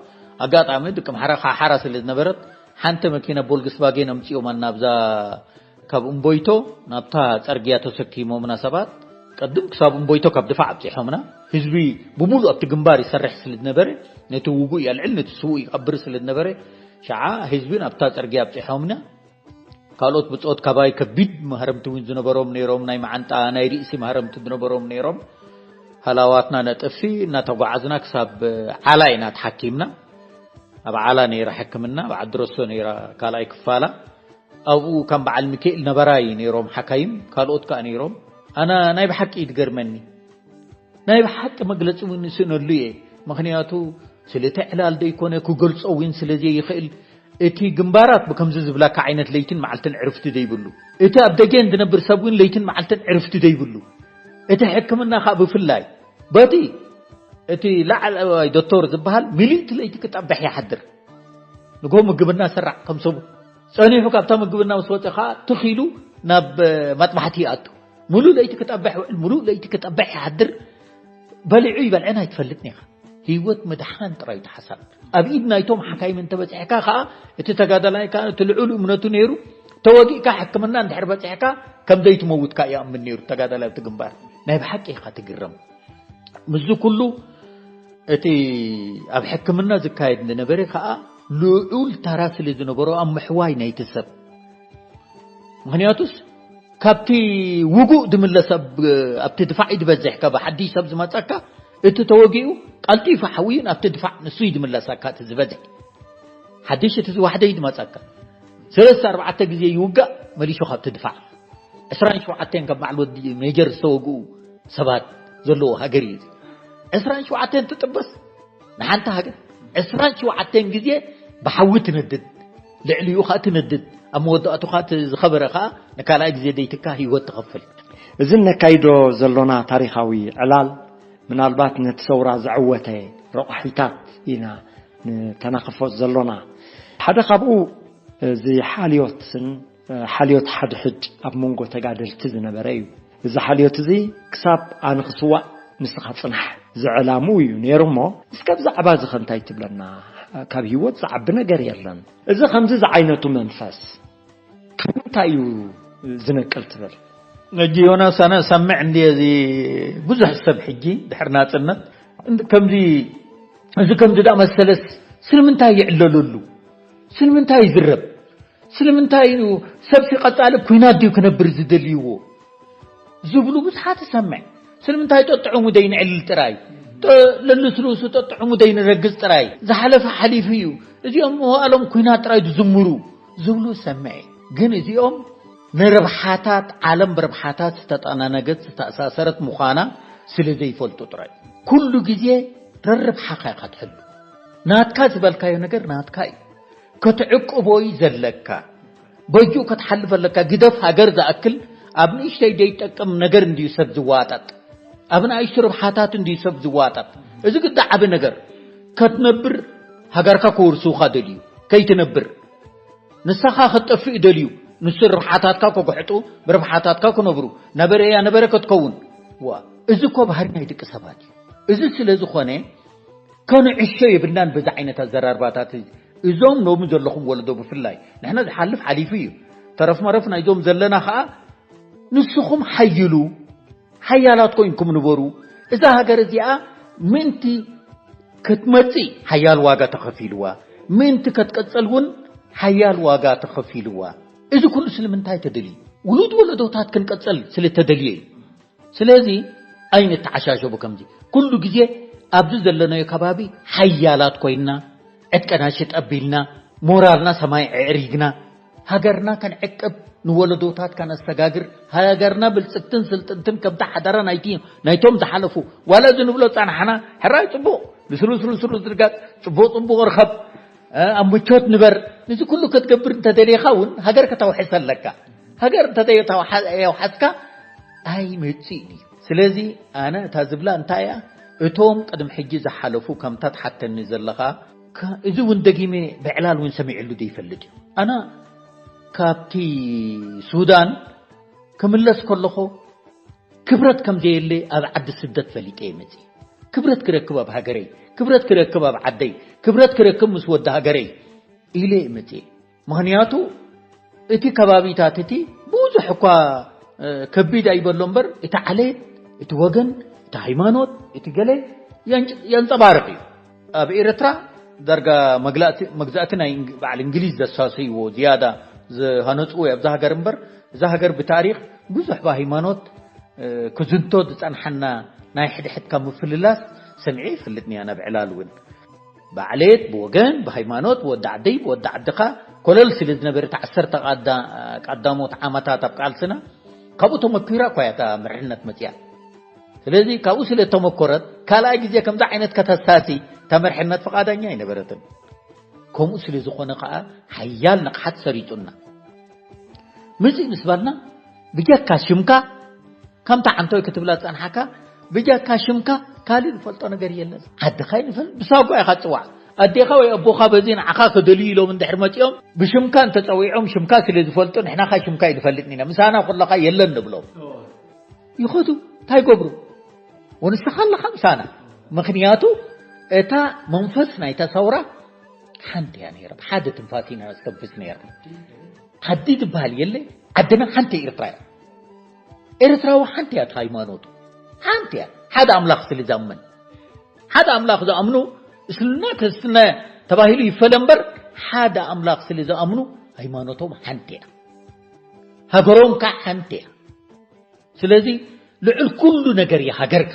ኣጋጣሚ ድቂ ምሓራ ሓሓራ ስለ ዝነበረት ሓንቲ መኪና ቮልክስቫጌን ኣምጺኦማና ኣብዛ ካብ እምቦይቶ ናብታ ጸርግያ ተሰኪሞምና ሰባት ቅድም ክሳብ እምቦይቶ ካብ ድፋዕ ኣብጺሖምና ህዝቢ ብምሉእ ኣብቲ ግንባር ይሰርሕ ስለ ዝነበረ ነቲ ውጉእ የልዕል ነቲ ስዉእ ይቐብር ስለ ዝነበረ ሸዓ ህዝቢ ናብታ ጸርግያ ኣብጺሖምና ካልኦት ብጾት ካባይ ከቢድ ማህረምቲ እውን ዝነበሮም ነይሮም ናይ መዓንጣ ናይ ርእሲ ማህረምቲ ዝነበሮም ነይሮም ሃላዋትና ነጥፊ እናተጓዓዝና ክሳብ ዓላ ኢና ተሓኪምና ኣብ ዓላ ነይራ ሕክምና ኣብ ዓዲ ረሶ ነይራ ካልኣይ ክፋላ ኣብኡ ከም በዓል ሚካኤል ነበራይ ነይሮም ሓካይም ካልኦት ከኣ ነይሮም ኣና ናይ ብሓቂ ይትገርመኒ ናይ ብሓቂ መግለጺ እውን ይስእነሉ እየ ምኽንያቱ ስለቲ ዕላል ደይኮነ ክገልጾ እውን ስለ ዘይኽእል እቲ ግንባራት ብከምዚ ዝብላካ ዓይነት ለይትን መዓልትን ዕርፍቲ ዘይብሉ እቲ ኣብ ደገን ዝነብር ሰብ እውን ለይትን መዓልትን ዕርፍቲ ዘይብሉ እቲ ሕክምና ከዓ ብፍላይ በቲ እቲ ላዕለዋይ ዶክተር ዝበሃል ሚሊእቲ ለይቲ ክጠበሕ ይሓድር ንጎ ምግብና ሰራዕ ከም ሰቡ ጸኒሑ ካብታ ምግብና ምስ ወፀ ከዓ ትኺሉ ናብ መጥባሕቲ ይኣቱ ሙሉእ ለይቲ ክጠበሕ ውዕል ሙሉእ ለይቲ ክጠበሕ ይሓድር በሊዑ ይበልዐን ኣይትፈልጥን ኢኻ ህይወት ምድሓን ጥራይ ተሓሳብ ኣብ ኢድ ናይቶም ሓካይም እንተበፂሕካ ከዓ እቲ ተጋዳላይ ከዓ እቲ ልዑል እምነቱ ነይሩ ተወጊእካ ሕክምና እንድሕር በፂሕካ ከም ዘይትመውትካ ይኣምን ነይሩ ተጋዳላይ ኣብቲ ግንባር ናይ ብሓቂ ኢኻ ትግረም ምስዚ ኩሉ እቲ ኣብ ሕክምና ዝካየድ ዝነበረ ከዓ ልዑል ተራ ስለ ዝነበሮ ኣብ ምሕዋይ ናይቲ ሰብ ምኽንያቱስ ካብቲ ውጉእ ዝምለስ ኣብቲ ድፋዕ እዩ ዝበዝሕ ካብ ሓድሽ ሰብ ዝመፀካ እቲ ተወጊኡ ቀልጢፉ ሓውዩ ናብቲ ድፋዕ ንሱ እዩ ዝምለሰካ እቲ ዝበዝሕ ሓድሽ እቲ ዝዋሕደ እዩ ዝመፀካ ሰለስተ ኣርባዕተ ግዜ ይውጋእ መሊሱ ካብቲ ድፋዕ ዕስራን ሸውዓተን ካብ በዓል ወዲ ሜጀር ዝተወግኡ ሰባት ዘለዎ ሃገር እዩ ዕስራን ሸውዓተን ትጥበስ ንሓንቲ ሃገር ዕስራን ሸውዓተን ግዜ ብሓዊ ትነድድ ልዕሊኡ ከዓ ትነድድ ኣብ መወዳእቱ ከዓ ዝኸበረ ከዓ ንካልኣይ ግዜ ደይትካ ህይወት ትኸፍል እዚ እነካይዶ ዘሎና ታሪኻዊ ዕላል ምናልባት ነቲ ሰውራ ዘዕወተ ረቑሒታት ኢና ንተናኽፎ ዘሎና ሓደ ካብኡ እዚ ሓልዮትን ሓልዮት ሓድሕድ ኣብ መንጎ ተጋደልቲ ዝነበረ እዩ። እዚ ሓልዮት እዚ ክሳብ ኣነ ክስዋእ ንስኻ ጽናሕ ዝዕላምኡ እዩ ነይሩ እሞ እስከ ብዛዕባ እዚ ከ እንታይ ትብለና? ካብ ህይወት ዝዓቢ ነገር የለን። እዚ ከምዚ ዝዓይነቱ መንፈስ ካብ ምንታይ እዩ ዝነቅል ትብል? ሕጂ ዮናስ ኣነ ሰምዕ እንዲ እዚ ብዙሕ ሰብ ሕጂ ድሕር ናጽነት ከምዚ እዚ ከምዚ ዳ መሰለስ ስለምንታይ ይዕለለሉ ስለምንታይ ይዝረብ ስለምንታይ እዩ ሰብሲ ቀጻሊ ኩናት ድዩ ክነብር ዝደልይዎ ዝብሉ ብዙሓት እሰምዕ። ስለምንታይ ጠጥዑሙ ደይንዕልል ጥራይ፣ ለልስሉሱ ጠጥዑሙ ደይንረግጽ ጥራይ፣ ዝሓለፈ ሓሊፉ እዩ፣ እዚኦም መዋእሎም ኩናት ጥራይ ዝዝምሩ ዝብሉ እሰምዕ። ግን እዚኦም ንረብሓታት ዓለም ብረብሓታት ዝተጠናነገት ዝተኣሳሰረት ምዃና ስለ ዘይፈልጡ ጥራይ። ኩሉ ግዜ ረርብሓኻ ኢኻ ትሕሉ። ናትካ ዝበልካዮ ነገር ናትካ እዩ። ክትዕቅቦ እዩ ዘለካ። በይኡ ክትሓልፍ ኣለካ። ግደፍ ሃገር ዝኣክል ኣብ ንእሽተይ ዘይጠቅም ነገር እንድዩ ሰብ ዝዋጠጥ። ኣብ ንኣሽቱ ረብሓታት እንድዩ ሰብ ዝዋጠጥ። እዚ ግዳ ዓቢ ነገር። ከትነብር ሃገርካ ክወርሱኻ ደልዩ። ከይትነብር። ንሳኻ ክትጠፍእ ደልዩ። ንሱ ረብሓታትካ ክጉሕጡ፣ ብረብሓታትካ ክነብሩ። ነበረ እያ ነበረ ክትከውን። ዋ፣ እዚ እኮ ባህሪ ናይ ደቂ ሰባት እዩ። እዚ ስለ ዝኾነ ከንዕሾ የብልናን በዚ ዓይነት ኣዘራርባታት እዚ። እዞም ሎሚ ዘለኹም ወለዶ ብፍላይ፣ ንሕና ዝሓልፍ ሓሊፉ እዩ። ተረፍ መረፍ ናይዞም ዘለና ኸኣ ንስኹም ሓይሉ፣ ሓያላት ኮይንኩም ንበሩ። እዛ ሃገር እዚኣ ምእንቲ ክትመጽእ ሓያል ዋጋ ተኸፊልዋ፣ ምእንቲ ክትቅጽል እውን ሓያል ዋጋ ተኸፊልዋ። እዚ ኩሉ ስለምንታይ ተደልዩ? ውሉድ ወለዶታት ክንቅጽል ስለ ተደልየ እዩ። ስለዚ ኣይንተዓሻሸቡ። ከምዚ ኩሉ ግዜ ኣብዚ ዘለናዮ ከባቢ ሓያላት ኮይንና፣ ዕጥቀና ሽጥ ኣቢልና፣ ሞራልና ሰማይ ኣዕሪግና፣ ሃገርና ከንዕቅብ፣ ንወለዶታት ከነሰጋግር፣ ሃገርና ብልጽግትን ስልጥንትን ከምታ ሓዳራ ናይቲ፣ ናይቶም ዝሓለፉ፣ ዋላ እዚ ንብሎ ጸናሕና፣ ሕራይ ጽቡቕ፣ ልስሉስ ልስሉስ ድርጋጽ፣ ጽቡቕ ጽቡቕ ርኸብ፣ እ፣ ኣብ ምቾት ንበር። ነዚ ኩሉ ክትገብር እንተደሊኻ እውን ሃገር ከተውሕስ ኣለካ። ሃገር እንተዘየተውሓ-፣ የውሓስካ ኣይመጽእን እዩ። ስለዚ ኣነ እታ ዝብላ እንታይ እያ? እቶም ቅድሚ ሕጂ ዝሓለፉ ከምታ ትሓተኒ ዘለኻ፣ ከ-፣ እዚ እውን ደጊመ ብዕላል እውን ሰሚዕሉ ዘይፈልጥ እዩ። ኣነ ካብቲ ሱዳን ክምለስ ከለኹ ክብረት ከም ዘየለ ኣብ ዓዲ ስደት ፈሊጠ እየ መጽእ። ክብረት ክረክብ ኣብ ሃገረይ፣ ክብረት ክረክብ ኣብ ዓደይ፣ ክብረት ክረክብ ምስ ወዲ ሃገረይ ኢለ እየ መጽእ። ምኽንያቱ እቲ ከባቢታት እቲ ብዙሕ እኳ፣ እ፣ ከቢድ ኣይበሎ እምበር፣ እቲ ዓሌት፣ እቲ ወገን፣ እቲ ሃይማኖት፣ እቲ ገለ የንጭ-፣ የንጸባርቕ እዩ። ኣብ ኤርትራ ዳርጋ መግላእቲ-፣ መግዛእቲ ናይ እንግ-፣ በዓል እንግሊዝ ዘሳሰይዎ ዝያዳ ዝሃነጽዎ እዩ ኣብዛ ሃገር እምበር፣ እዛ ሃገር ብታሪኽ ብዙሕ ብሃይማኖት፣ እ፣ ክዝንቶ ዝጸንሓና ናይ ሕድሕድካ ምፍልላስ ሰሚዐ ይፈልጥን እያ ናብ ዕላል እውን። ብዓሌት፣ ብወገን፣ ብሃይማኖት፣ ብወዲ ዓደይ፣ ብወዲ ዓድኻ ኮለል ስለ ዝነበረ፣ እቲ ዓሰርተ ቀዳ-፣ ቀዳሞት ዓመታት ኣብ ቃልስና፣ ካብኡ ተመኪራ እኳ እያ እታ መርሕነት መጽያ። ስለዚ ካብኡ ስለ ተመኮረት፣ ካልኣይ ግዜ ከምዚ ዓይነት ከተሳሲ እታ መርሕነት ፍቓደኛ ኣይነበረትን። ከምኡ ስለ ዝኾነ ከኣ ሓያል ንቕሓት ሰሪጹና። ምጽእ ምስ በልና፣ ብጀካ ሽምካ፣ ከምታ ዓንቶይ ክትብላ ዝጸንሓካ፣ ብጀካ ሽምካ ካልእ ዝፈልጦ ነገር የለን። ዓድኻ ይንፈል፣ ብሳጓ ኢኻ ትጽዋዕ። ኣዴኻ ወይ ኣቦኻ በዚ ንዓኻ ክደልዩ ኢሎም እንድሕር መጺኦም፣ ብሽምካ እንተጸዊዖም፣ ሽምካ ስለ ዝፈልጡ፣ ንሕናኻ ሽምካ ኣይንፈልጥን ኢና። ምሳና ከለኻ የለን ንብሎም። ይኸዱ፣ እንታይ ይገብሩ? ወንስኻ ኣለኻ ምሳና። ምኽንያቱ፣ እታ መንፈስ ናይታ ሰውራ ሓንቲ እያ ነይራ። ብሓደ ትንፋስ ኢና ነስተንፍስ ነይርና። ዓዲ ዝበሃል የለ፣ ዓድና ሓንቲ ኤርትራ እያ። ኤርትራዊ ሓንቲ እያ፣ እቲ ሃይማኖቱ ሓንቲ እያ። ሓደ ኣምላኽ ስለ ዝኣምን፣ ሓደ ኣምላኽ ዝኣምኑ፣ እስልምና ክርስትና ተባሂሉ ይፈለ እምበር፣ ሓደ ኣምላኽ ስለ ዝኣምኑ፣ ሃይማኖቶም ሓንቲ እያ። ሃገሮም ከዓ ሓንቲ እያ። ስለዚ ልዕል ኩሉ ነገር እያ ሃገርካ።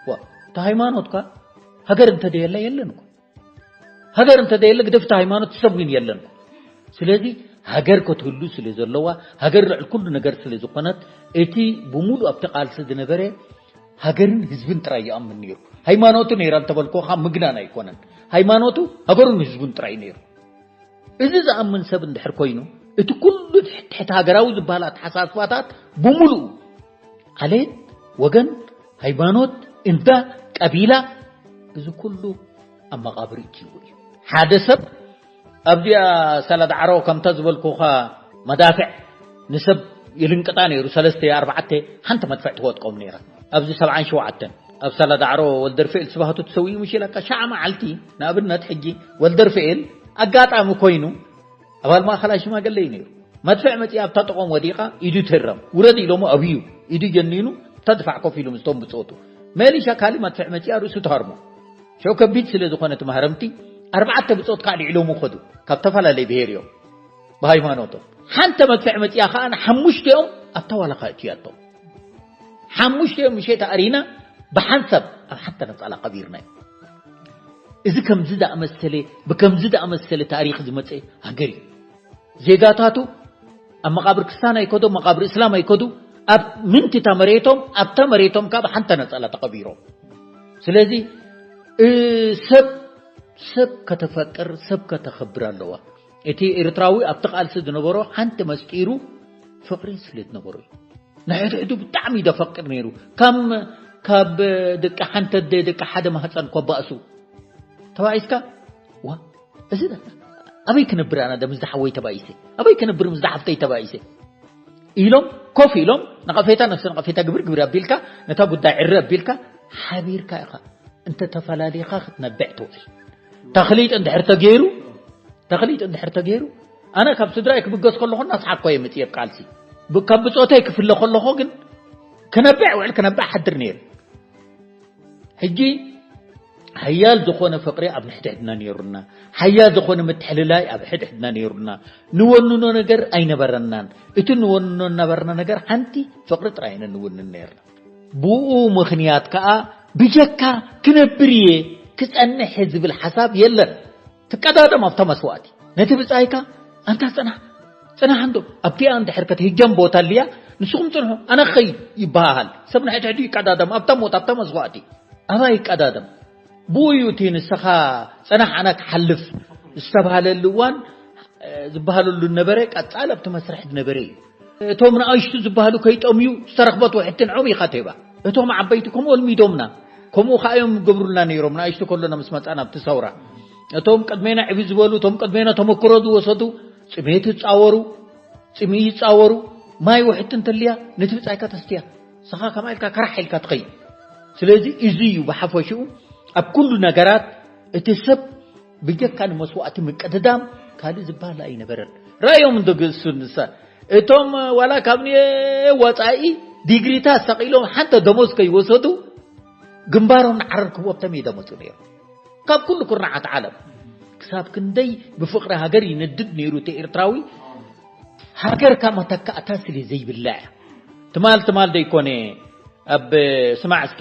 ዋ፣ እቲ ሃይማኖትካ ሃገር እንተደየላ የለን እኮ። ሃገር እንተደየለ ግደፍ እቲ ሃይማኖት፣ ሰብ ግን የለን እኮ። ስለዚ ሃገር ክትህሉ ስለ ዘለዋ፣ ሃገር ልዕል ኩሉ ነገር ስለ ዝኾነት፣ እቲ ብምሉእ ኣብቲ ቃልሲ ዝነበረ ሃገርን ህዝብን ጥራይ ይኣምን ነይሩ። ሃይማኖቱ ነይራ እንተበልኩኻ ምግናን ኣይኮነን። ሃይማኖቱ ሃገሩን ህዝቡን ጥራይ ነይሩ። እዚ ዝኣምን ሰብ እንድሕር ኮይኑ፣ እቲ ኩሉ ትሕቲ ሃገራዊ ዝበሃል ኣተሓሳስባታት ብምሉኡ፣ ዓሌት፣ ወገን፣ ሃይማኖት፣ እንዳ፣ ቀቢላ፣ እዚ ኩሉ ኣብ መቓብር እትይዎ እዩ። ሓደ ሰብ ኣብዚኣ ሰላ ዳዕሮ ከምታ ዝበልኩኻ መዳፍዕ ንሰብ ይልንቅጣ ነይሩ፣ ሰለስተ ኣርባዕተ ሓንቲ መድፍዕ ትወጥቀም ነይራ። ኣብዚ ሰብዓን ሸውዓተን ኣብ ሰላ ዳዕሮ ወልደርፍኤል ስብሃቱ ተሰዊኡ ምሽ ኢለካ፣ ሸዓ መዓልቲ ንኣብነት ሕጂ ወልደርፍኤል ኣጋጣሚ ኮይኑ ኣባል ማእኸላይ ሽማግለ እዩ ነይሩ። መድፍዕ መፂኣ ኣብታ ጥቖም ወዲቓ፣ ኢዱ ትህረም። ውረድ ኢሎሞ ኣብዩ፣ ኢዱ ጀኒኑ፣ ኣብታ ድፋዕ ኮፍ ኢሉ ምስቶም ብጾቱ። መሊሻ ካልእ መድፍዕ መፂኣ፣ ርእሱ ተሃርሞ። ሸው ከቢድ ስለ ዝኾነ እቲ ማህረምቲ፣ ኣርባዕተ ብጾት ከዓ ልዒሎሞ ከዱ። ካብ ተፈላለየ ብሄር እዮም፣ ብሃይማኖቶም። ሓንተ መድፍዕ መፂኣ ከዓ ንሓሙሽቲኦም ኣብታ ዋላኻ እትያቶም። ሓሙሽቲኦም ምሸት ኣሪና ብሓንሳብ ኣብ ሓንተ ነፃላ ቀቢርና እዩ። እዚ ከምዚ ዝኣመሰለ፣ ብከምዚ ዝኣመሰለ ታሪኽ ዝመፀ ሃገር እዩ። ዜጋታቱ ኣብ መቓብር ክርስቲያን ኣይከዱ፣ መቓብር እስላም ኣይከዱ። ኣብ ምንትታ መሬቶም ኣብታ መሬቶም ካብ ሓንተ ነጸላ ተቐቢሮም። ስለዚ ሰብ ሰብ ከተፈቅር ሰብ ከተኸብር ኣለዋ። እቲ ኤርትራዊ ኣብቲ ቃልሲ ዝነበሮ ሓንቲ መስጢሩ ፍቕሪ ስለ ዝነበሮ እዩ። ንሕድሕዱ ብጣዕሚ እዩ ደፈቅር ነይሩ። ከም ካብ ደቂ ሓንቲ ኣደ ደቂ ሓደ ማህፀን ኮባእሱ ተባኢስካ ዋ እዚ ኣበይ ክነብር ኣነ ደ ምስ ዝሓወይ ተባኢሰ ኣበይ ክነብር ምስ ዝሓፍተይ ተባኢሰ ኢሎም ኮፍ ኢሎም ነቐፌታ ነፍሲ ነቐፌታ ግብር ግብር ኣቢልካ ነታ ጉዳይ ዕሪ ኣቢልካ ሓቢርካ ኢኻ እንተ ተፈላሊኻ ክትነብዕ ትውዕል። ተኽሊጥ እንድሕር ተገይሩ ተኽሊጥ እንድሕር ተገይሩ ኣነ ካብ ስድራይ ክብገስ ከለኹ እናስሓቅኮ እየ መፅእ ኣብ ቃልሲ ካብ ብፆተይ ክፍለ ከለኹ ግን ክነብዕ ውዕል ክነብዕ ሓድር ነይሩ። ሕጂ ሓያል ዝኾነ ፍቕሪ ኣብ ንሕድሕድና ነይሩና፣ ሓያል ዝኾነ ምትሕልላይ ኣብ ሕድሕድና ነይሩና። ንወንኖ ነገር ኣይነበረናን። እቲ ንወንኖ እናበርና ነገር ሓንቲ ፍቕሪ ጥራይ ኢና ንውንን ነይርና። ብኡ ምኽንያት ከኣ ብጀካ ክነብር እየ ክጸንሕ እየ ዝብል ሓሳብ የለን። ትቀዳደም ኣብታ መስዋእቲ ነቲ ብጻይካ ኣንታ ጽናሕ ጽናሕ እንዶ ኣብቲኣ እንድሕር ከትህጀም ቦታ ኣልያ ንስኹም ጽንሑ ኣነ ክኸይድ ይበሃሃል። ሰብ ንሕድሕዱ ይቀዳደም ኣብታ ሞት ኣብታ መስዋእቲ ኣባ ይቀዳደም። ብኡ እዩ እቲ ንስኻ ጽናሕ ኣነ ክሓልፍ ዝተባሃለሉ እዋን ዝበሃለሉ ነበረ። ቀጻል ኣብቲ መስርሕ ዝነበረ እዩ። እቶም ንኣሽቱ ዝበሃሉ ከይጠምዩ ዝተረኽበት ውሕቲ ንዖም ኢኻ ትህባ። እቶም ዓበይቲ ከምኡ ኣልሚዶምና። ከምኡ ከኣ እዮም ገብሩልና ነይሮም ንኣሽቱ ከሎና ምስ መጻና ኣብቲ ሰውራ። እቶም ቅድሜና ዕቢ ዝበሉ እቶም ቅድሜና ተመክሮ ዝወሰዱ ጽሜት ይጻወሩ ጽሚ ይጻወሩ ማይ ውሕቲ እንተልያ ነቲ ብጻይካ ተስትያ። ንስኻ ከማ ኢልካ ከራሕ ኢልካ ትኸይድ። ስለዚ እዚ እዩ ብሓፈሽኡ ኣብ ኩሉ ነገራት እቲ ሰብ ብጀካ ንመስዋእቲ ምቅድዳም ካልእ ዝበሃል ኣይነበረን። ራእዮም እንዶ ግእሱ ንሳ እቶም ዋላ ካብ ንየ ወጻኢ ዲግሪታት ሰቒሎም ሓንተ ደሞዝ ከይወሰዱ ግንባሮም ንዓረር ክቦብቶም እዩ ደመፁ ነይሩ። ካብ ኩሉ ኩርናዓት ዓለም ክሳብ ክንደይ ብፍቕሪ ሃገር ይነድድ ነይሩ እቲ ኤርትራዊ። ሃገርካ መተካእታ ስለ ዘይብላ እያ። ትማል ትማል ደይኮነ ኣብ ስማዕ እስከ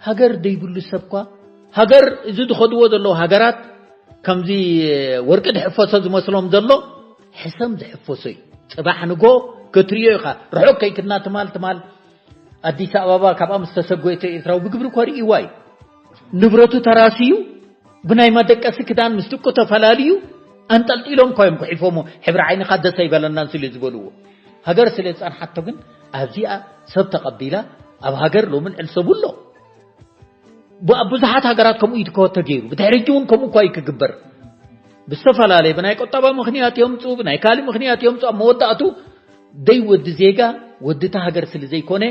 ሃገር ደይብሉ ሰብኳ ሃገር እዚ ዝኸድዎ ዘለዉ ሃገራት ከምዚ ወርቂ ዝሕፈሶ ዝመስሎም ዘሎ ሕሰም ዝሕፈሶ እዩ። ጽባሕ ንጎ ክትሪዮ ኢኻ። ርሑቕ ከይክድና ትማል ትማል ኣዲስ ኣበባ ካብኣ ምስ ተሰጎየቶ ኤርትራዊ ብግብሪ እኮ ርእይዋ እዩ። ንብረቱ ተራስዩ ብናይ መደቀሲ ክዳን ምስ ድቁ ተፈላልዩ ኣንጠልጢሎም እኳ እዮም ጉሒፎሞ። ሕብሪ ዓይንኻ ደስ ኣይበለናን ስለ ዝበልዎ ሃገር ስለ ዝጸንሓቶ ግን ኣብዚኣ ሰብ ተቐቢላ ኣብ ሃገር ሎሚ ልዕል ሰቡ ኣሎ። ኣብ ብዙሓት ሃገራት ከምኡ እዩ ክወተ ገይሩ ብድሕሪ ሕጂ እውን ከምኡ እኳ እዩ ክግበር ብዝተፈላለየ ብናይ ቁጠባ ምኽንያት እዮም ፁ ብናይ ካልእ ምኽንያት እዮም ፁ ኣብ መወዳእቱ ደይ ወዲ ዜጋ ወዲ እታ ሃገር ስለ ዘይኮነ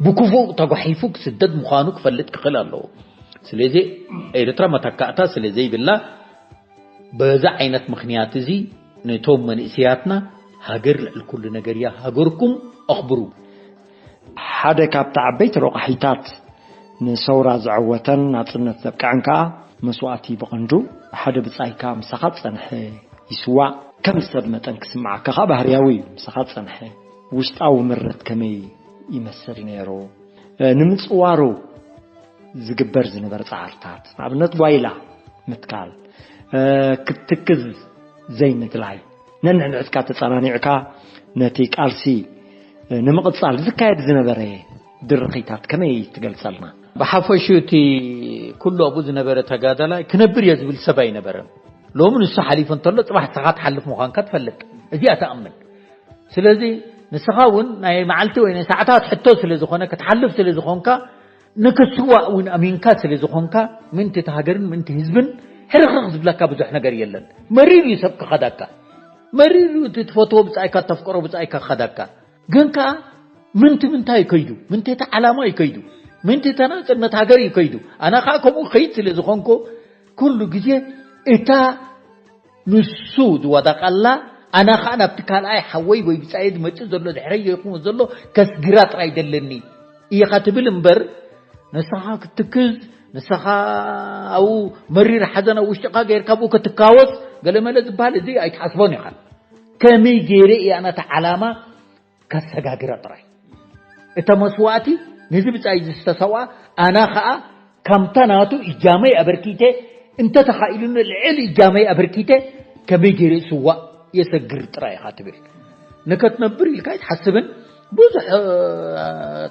ብክፉእ ተጓሒፉ ክስደድ ምዃኑ ክፈልጥ ክኽእል ኣለዎ። ስለዚ ኤርትራ መተካእታ ስለ ዘይብላ በዚ ዓይነት ምኽንያት እዚ ነቶም መንእሰያትና ሃገር ልዕል ኩሉ ነገር እያ ሃገርኩም ኣኽብሩ። ሓደ ካብቲ ዓበይቲ ረቋሒታት ንሰውራ ዘዐወተን ናጽነት ዘብቅዐን ከኣ መስዋእቲ ብቐንዱ ሓደ ብጻይካ ምሳኻ ዝጸንሐ ይስዋእ ከም ሰብ መጠን ክስምዓካ ከኣ ባህርያዊ እዩ። ምሳኻ ዝጸንሐ ውሽጣዊ ምረት ከመይ ይመስል ነይሩ? ንምጽዋሩ ዝግበር ዝነበረ ጻዕርታት ንኣብነት ጓይላ ምትካል ክትትክዝ ዘይምድላይ ነንሕድሕድካ ተጸናኒዕካ ነቲ ቃልሲ ንምቕጻል ዝካየድ ዝነበረ ድርኺታት ከመይ ትገልጸልና? ብሓፈሹ እቲ ኩሉ ኣብኡ ዝነበረ ተጋዳላይ ክነብር እየ ዝብል ሰብ ኣይነበረን። ሎሚ ንሱ ሓሊፉ እንተሎ ጽባሕ ንስኻ ትሓልፍ ምዃንካ ትፈልጥ። እዚኣ ትኣምን። ስለዚ ንስኻ እውን ናይ መዓልቲ ወይ ናይ ሰዓታት ሕቶ ስለ ዝኾነ ክትሓልፍ ስለ ዝኾንካ ንክትስዋእ እውን ኣሚንካ ስለ ዝኾንካ ምእንቲ እቲ ሃገርን ምእንቲ ህዝብን ሕርኽርኽ ዝብለካ ብዙሕ ነገር የለን። መሪር እዩ ሰብ ክኸዳካ። መሪር እዩ እቲ ትፈትዎ ብጻይካ ተፍቅሮ ብጻይካ ክኸዳካ። ግን ከኣ ምንቲ ምንታይ ከይዱ ምንቲ እቲ ዓላማ እዩ ከይዱ ምንቲ ተናጽነት ሃገር እዩ ከይዱ። ኣነ ከኣ ከምኡ ከይድ ስለ ዝኾንኩ ኩሉ ግዜ እታ ንሱ ዝወደቐላ ኣነ ከኣ ናብቲ ካልኣይ ሓወይ ወይ ብጻየ ዝመጽእ ዘሎ ድሕረይ ይኹን ዘሎ ከስግራ ጥራይ ደለኒ ኢኻ ትብል እምበር ንስኻ ክትክዝ ንስኻ ኣብኡ መሪር ሓዘን ኣብ ውሽጥኻ ገይርካ ብኡ ክትካወስ ገለመለ ዝበሃል እዚ ኣይትሓስቦን ኢኻ። ከመይ ገይረ እያ ነቲ ዓላማ ከሰጋግረ ጥራይ እተ መስዋእቲ ነዚ ብጻይ ዝተሰውኣ ኣና ኸኣ ከምታ ናቱ እጃመይ ኣበርኪተ እንተ ተኻኢሉኒ ልዕል እጃመይ ኣበርኪተ ከመይ ገይረ ስዋእ የሰግር ጥራይ ኢኻ ትብል። ንከትነብር ኢልካ ኣይትሓስብን። ብዙሕ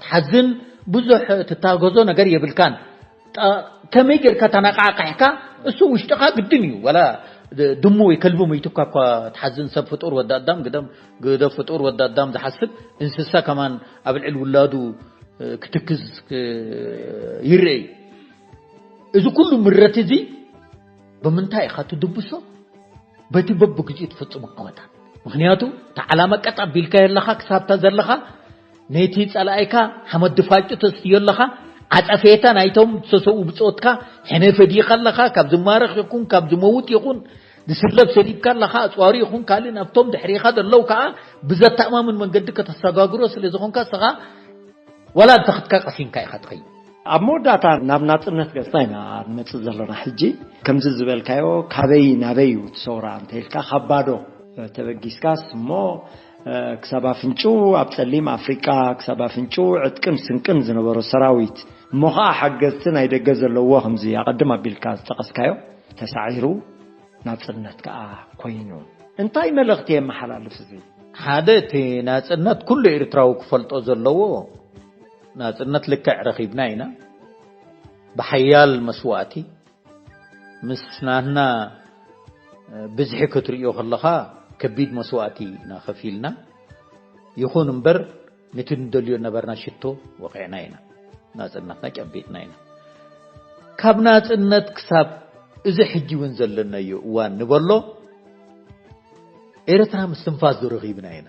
ትሓዝን፣ ብዙሕ ትታገዞ ነገር የብልካን። ከመይ ጌርካ ተነቃቃሕካ? እሱ ውሽጥኻ ግድን እዩ። ወላ ድሙ ወይ ከልቢ መይቱካ እኳ ትሓዝን ሰብ ፍጡር ወዲ ኣዳም ግደም ግደፍ ፍጡር ወዲ ኣዳም ዝሓስብ እንስሳ ከማን ኣብ ልዕል ውላዱ ክትክዝ ይረአ እዩ። እዚ ኩሉ ምረት እዚ ብምንታይ ኢኻ ትድብሶ? በቲ በብግዚኡ ትፍጽሞ ዓወታት። ምክንያቱ እቲ ዓላማ ቀጥ ኣቢልካዮ ኣለኻ፣ ክሳብታ ዘለኻ ነቲ ጸላኢካ ሓመድ ድፋጭ ተስትዮ ኣለኻ። ዓጸፌታ ናይቶም ዝተሰዉ ብጾትካ ሕነ ፈዲኻ ኣለኻ። ካብ ዝማረኽ ይኹን ካብ ዝመውት ይኹን ዝስለብ ሰሊብካ ኣለኻ። ኣጽዋሩ ይኹን ካልእ ናብቶም ድሕሪኻ ዘለዉ ከኣ ብዘተኣማምን መንገዲ ከተሰጋግሮ ስለ ዝኾንካ ንስኻ ዋላ እንተኽትካ ቀሲንካ ኢኻ ትኸይድ። ኣብ መወዳእታ ናብ ናጽነት ገጽና ኢና ንመጽእ ዘለና። ሕጂ ከምዚ ዝበልካዮ ካበይ ናበይ እዩ እቲ ሰውራ እንተኢልካ ካብ ባዶ ተበጊስካስ እሞ ክሳብ ኣፍንጭኡ ኣብ ጸሊም ኣፍሪቃ ክሳብ ኣፍንጭኡ ዕጥቅን ስንቅን ዝነበሮ ሰራዊት እሞ ኸዓ ሓገዝቲ ናይ ደገ ዘለዎ ከምዚ ኣቐድም ኣቢልካ ዝጠቐስካዮ ተሳዒሩ ናጽነት ከኣ ኮይኑ እንታይ መልእኽቲ የመሓላልፍ እዚ? ሓደ እቲ ናጽነት ኩሉ ኤርትራዊ ክፈልጦ ዘለዎ ናጽነት ልክዕ ረኺብና ኢና። ብሓያል መስዋእቲ ምስ ናትና ብዝሒ ክትርእዮ ከለኻ ከቢድ መስዋእቲ ኢና ከፊልና። ይኹን እምበር ነቲ ንደልዮ ነበርና ሽቶ ወቒዕና ኢና። ናጽነትና ጨቢጥና ኢና። ካብ ናጽነት ክሳብ እዚ ሕጂ እውን ዘለናዮ እዋን ንበሎ ኤርትራ ምስትንፋስ ዝረኺብና ኢና።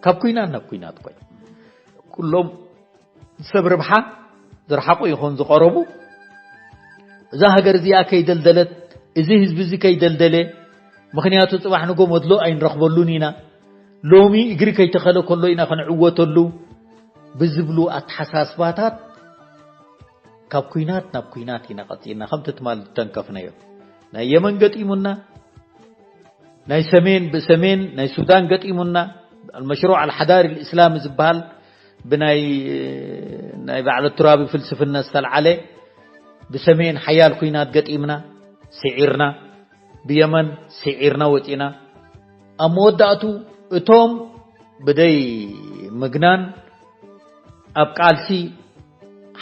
ካብ ኩናት ናብ ኩናት ኮይ ኩሎም ሰብ ርብሓ ዝረሓቑ ይኹን ዝቐረቡ እዛ ሃገር እዚኣ ከይደልደለት እዚ ህዝቢ እዚ ከይደልደለ ምክንያቱ ጽባሕ ንጎ መድሎ ኣይንረኽበሉን ኢና። ሎሚ እግሪ ከይተኸለ ከሎ ኢና ክንዕወተሉ ብዝብሉ ኣተሓሳስባታት ካብ ኩናት ናብ ኩናት ኢና ቀጺልና ከምቲ ትማል ዝተንከፍናዮ ናይ የመን ገጢሙና ናይ ሰሜን ብሰሜን ናይ ሱዳን ገጢሙና المشروع الحضاري الإسلامي ዝበሃል ብናይ ናይ በዓል ቱራቢ ፍልስፍና ዝተልዓለ ብሰሜን ሓያል ኩናት ገጢምና ስዒርና ብየመን ስዒርና ወፂና ኣብ መወዳእቱ እቶም ብደይ ምግናን ኣብ ቃልሲ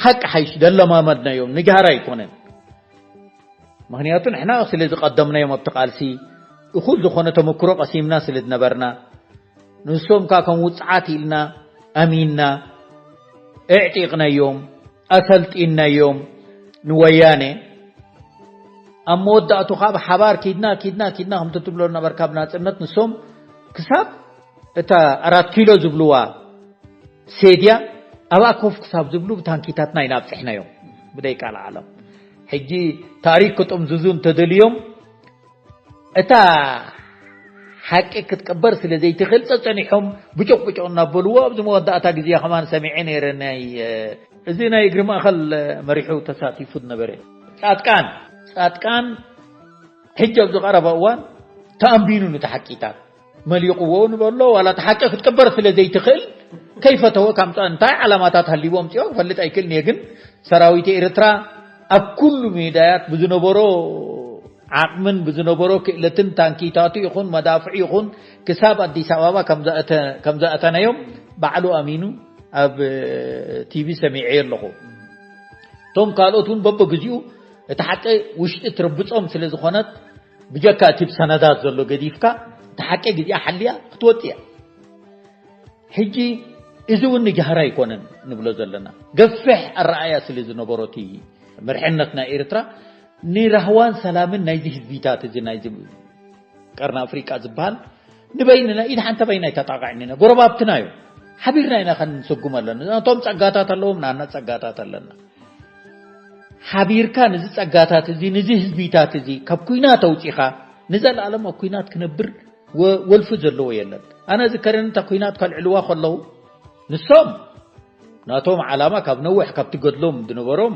ሓቂ ሓይሽ ደለማመድናዮም ንጃህራ ኣይኮነን ምክንያቱ ንሕና ስለ ዝቐደምናዮም ኣብቲ ቃልሲ እኹል ዝኾነ ተመክሮ ቀሲምና ስለ ዝነበርና ንሶም ከኣ ከም ውጽዓት ኢልና ኣሚንና ኣዕጢቕናዮም ኣሰልጢንናዮም ንወያነ ኣብ መወዳእቱ ካብ ሓባር ኪድና ኪድና ኪድና ከምቲ ትብሎ ነበርካ ብናጽነት ንሶም ክሳብ እታ ኣራት ኪሎ ዝብልዋ ሴድያ ኣብኣ ኮፍ ክሳብ ዝብሉ ብታንኪታትና ኢና ኣብፅሕናዮም ብደይ ቃል ዓለም ሕጂ ታሪክ ክጥምዝዙ እንተደልዮም እታ ሓቂ ክትቅበር ስለ ዘይትኽእል ጸጸኒሖም ብጭቕ ብጭቕ እናበልዎ ኣብዚ መወዳእታ ግዜ ከማን ሰሚዐ ነይረ ናይ እዚ ናይ እግሪ ማእኸል መሪሑ ተሳቲፉ ዝነበረ ጻጥቃን ጻጥቃን ሕጂ ኣብዚ ቀረባ እዋን ተኣንቢኑ ነቲ ሓቂታት መሊቕዎ ንበሎ ዋላ እቲ ሓቂ ክትቅበር ስለ ዘይትኽእል ከይፈተወ ካምፃ እንታይ ዓላማታት ሃሊዎም ፅኦ ክፈልጥ ኣይክእልን እየ ግን ሰራዊት ኤርትራ ኣብ ኩሉ ሜዳያት ብዝነበሮ ዓቕምን ብዝነበሮ ክእለትን ታንኪታቱ ይኹን መዳፍዑ ይኹን ክሳብ ኣዲስ ኣበባ ከም ዘእተናዮም ባዕሉ ኣሚኑ ኣብ ቲቪ ሰሚዐ ኣለኹ እቶም ካልኦት እውን በበግዚኡ እቲ ሓቂ ውሽጢ ትርብፆም ስለ ዝኾነት ብጀካ እቲ ብሰነዳት ዘሎ ገዲፍካ እቲ ሓቂ ግዜኣ ሓልያ ክትወፅእ እያ ሕጂ እዚ እውን ንጃህራ ኣይኮነን ንብሎ ዘለና ገፍሕ ኣረኣያ ስለ ዝነበሮ እቲ መርሕነት ናይ ኤርትራ ንራህዋን ሰላምን ናይዚ ህዝቢታት እዚ ናይዚ ቀርኒ ኣፍሪቃ ዝበሃል ንበይንና ኢድ ሓንተ በይና ኣይተጣቃዕን ኢና ጎረባብትና እዮም ሓቢርና ኢና ከንስጉም ኣለና እቶም ጸጋታት ኣለዎም ንኣና ጸጋታት ኣለና ሓቢርካ ንዚ ጸጋታት እዚ ንዚ ህዝቢታት እዚ ካብ ኩናት ኣውጺኻ ንዘለኣለም ኣብ ኩናት ክነብር ወልፊ ዘለዎ የለን ኣነ ዝከረኒ እታ ኩናት ከልዕልዋ ከለዉ ንሶም ናቶም ዓላማ ካብ ነዊሕ ካብቲ ገድሎም ዝነበሮም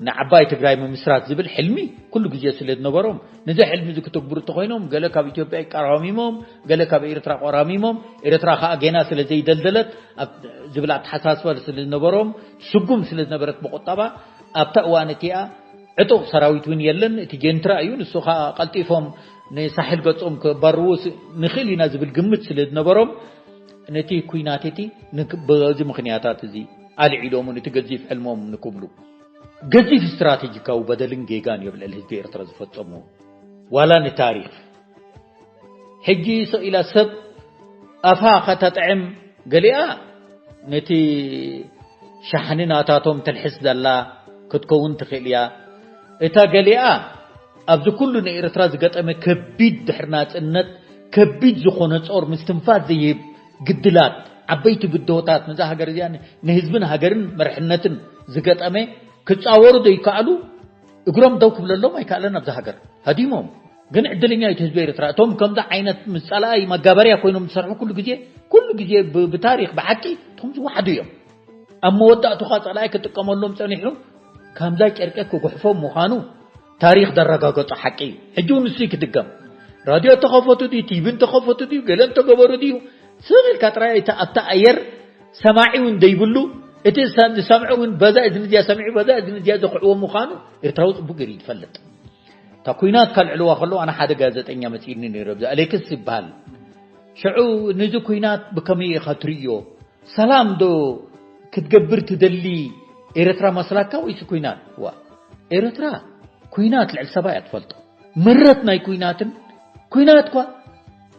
ንዓባይ ትግራይ ምምስራት ዝብል ሕልሚ ኩሉ ግዜ ስለ ዝነበሮም ነዚ ሕልሚ እዚ ክትግብሩ እንተኮይኖም ገለ ካብ ኢትዮጵያ ይቀራሚሞም ገለ ካብ ኤርትራ ቆራሚሞም ኤርትራ ከዓ ጌና ስለ ዘይደልደለት ዝብል ኣተሓሳስባ ስለ ዝነበሮም ስጉም ስለ ዝነበረት ብቁጠባ ኣብታ እዋን እቲኣ ዕጡቕ ሰራዊት እውን የለን እቲ ጀንትራ እዩ ንሱ ከዓ ቀልጢፎም ንሳሕል ገጾም ክባርዉ ንኽእል ኢና ዝብል ግምት ስለ ዝነበሮም ነቲ ኲናት እቲ ንክ- በዚ ምኽንያታት እዚ ኣልዒሎምን እቲ ገዚፍ ሕልሞም ንክብሉ ገዚፍ ስትራቴጂካዊ በደልን ጌጋን እዩ ኣብ ልዕሊ ህዝቢ ኤርትራ ዝፈጸሙ። ዋላ ንታሪኽ ሕጂ ስቕ ኢላ ሰብ ኣፋ ከተጥዕም፣ ገሊኣ ነቲ ሻሕኒ ናታቶም ትልሕስ ዘላ ክትከውን ትኽእል እያ። እታ ገሊኣ ኣብዚ ኩሉ ንኤርትራ ዝገጠመ ከቢድ ድሕሪ ናጽነት ከቢድ ዝኾነ ጾር ምስትንፋስ ዘይህብ ግድላት ዓበይቲ ብድሆታት ነዛ ሃገር እዚኣ ንህዝብን ሃገርን መርሕነትን ዝገጠመ ክጻወሩ ዘይከኣሉ እግሮም ደው ክብለሎም ኣይከኣለን። ኣብዛ ሃገር ሃዲሞም ግን ዕድለኛ እዩ ህዝቢ ኤርትራ። እቶም ከምዚ ዓይነት ምስ ጸላኢ መጋበርያ ኮይኖም ዝሰርሑ ኩሉ ግዜ ኩሉ ግዜ ብ- ብታሪኽ ብሓቂ እቶም ዝወሓዱ እዮም። ኣብ መወዳእቱኻ ጸላኢ ክጥቀመሎም ጸኒሑ ከምዛ ጨርቂ ክጉሕፎም ምዃኑ ታሪኽ ዘረጋገጾ ሓቂ እዩ። ሕጂ እውን ንሱ እዩ ክድገም። ራድዮ ተኸፈቱ ድዩ፣ ቲቪ እንተኸፈቱ ድዩ፣ ገለ እንተገበሩ ድዩ፣ ስቕ ኢልካ ጥራይ እቲ ኣብቲ ኣየር ሰማዒ እውን ዘይብሉ፣ እቲ ዝሰ- ዝሰምዑ እውን በዛ እዝኒ እዚኣ ሰሚዑ በዛ እዝኒ እዚኣ ዘኽዕዎ ምዃኑ ኤርትራዊ ጽቡቅ ገይሩ እዩ ዝፈልጥ። እታ ኩናት ካልዕልዋ ከለዉ ኣነ ሓደ ጋዜጠኛ መጺእኒ ነይሩ፣ ኣብዚ ኣሌክስ ይበሃል። ሽዑ ነዚ ኩናት ብከመይ ኢኻ ትርእዮ? ሰላም ዶ ክትገብር ትደሊ ኤርትራ መስላካ ወይስ ኩናት? ዋ ኤርትራ ኩናት ልዕሊ ሰባ እያ ትፈልጦ። ምረት ናይ ኩናትን ኩናት እኳ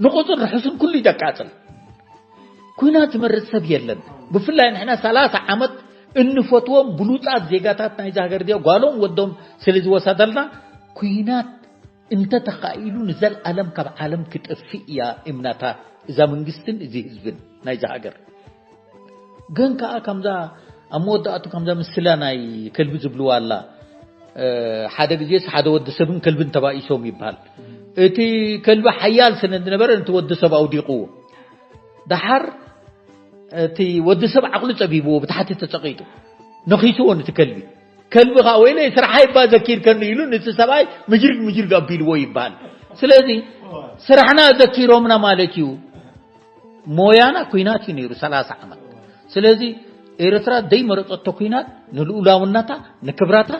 ንቁጽር ርሑስን ኩሉ እዩ ዘቃጽል። ኩናት ዝመርጽ ሰብ የለን። ብፍላይ ንሕና ሰላሳ ዓመት እንፈትዎም ብሉጻት ዜጋታት ናይዛ ሃገር እዚኣ ጓሎም ወዶም ስለ ዝወሰደልና ኩናት እንተ ተኻኢሉ ንዘልኣለም ካብ ዓለም ክጠፍእ እያ እምነታ እዛ መንግስትን እዚ ህዝብን ናይዛ ሃገር። ግን ከኣ ከምዛ ኣብ መወዳእቱ ከምዛ ምስላ ናይ ከልቢ ዝብልዋ ኣላ። ሓደ ግዜስ ሓደ ወዲ ሰብን ከልብን ተባኢሶም ይበሃል። እቲ ከልቢ ሓያል ስለ ዝነበረ ነቲ ወዲ ሰብ ኣውዲቕዎ። ደሓር እቲ ወዲ ሰብ ዓቕሉ ጸቢብዎ ብታሕቲ ተጸቒጡ ነኺስዎ ነቲ ከልቢ። ከልቢ ኸኣ ወይለይ ስራሓይ እባ ዘኪርከኒ ኢሉ ነቲ ሰብኣይ ምጅርግ ምጅርግ ኣቢልዎ ይበሃል። ስለዚ ስራሕና ዘኪሮምና ማለት እዩ። ሞያና ኩናት እዩ ነይሩ ሰላሳ ዓመት። ስለዚ ኤርትራ ዘይመረጸቶ ኩናት ንልኡላውነታ ንክብራታ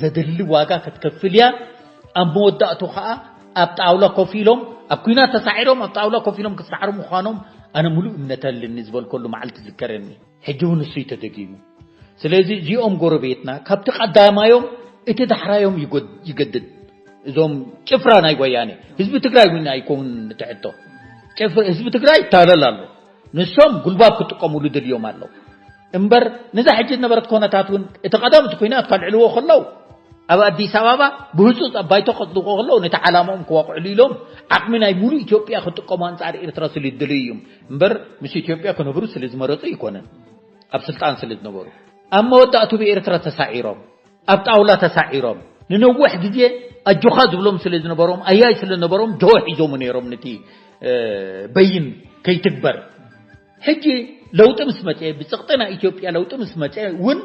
ዘድሊ ዋጋ ክትከፍል እያ። ኣብ መወዳእቱ ኸኣ ኣብ ጣውላ ኮፍ ኢሎም ኣብ ኩናት ተሳዒሮም ኣብ ጣውላ ኮፍ ኢሎም ክሰዓሩ ምዃኖም ኣነ ሙሉእ እምነት ኣለኒ ዝበልከሉ መዓልቲ ዝከረኒ። ሕጂ እውን እሱ እዩ ተደጊሙ። ስለዚ እዚኦም ጎረቤትና ካብቲ ቀዳማዮም እቲ ዳሕራዮም ይጎድ- ይገድድ። እዞም ጭፍራ ናይ ወያኔ ህዝቢ ትግራይ እውን ኣይኮውን ንትሕቶ ጭፍ- ህዝቢ ትግራይ ይታለል ኣሎ። ንሶም ጉልባብ ክጥቀሙሉ ደልዮም ኣለዉ እምበር ነዛ ሕጂ ዝነበረት ኮነታት እውን እቲ ቀደም እቲ ኩናት ካልዕልዎ ከለዉ ኣብ ኣዲስ ኣበባ ብህፁፅ ኣብ ባይቶ ከፅድቑ ከለዉ ነቲ ዓላማኦም ክዋቕዕሉ ኢሎም ዓቕሚ ናይ ሙሉእ ኢትዮጵያ ክጥቀሙ ኣንፃር ኤርትራ ስለ ዝደለዩ እዮም እምበር ምስ ኢትዮጵያ ክነብሩ ስለ ዝመረፁ ኣይኮነን። ኣብ ስልጣን ስለ ዝነበሩ ኣብ መወዳእቱ ብኤርትራ ተሳዒሮም ኣብ ጣውላ ተሳዒሮም ንነዊሕ ግዜ ኣጆኻ ዝብሎም ስለ ዝነበሮም ኣያይ ስለ ዝነበሮም ጆሆ ሒዞም ነይሮም ነቲ በይን ከይትግበር። ሕጂ ለውጢ ምስ መፀ ብፅቕጢ ናይ ኢትዮጵያ ለውጢ ምስ መፀ እውን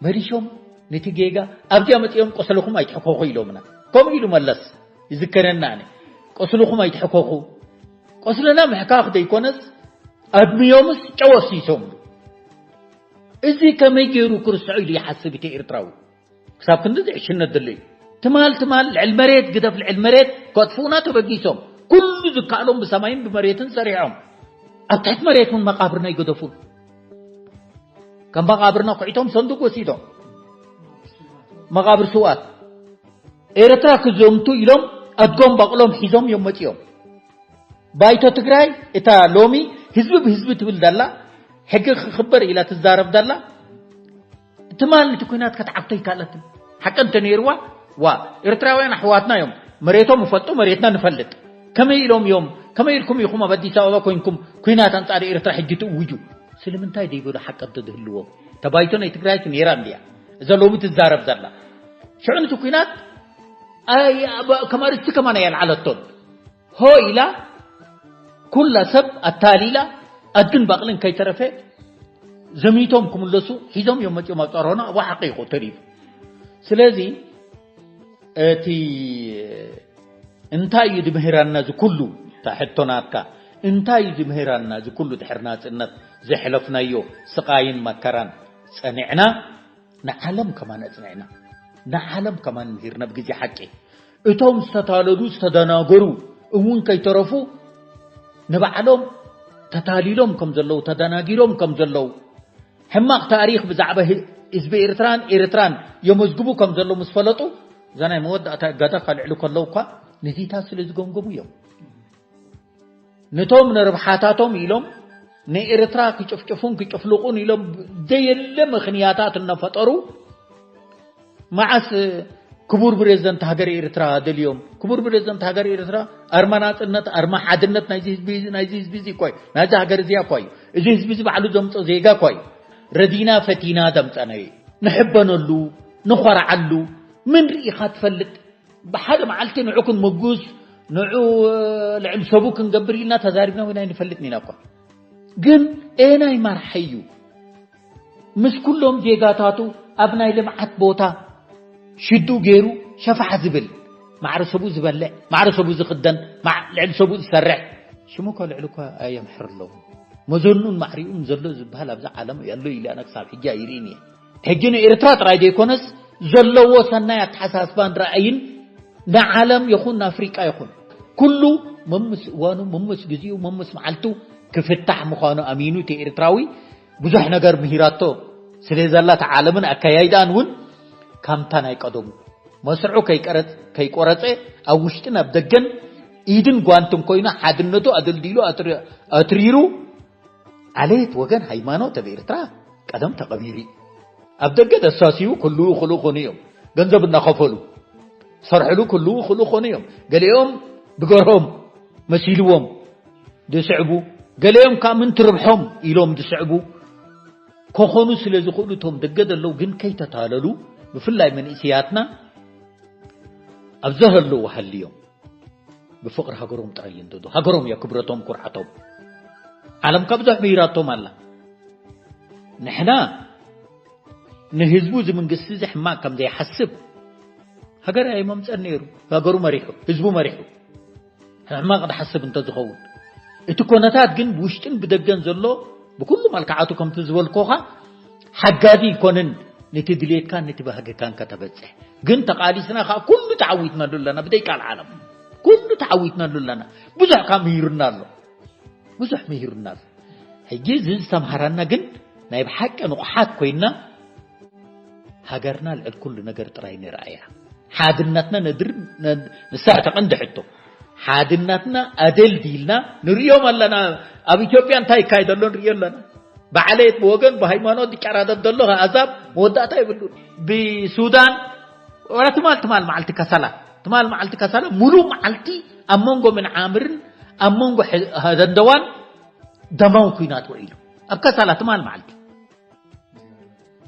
መሊሾም ነቲ ጌጋ ኣብዚኣ መፂኦም ቆሰልኹም ኣይትሕከኹ ኢሎምና። ከምኡ ኢሉ መለስ ይዝከረና። ኣነ ቆስልኹም ኣይትሕከኹ። ቆስልና ምሕካኽ ዘይኮነስ ኣድምዮምስ ጨው ኣፍሲሶምሉ። እዚ ከመይ ገይሩ ክርስዖ ኢሉ ይሓስብ እቲ ኤርትራዊ? ክሳብ ክንዲ ዝዕሽነት ዘሎ እዩ። ትማል ትማል ልዕል መሬት ግደፍ ልዕል መሬት ከጥፍኡና ተበጊሶም ኩሉ ዝከኣሎም ብሰማይን ብመሬትን ሰሪሖም ኣብ ትሕቲ መሬት እውን መቃብርና ይገደፉን ከም መቃብርና ኩዒቶም ሰንዱቅ ወሲዶም መቃብር ስውኣት ኤርትራ ክዘምቱ ኢሎም ኣድጎም ባቕሎም ሒዞም እዮም መፂኦም። ባይቶ ትግራይ እታ ሎሚ ህዝቢ ብህዝቢ ትብል ዘላ ሕጊ ክኽበር ኢላ ትዛረብ ዘላ ትማል ነቲ ኩናት ክትዓግቶ ይከኣለትን ሓቂ እንተነይርዋ ዋ ኤርትራውያን ኣሕዋትና እዮም መሬቶም ይፈልጡ መሬትና ንፈልጥ ከመይ ኢሎም እዮም ከመይ ኢልኩም ኢኹም ኣብ ኣዲስ ኣበባ ኮይንኩም ኩናት ኣንጻር ኤርትራ ሕጂ ትእውጁ ስለምንታይ ዘይበሉ ሓቂ እንተዝህልዎም እታ ባይቶ ናይ ትግራይ ነይራ እንድያ እዛ ሎሚ ትዛረብ ዘላ ሽዑ ነቲ ኩናት ከም ኣርእስቲ ከማን ኣየልዓለቶን ሆ ኢላ ኩላ ሰብ ኣታሊላ ኣድግን ባቕልን ከይተረፈ ዘሚቶም ክምለሱ ሒዞም እዮም መፂኦም ኣብ ፃሮና ኣብኡ ሓቂ ይኹ ተሪፉ ስለዚ እቲ እንታይ እዩ ዝምህረና እዚ ኩሉ እታ ሕቶ ናትካ እንታይ እዩ ዝምህረና እዚ ኩሉ ድሕሪ ናፅነት ዘሕለፍናዮ ስቓይን መከራን ፀኒዕና ንዓለም ከማን ኣፅኒዕና ንዓለም ከማን ምሂርና ብግዜ ሓቂ እቶም ዝተታለሉ ዝተደናገሩ እውን ከይተረፉ ንባዕሎም ተታሊሎም ከም ዘለዉ፣ ተደናጊሮም ከም ዘለዉ፣ ሕማቕ ታሪኽ ብዛዕባ ህ-፣ ህዝቢ ኤርትራን ኤርትራን የመዝግቡ ከም ዘለዉ ምስ ፈለጡ፣ እዛ ናይ መወዳእታ እገዳ ከልዕሉ ከለዉ እኳ ነዚታት ስለ ዝገምገሙ እዮም። ነቶም ንርብሓታቶም ኢሎም ንኤርትራ ክጭፍጭፉን ክጭፍልቑን ኢሎም ዘየለ ምኽንያታት እናፈጠሩ፣ መዓስ ክቡር ፕሬዝደንት ሃገር ኤርትራ ደልዮም? ክቡር ፕሬዝደንት ሃገር ኤርትራ ኣርማ ናጽነት፣ ኣርማ ሓድነት ናይዚ ህዝቢ፣ ናይዚ ህዝቢ እዚ እኮ እዩ፣ ናይዚ ሃገር እዚኣ እኮ እዩ። እዚ ህዝቢ እዚ ባዕሉ ዘምጾ ዜጋ እኮ እዩ። ረዲና ፈቲና ዘምጸናዮ እዩ። ንሕበነሉ፣ ንኾርዓሉ። ምን ርኢኻ ትፈልጥ? ብሓደ መዓልቲ ንዑ ክንምጉስ፣ ንዑ ልዕሊ ሰቡ ክንገብር ኢልና ተዛሪብና ወይ ናይ ንፈልጥ ኢና እኮ። ግን ኤናይ ማርሓይ እዩ? ምስ ኩሎም ዜጋታቱ ኣብ ናይ ልምዓት ቦታ ሽዱ ገይሩ ሸፋሕ ዝብል፣ ማዕረ ሰቡ ዝበልዕ፣ ማዕረ ሰቡ ዝኽደን፣ ማዕ-፣ ልዕሊ ሰቡ ዝሰርሕ፣ ሽሙ እኮ ልዕሊ እኮ ኣየምሕር ኣለዎ። መዘኑን ማዕሪኡን ዘሎ ዝበሃል ኣብዚ ዓለም ኣሎ ኢለ ኣነ ክሳብ ሕጂ ኣይርእን እየ። ሕጂ ንኤርትራ ጥራይ ዘይኮነስ ዘለዎ ሰናይ ኣተሓሳስባን ራእይን ንዓለም ይኹን ንኣፍሪቃ ይኹን ኩሉ መምስ እዋኑ፣ መምስ ግዜኡ፣ መምስ መዓልቱ ክፍታሕ ምዃኑ ኣሚኑ እቲ ኤርትራዊ ብዙሕ ነገር ምሂራቶ ስለ ዘላ እታ ዓለምን ኣከያይዳን እውን ካምታ ናይ ቀደሙ መስርዑ ከይቀረጽ-፣ ከይቆረጸ ኣብ ውሽጥን ኣብ ደገን ኢድን ጓንትን ኮይኑ ሓድነቱ ኣደልዲሉ ኣትሪ-፣ ኣትሪሩ ዓሌት፣ ወገን፣ ሃይማኖት ኣብ ኤርትራ ቀደም ተቐቢሩ እዩ። ኣብ ደገ ተሳስዩ ክልዉ ክልኡ ኮኑ እዮም። ገንዘብ እናኸፈሉ ሰርሕሉ ክልዉ ክልኡ ኮኑ እዮም። ገሊኦም ብገርሆም መሲልዎም ዝስዕቡ፣ ገሊኦም ከዓ ምንቲ ርብሖም ኢሎም ዝስዕቡ ክኾኑ ስለ ዝኽእሉ እቶም ደገ ዘለዉ ግን ከይተታለሉ፣ ብፍላይ መንእሰያትና ኣብ ዘህለዉ ሃልዮም ብፍቕሪ ሃገሮም ጥራይ እዮም ደዶ። ሃገሮም እያ ክብረቶም፣ ኩርዓቶም። ዓለም ካብ ብዙሕ ምሂራቶም ኣላ። ንሕና ንህዝቡ እዚ መንግስቲ እዚ ሕማቕ ከም ዘይሓስብ ሃገር ኣይመምጸን ነይሩ። ሃገሩ መሪሑ፣ ህዝቡ መሪሑ። ሕማቕ ዝሓስብ እንተዝኸውን። እቲ ኮነታት ግን ብውሽጥን ብደገን ዘሎ ብኩሉ መልክዓቱ ከምቲ ዝበልኮኻ ሓጋዚ ኣይኮነን ነቲ ድሌትካን ነቲ ባህግካን ከተበጽሕ። ግን ተቓሊስና ኸዓ ኩሉ ተዓዊትናሉ ኣለና፣ ብደይ ቃል ዓለም። ኩሉ ተዓዊትናሉ ኣለና። ብዙሕ ካብ ምሂሩና ኣሎ። ብዙሕ ምሂሩና ኣሎ። ሕጂ እዚ ዝተምሃረና ግን ናይ ብሓቂ ንቑሓት ኮይንና ሃገርና ልዕሊ ኩሉ ነገር ጥራይ ንርኣያ። ሓድነትና ነድር-፣ ነ-፣ ንሳ እታ ቀንዲ ሕቶ። ሓድነትና ኣደልዲልና ንርእዮም ኣለና። ኣብ ኢትዮጵያ እንታይ ይካየድ ኣሎ ንርእዮ ኣለና። ብዓሌት፣ ብወገን፣ ብሃይማኖት ዝጨራደድ ዘሎ ኣዛብ መወዳእታ የብሉን። ብሱዳን፣ ወላ ትማል፣ ትማል መዓልቲ ከሰላ፣ ትማል መዓልቲ ከሰላ፣ ሙሉእ መዓልቲ ኣብ መንጎ ምንዓምርን ኣብ መንጎ ሐ-፣ ሀደንደዋን ደማዊ ኲናት ውዒሉ። ኣብ ከሰላ ትማል መዓልቲ።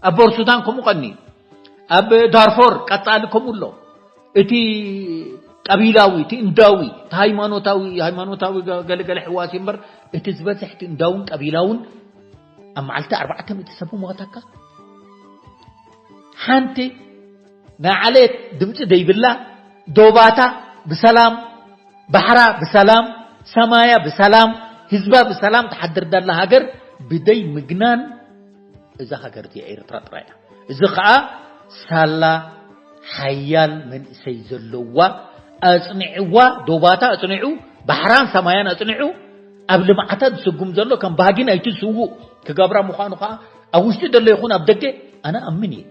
ኣብ ቦር ሱዳን ከምኡ ቀኒ። ኣብ ዳርፎር ቀጻሊ ከምኡ ኣሎ። እቲ ቀቢላዊ፣ እቲ እንዳዊ፣ እቲ ሃይማኖታዊ፣ ሃይማኖታዊ ገ-፣ ገለ ገለ ሕዋሲ እምበር፣ እቲ ዝበዝሕ እቲ እንዳውን ቀቢላውን ኣብ መዓልቲ ኣርባዕተ ሚእቲ ሰብ ሞተካ። ሓንቲ ንዓሌት ድምፂ ደይብላ፣ ዶባታ ብሰላም፣ ባሕራ ብሰላም፣ ሰማያ ብሰላም፣ ህዝባ ብሰላም ትሓድር ዘላ ሃገር ብደይ ምግናን፣ እዛ ሃገር እዚኣ ኤርትራ ጥራይ እያ። እዚ ኸኣ ሳላ ሓያል መንእሰይ ዘለዋ፣ ኣጽኒዕዋ፣ ዶባታ ኣጽኒዑ፣ ባሕራን ሰማያን ኣጽኒዑ፣ ኣብ ልምዓታ ዝስጉም ዘሎ ከም ባህጊ ናይቲ ስዉእ ክገብራ ምዃኑ ኸኣ ኣብ ውሽጢ ዘሎ ይኹን ኣብ ደገ ኣነ ኣምን እየ።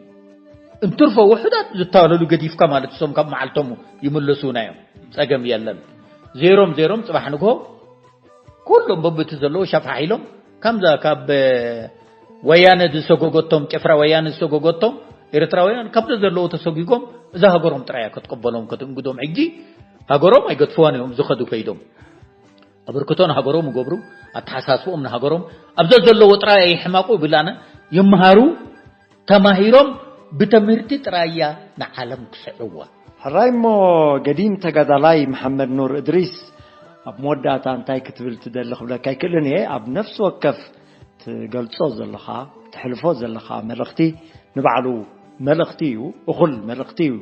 እንትርፎ ውሑዳት ዝታለሉ ገዲፍካ ማለት እሶም ካብ መዓልቶም ይምለሱና እዮም። ጸገም የለን። ዜሮም ዜሮም ጽባሕ ንግሆ ኩሎም በብቲ ዘለዎ ሸፋሕ ኢሎም፣ ከምዛ ካብ ወያነ ዝሰጎገቶም፣ ጭፍራ ወያነ ዝሰጎገቶም ኤርትራውያን ካብዚ ዘለዎ ተሰጒጎም እዛ ሃገሮም ጥራይ እያ ክትቅበሎም፣ ክትእንግዶም። ሕጂ ሃገሮም ኣይገድፍዋን እዮም ዝኸዱ ከይዶም። ኣበርክቶ ንሃገሮም ይገብሩ፣ ኣተሓሳስብኦም ንሃገሮም፣ ኣብዛ ዘለዎ ጥራይ ኣይሕመቑ ይብል ኣነ፣ ይምሃሩ፣ ተማሂሮም ብትምህርቲ ጥራይ እያ ንዓለም ክስዕርዋ። ሕራይ እሞ፣ ገዲም ተጋዳላይ መሓመድ ኑር እድሪስ፣ ኣብ መወዳእታ እንታይ ክትብል ትደሊ ክብለካ ኣይክእልን እየ። ኣብ ነፍሲ ወከፍ ትገልጾ ዘለኻ፣ ትሕልፎ ዘለኻ መልእኽቲ ንባዕሉ መልእኽቲ እዩ፣ እኹል መልእኽቲ እዩ።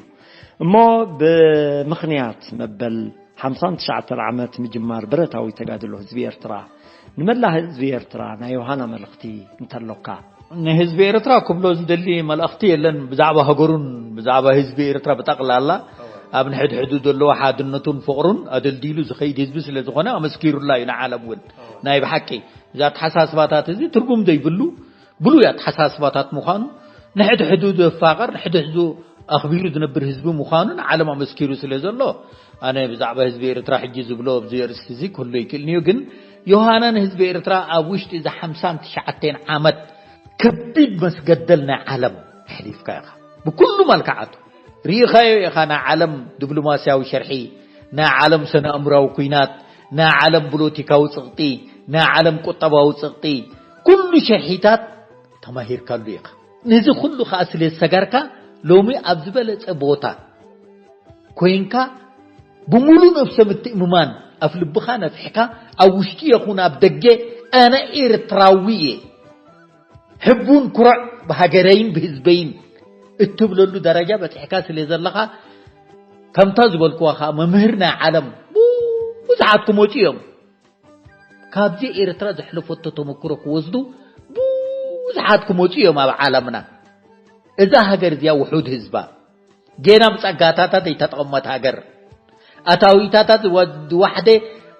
እሞ ብምኽንያት መበል ሓምሳን ትሽዓተን ዓመት ምጅማር ብረታዊ ተጋድሎ ህዝቢ ኤርትራ፣ ንመላእ ህዝቢ ኤርትራ ናይ ዮሃና መልእኽቲ እንተሎካ? ንህዝቢ ኤርትራ ክብሎ ዝደሊ መልእኽቲ የለን። ብዛዕባ ሃገሩን ብዛዕባ ህዝቢ ኤርትራ ብጠቕላላ፣ ኣብ ንሕድሕዱ ዘለዎ ሓድነቱን ፍቕሩን ኣደልዲሉ ዝኸይድ ህዝቢ ስለ ዝኾነ፣ ኣመስኪሩላ እዩ ንዓለም እውን። ናይ ብሓቂ እዚ ኣተሓሳስባታት እዚ ትርጉም ዘይብሉ ብሉይ ኣተሓሳስባታት ምዃኑ፣ ንሕድሕዱ ዘፋቐር፣ ንሕድሕዱ ኣኽቢሩ ዝነብር ህዝቢ ምዃኑ ንዓለም ኣመስኪሩ ስለ ዘሎ፣ ኣነ ብዛዕባ ህዝቢ ኤርትራ ሕጂ ዝብሎ ኣብዚ ኣርእስቲ እዚ ክህሉ ይክእልን'ዩ። ግን ዮሃና ንህዝቢ ኤርትራ ኣብ ውሽጢ እዚ ሓምሳን ትሽዓተን ዓመት ከቢድ መስገደል ናይ ዓለም ኣሕሊፍካ ኢኻ። ብኩሉ መልክዓቱ ርኢኻዮ ኢኻ። ናይ ዓለም ዲፕሎማስያዊ ሸርሒ፣ ናይ ዓለም ስነ ኣእምራዊ ኲናት፣ ናይ ዓለም ፖለቲካዊ ጽቕጢ፣ ናይ ዓለም ቁጠባዊ ጽቕጢ፣ ኩሉ ሸርሒታት ተማሂርካሉ ኢኻ። ነዚ ኩሉ ከኣ ስለ ዝሰጋርካ፣ ሎሚ ኣብ ዝበለጸ ቦታ ኮይንካ፣ ብምሉእ ነብሰ ምትእምማን ኣፍ ልብኻ ነፊሕካ፣ ኣብ ውሽጢ ይኹን ኣብ ደገ፣ ኣነ ኤርትራዊ እየ፣ ሕቡን ኩሩዕ ብሃገረይን ብህዝበይን እትብለሉ ደረጃ በጺሕካ ስለ ዘለኻ፣ ከምታ ዝበልክዋ ከኣ መምህር ናይ ዓለም ብዙሓት ክመጹ እዮም። ካብዚ ኤርትራ ዘሕለፈቶ ተመክሮ ክወስዱ ብዙሓት ክመጹ እዮም ኣብ ዓለምና። እዛ ሃገር እዚኣ ውሑድ ህዝባ፣ ጌና ብጸጋታታ ዘይተጠቐመት ሃገር፣ ኣታዊታታ ዝወ-፣ ዝዋሕደ፣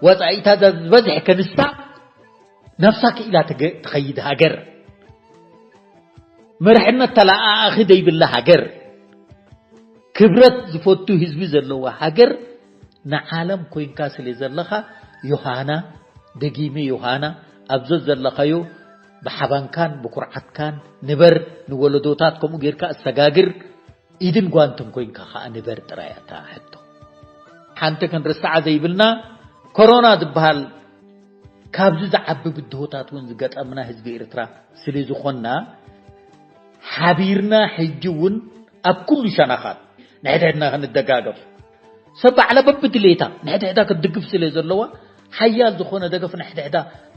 ወጻኢታታ ዝበዝሐ ከንሳ፣ ነብሳ ክኢላ ትገ-፣ ትኸይድ ሃገር፣ መርሕነት ተለኣኣኺ ዘይብላ ሃገር፣ ክብረት ዝፈቱ ህዝቢ ዘለዋ ሃገር ንዓለም ኮይንካ ስለ ዘለኻ፣ ዮሃና፣ ደጊመ ዮሃና፣ ኣብ ዘዘለኻዮ ብሓባንካን ብኩርዓትካን ንበር፣ ንወለዶታት ከምኡ ጌርካ ኣሰጋግር፣ ኢድን ጓንትን ኮይንካ ከኣ ንበር ጥራይ እታ ሕቶ። ሓንቲ ክንርስዓ ዘይብልና፣ ኮሮና ዝበሃል ካብዚ ዝዓቢ ብድሆታት እውን ዝገጠምና ህዝቢ ኤርትራ ስለ ዝኾንና፣ ሓቢርና ሕጂ እውን ኣብ ኩሉ ሸነኻት ንሕድሕድና ክንደጋገፍ፣ ሰብ ባዕላ በብድሌታ ንሕድሕዳ ክትድግፍ ስለ ዘለዋ፣ ሓያል ዝኾነ ደገፍ ንሕድሕዳ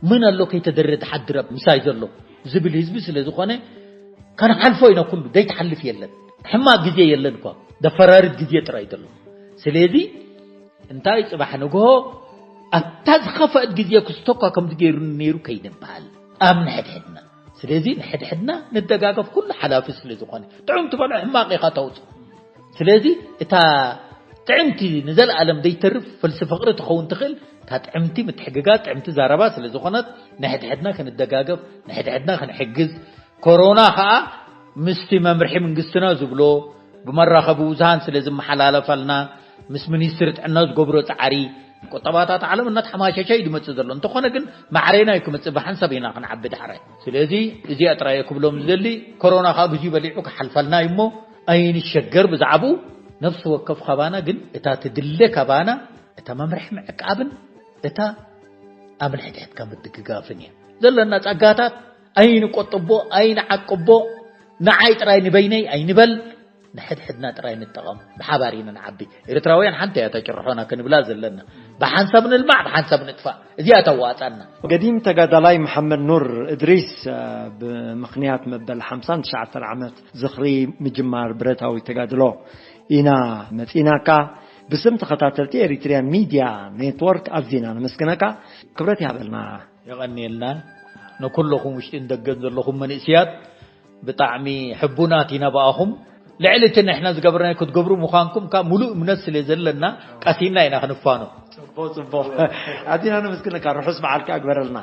ምን ኣሎ ከይተደረ ትሓድር ኣብ ምሳይ ዘሎ ዝብል ህዝቢ ስለ ዝኾነ፣ ከንሓልፎ ኢና ኩሉ። ዘይትሓልፍ የለን። ሕማቕ ግዜ የለን እኳ፣ ደፈራርድ ግዜ ጥራይ ዘሎ። ስለዚ እንታይ ጽባሕ ንግሆ ኣብታ ዝኸፈአት ግዜ ክስቶኳ ከምዚ ገይሩ ነይሩ ከይንበሃል ኣብ ንሕድሕድና። ስለዚ ንሕድሕድና ንደጋገፍ፣ ኩሉ ሓላፊ ስለ ዝኾነ። ጥዑም ትበልዖ፣ ሕማቕ ኢኻ ተውጽእ። ስለዚ እታ ጥዕምቲ ንዘለኣለም ዘይተርፍ ፈልሲ ፍቕሪ ትኸውን ትኽእል፣ እታ ጥዕምቲ ምትሕግጋዝ፣ ጥዕምቲ ዘረባ ስለ ዝኾነት፣ ንሕድሕድና ክንደጋገፍ፣ ንሕድሕድና ክንሕግዝ፣ ኮሮና ኸኣ ምስቲ መምርሒ መንግስትና ዝብሎ ብመራኸቢ ብዙሃን ስለ ዝመሓላለፈልና፣ ምስ ሚኒስትሪ ጥዕና ዝገብሮ ጻዕሪ፣ ቁጠባታት ዓለም እናተሓማሸሸ እዩ ዝመጽእ ዘሎ። እንተኾነ ግን ማዕሬና እዩ ክመጽእ፣ ብሓንሳብ ኢና ክንዓቢ ዳሕራይ። ስለዚ እዚኣ ጥራይ እየ ክብሎም ዝደሊ። ኮሮና ኸኣ ግዜኡ በሊዑ ክሓልፈልና እዩ እሞ ኣይንሸገር ብዛዕባኡ። ነፍሲ ወከፍ ካባና ግን እታ ትድለ ካባና እታ መምርሒ ምዕቃብን እታ ኣብ ንሕድሕድካ ምድግጋፍን እያ። ዘለና ጸጋታት ኣይንቆጥቦ፣ ኣይንዓቅቦ፣ ንዓይ ጥራይ ንበይነይ ኣይንበል፣ ንሕድሕድና ጥራይ ንጠቐም፣ ብሓባር ኢና ንዓቢ። ኤርትራውያን ሓንቲ እያ እታ ጭርሖና ክንብላ ዘለና። ብሓንሳብ ንልማዕ፣ ብሓንሳብ ንጥፋእ። እዚኣ ተዋጻና። ገዲም ተጋዳላይ መሓመድ ኑር እድሪስ፣ እ፣ ብምኽንያት መበል ሓምሳን ትሽዓተን ዓመት ዝኽሪ ምጅማር ብረታዊ ተጋድሎ ኢና መጺናካ። ብስም ተኸታተልቲ ኤሪትሪያን ሚድያ ኔትወርክ ኣዚና ነመስግነካ። ክብረት ይሃበልና። የቐንየልና። ንኩለኹም ውሽጥን ደገን ዘለኹም መንእስያት ብጣዕሚ ሕቡናት ኢና ብኣኹም። ልዕሊ እቲ ንሕና ዝገበርናዮ ክትገብሩ ምዃንኩም ካብ ሙሉእ እምነት ስለ ዘለና ቀሲንና ኢና ክንፋኖ። ጽቡቕ፣ ጽቡቕ። ኣዚና ነመስግነካ። ርሑስ በዓል ከኣ ግበረልና።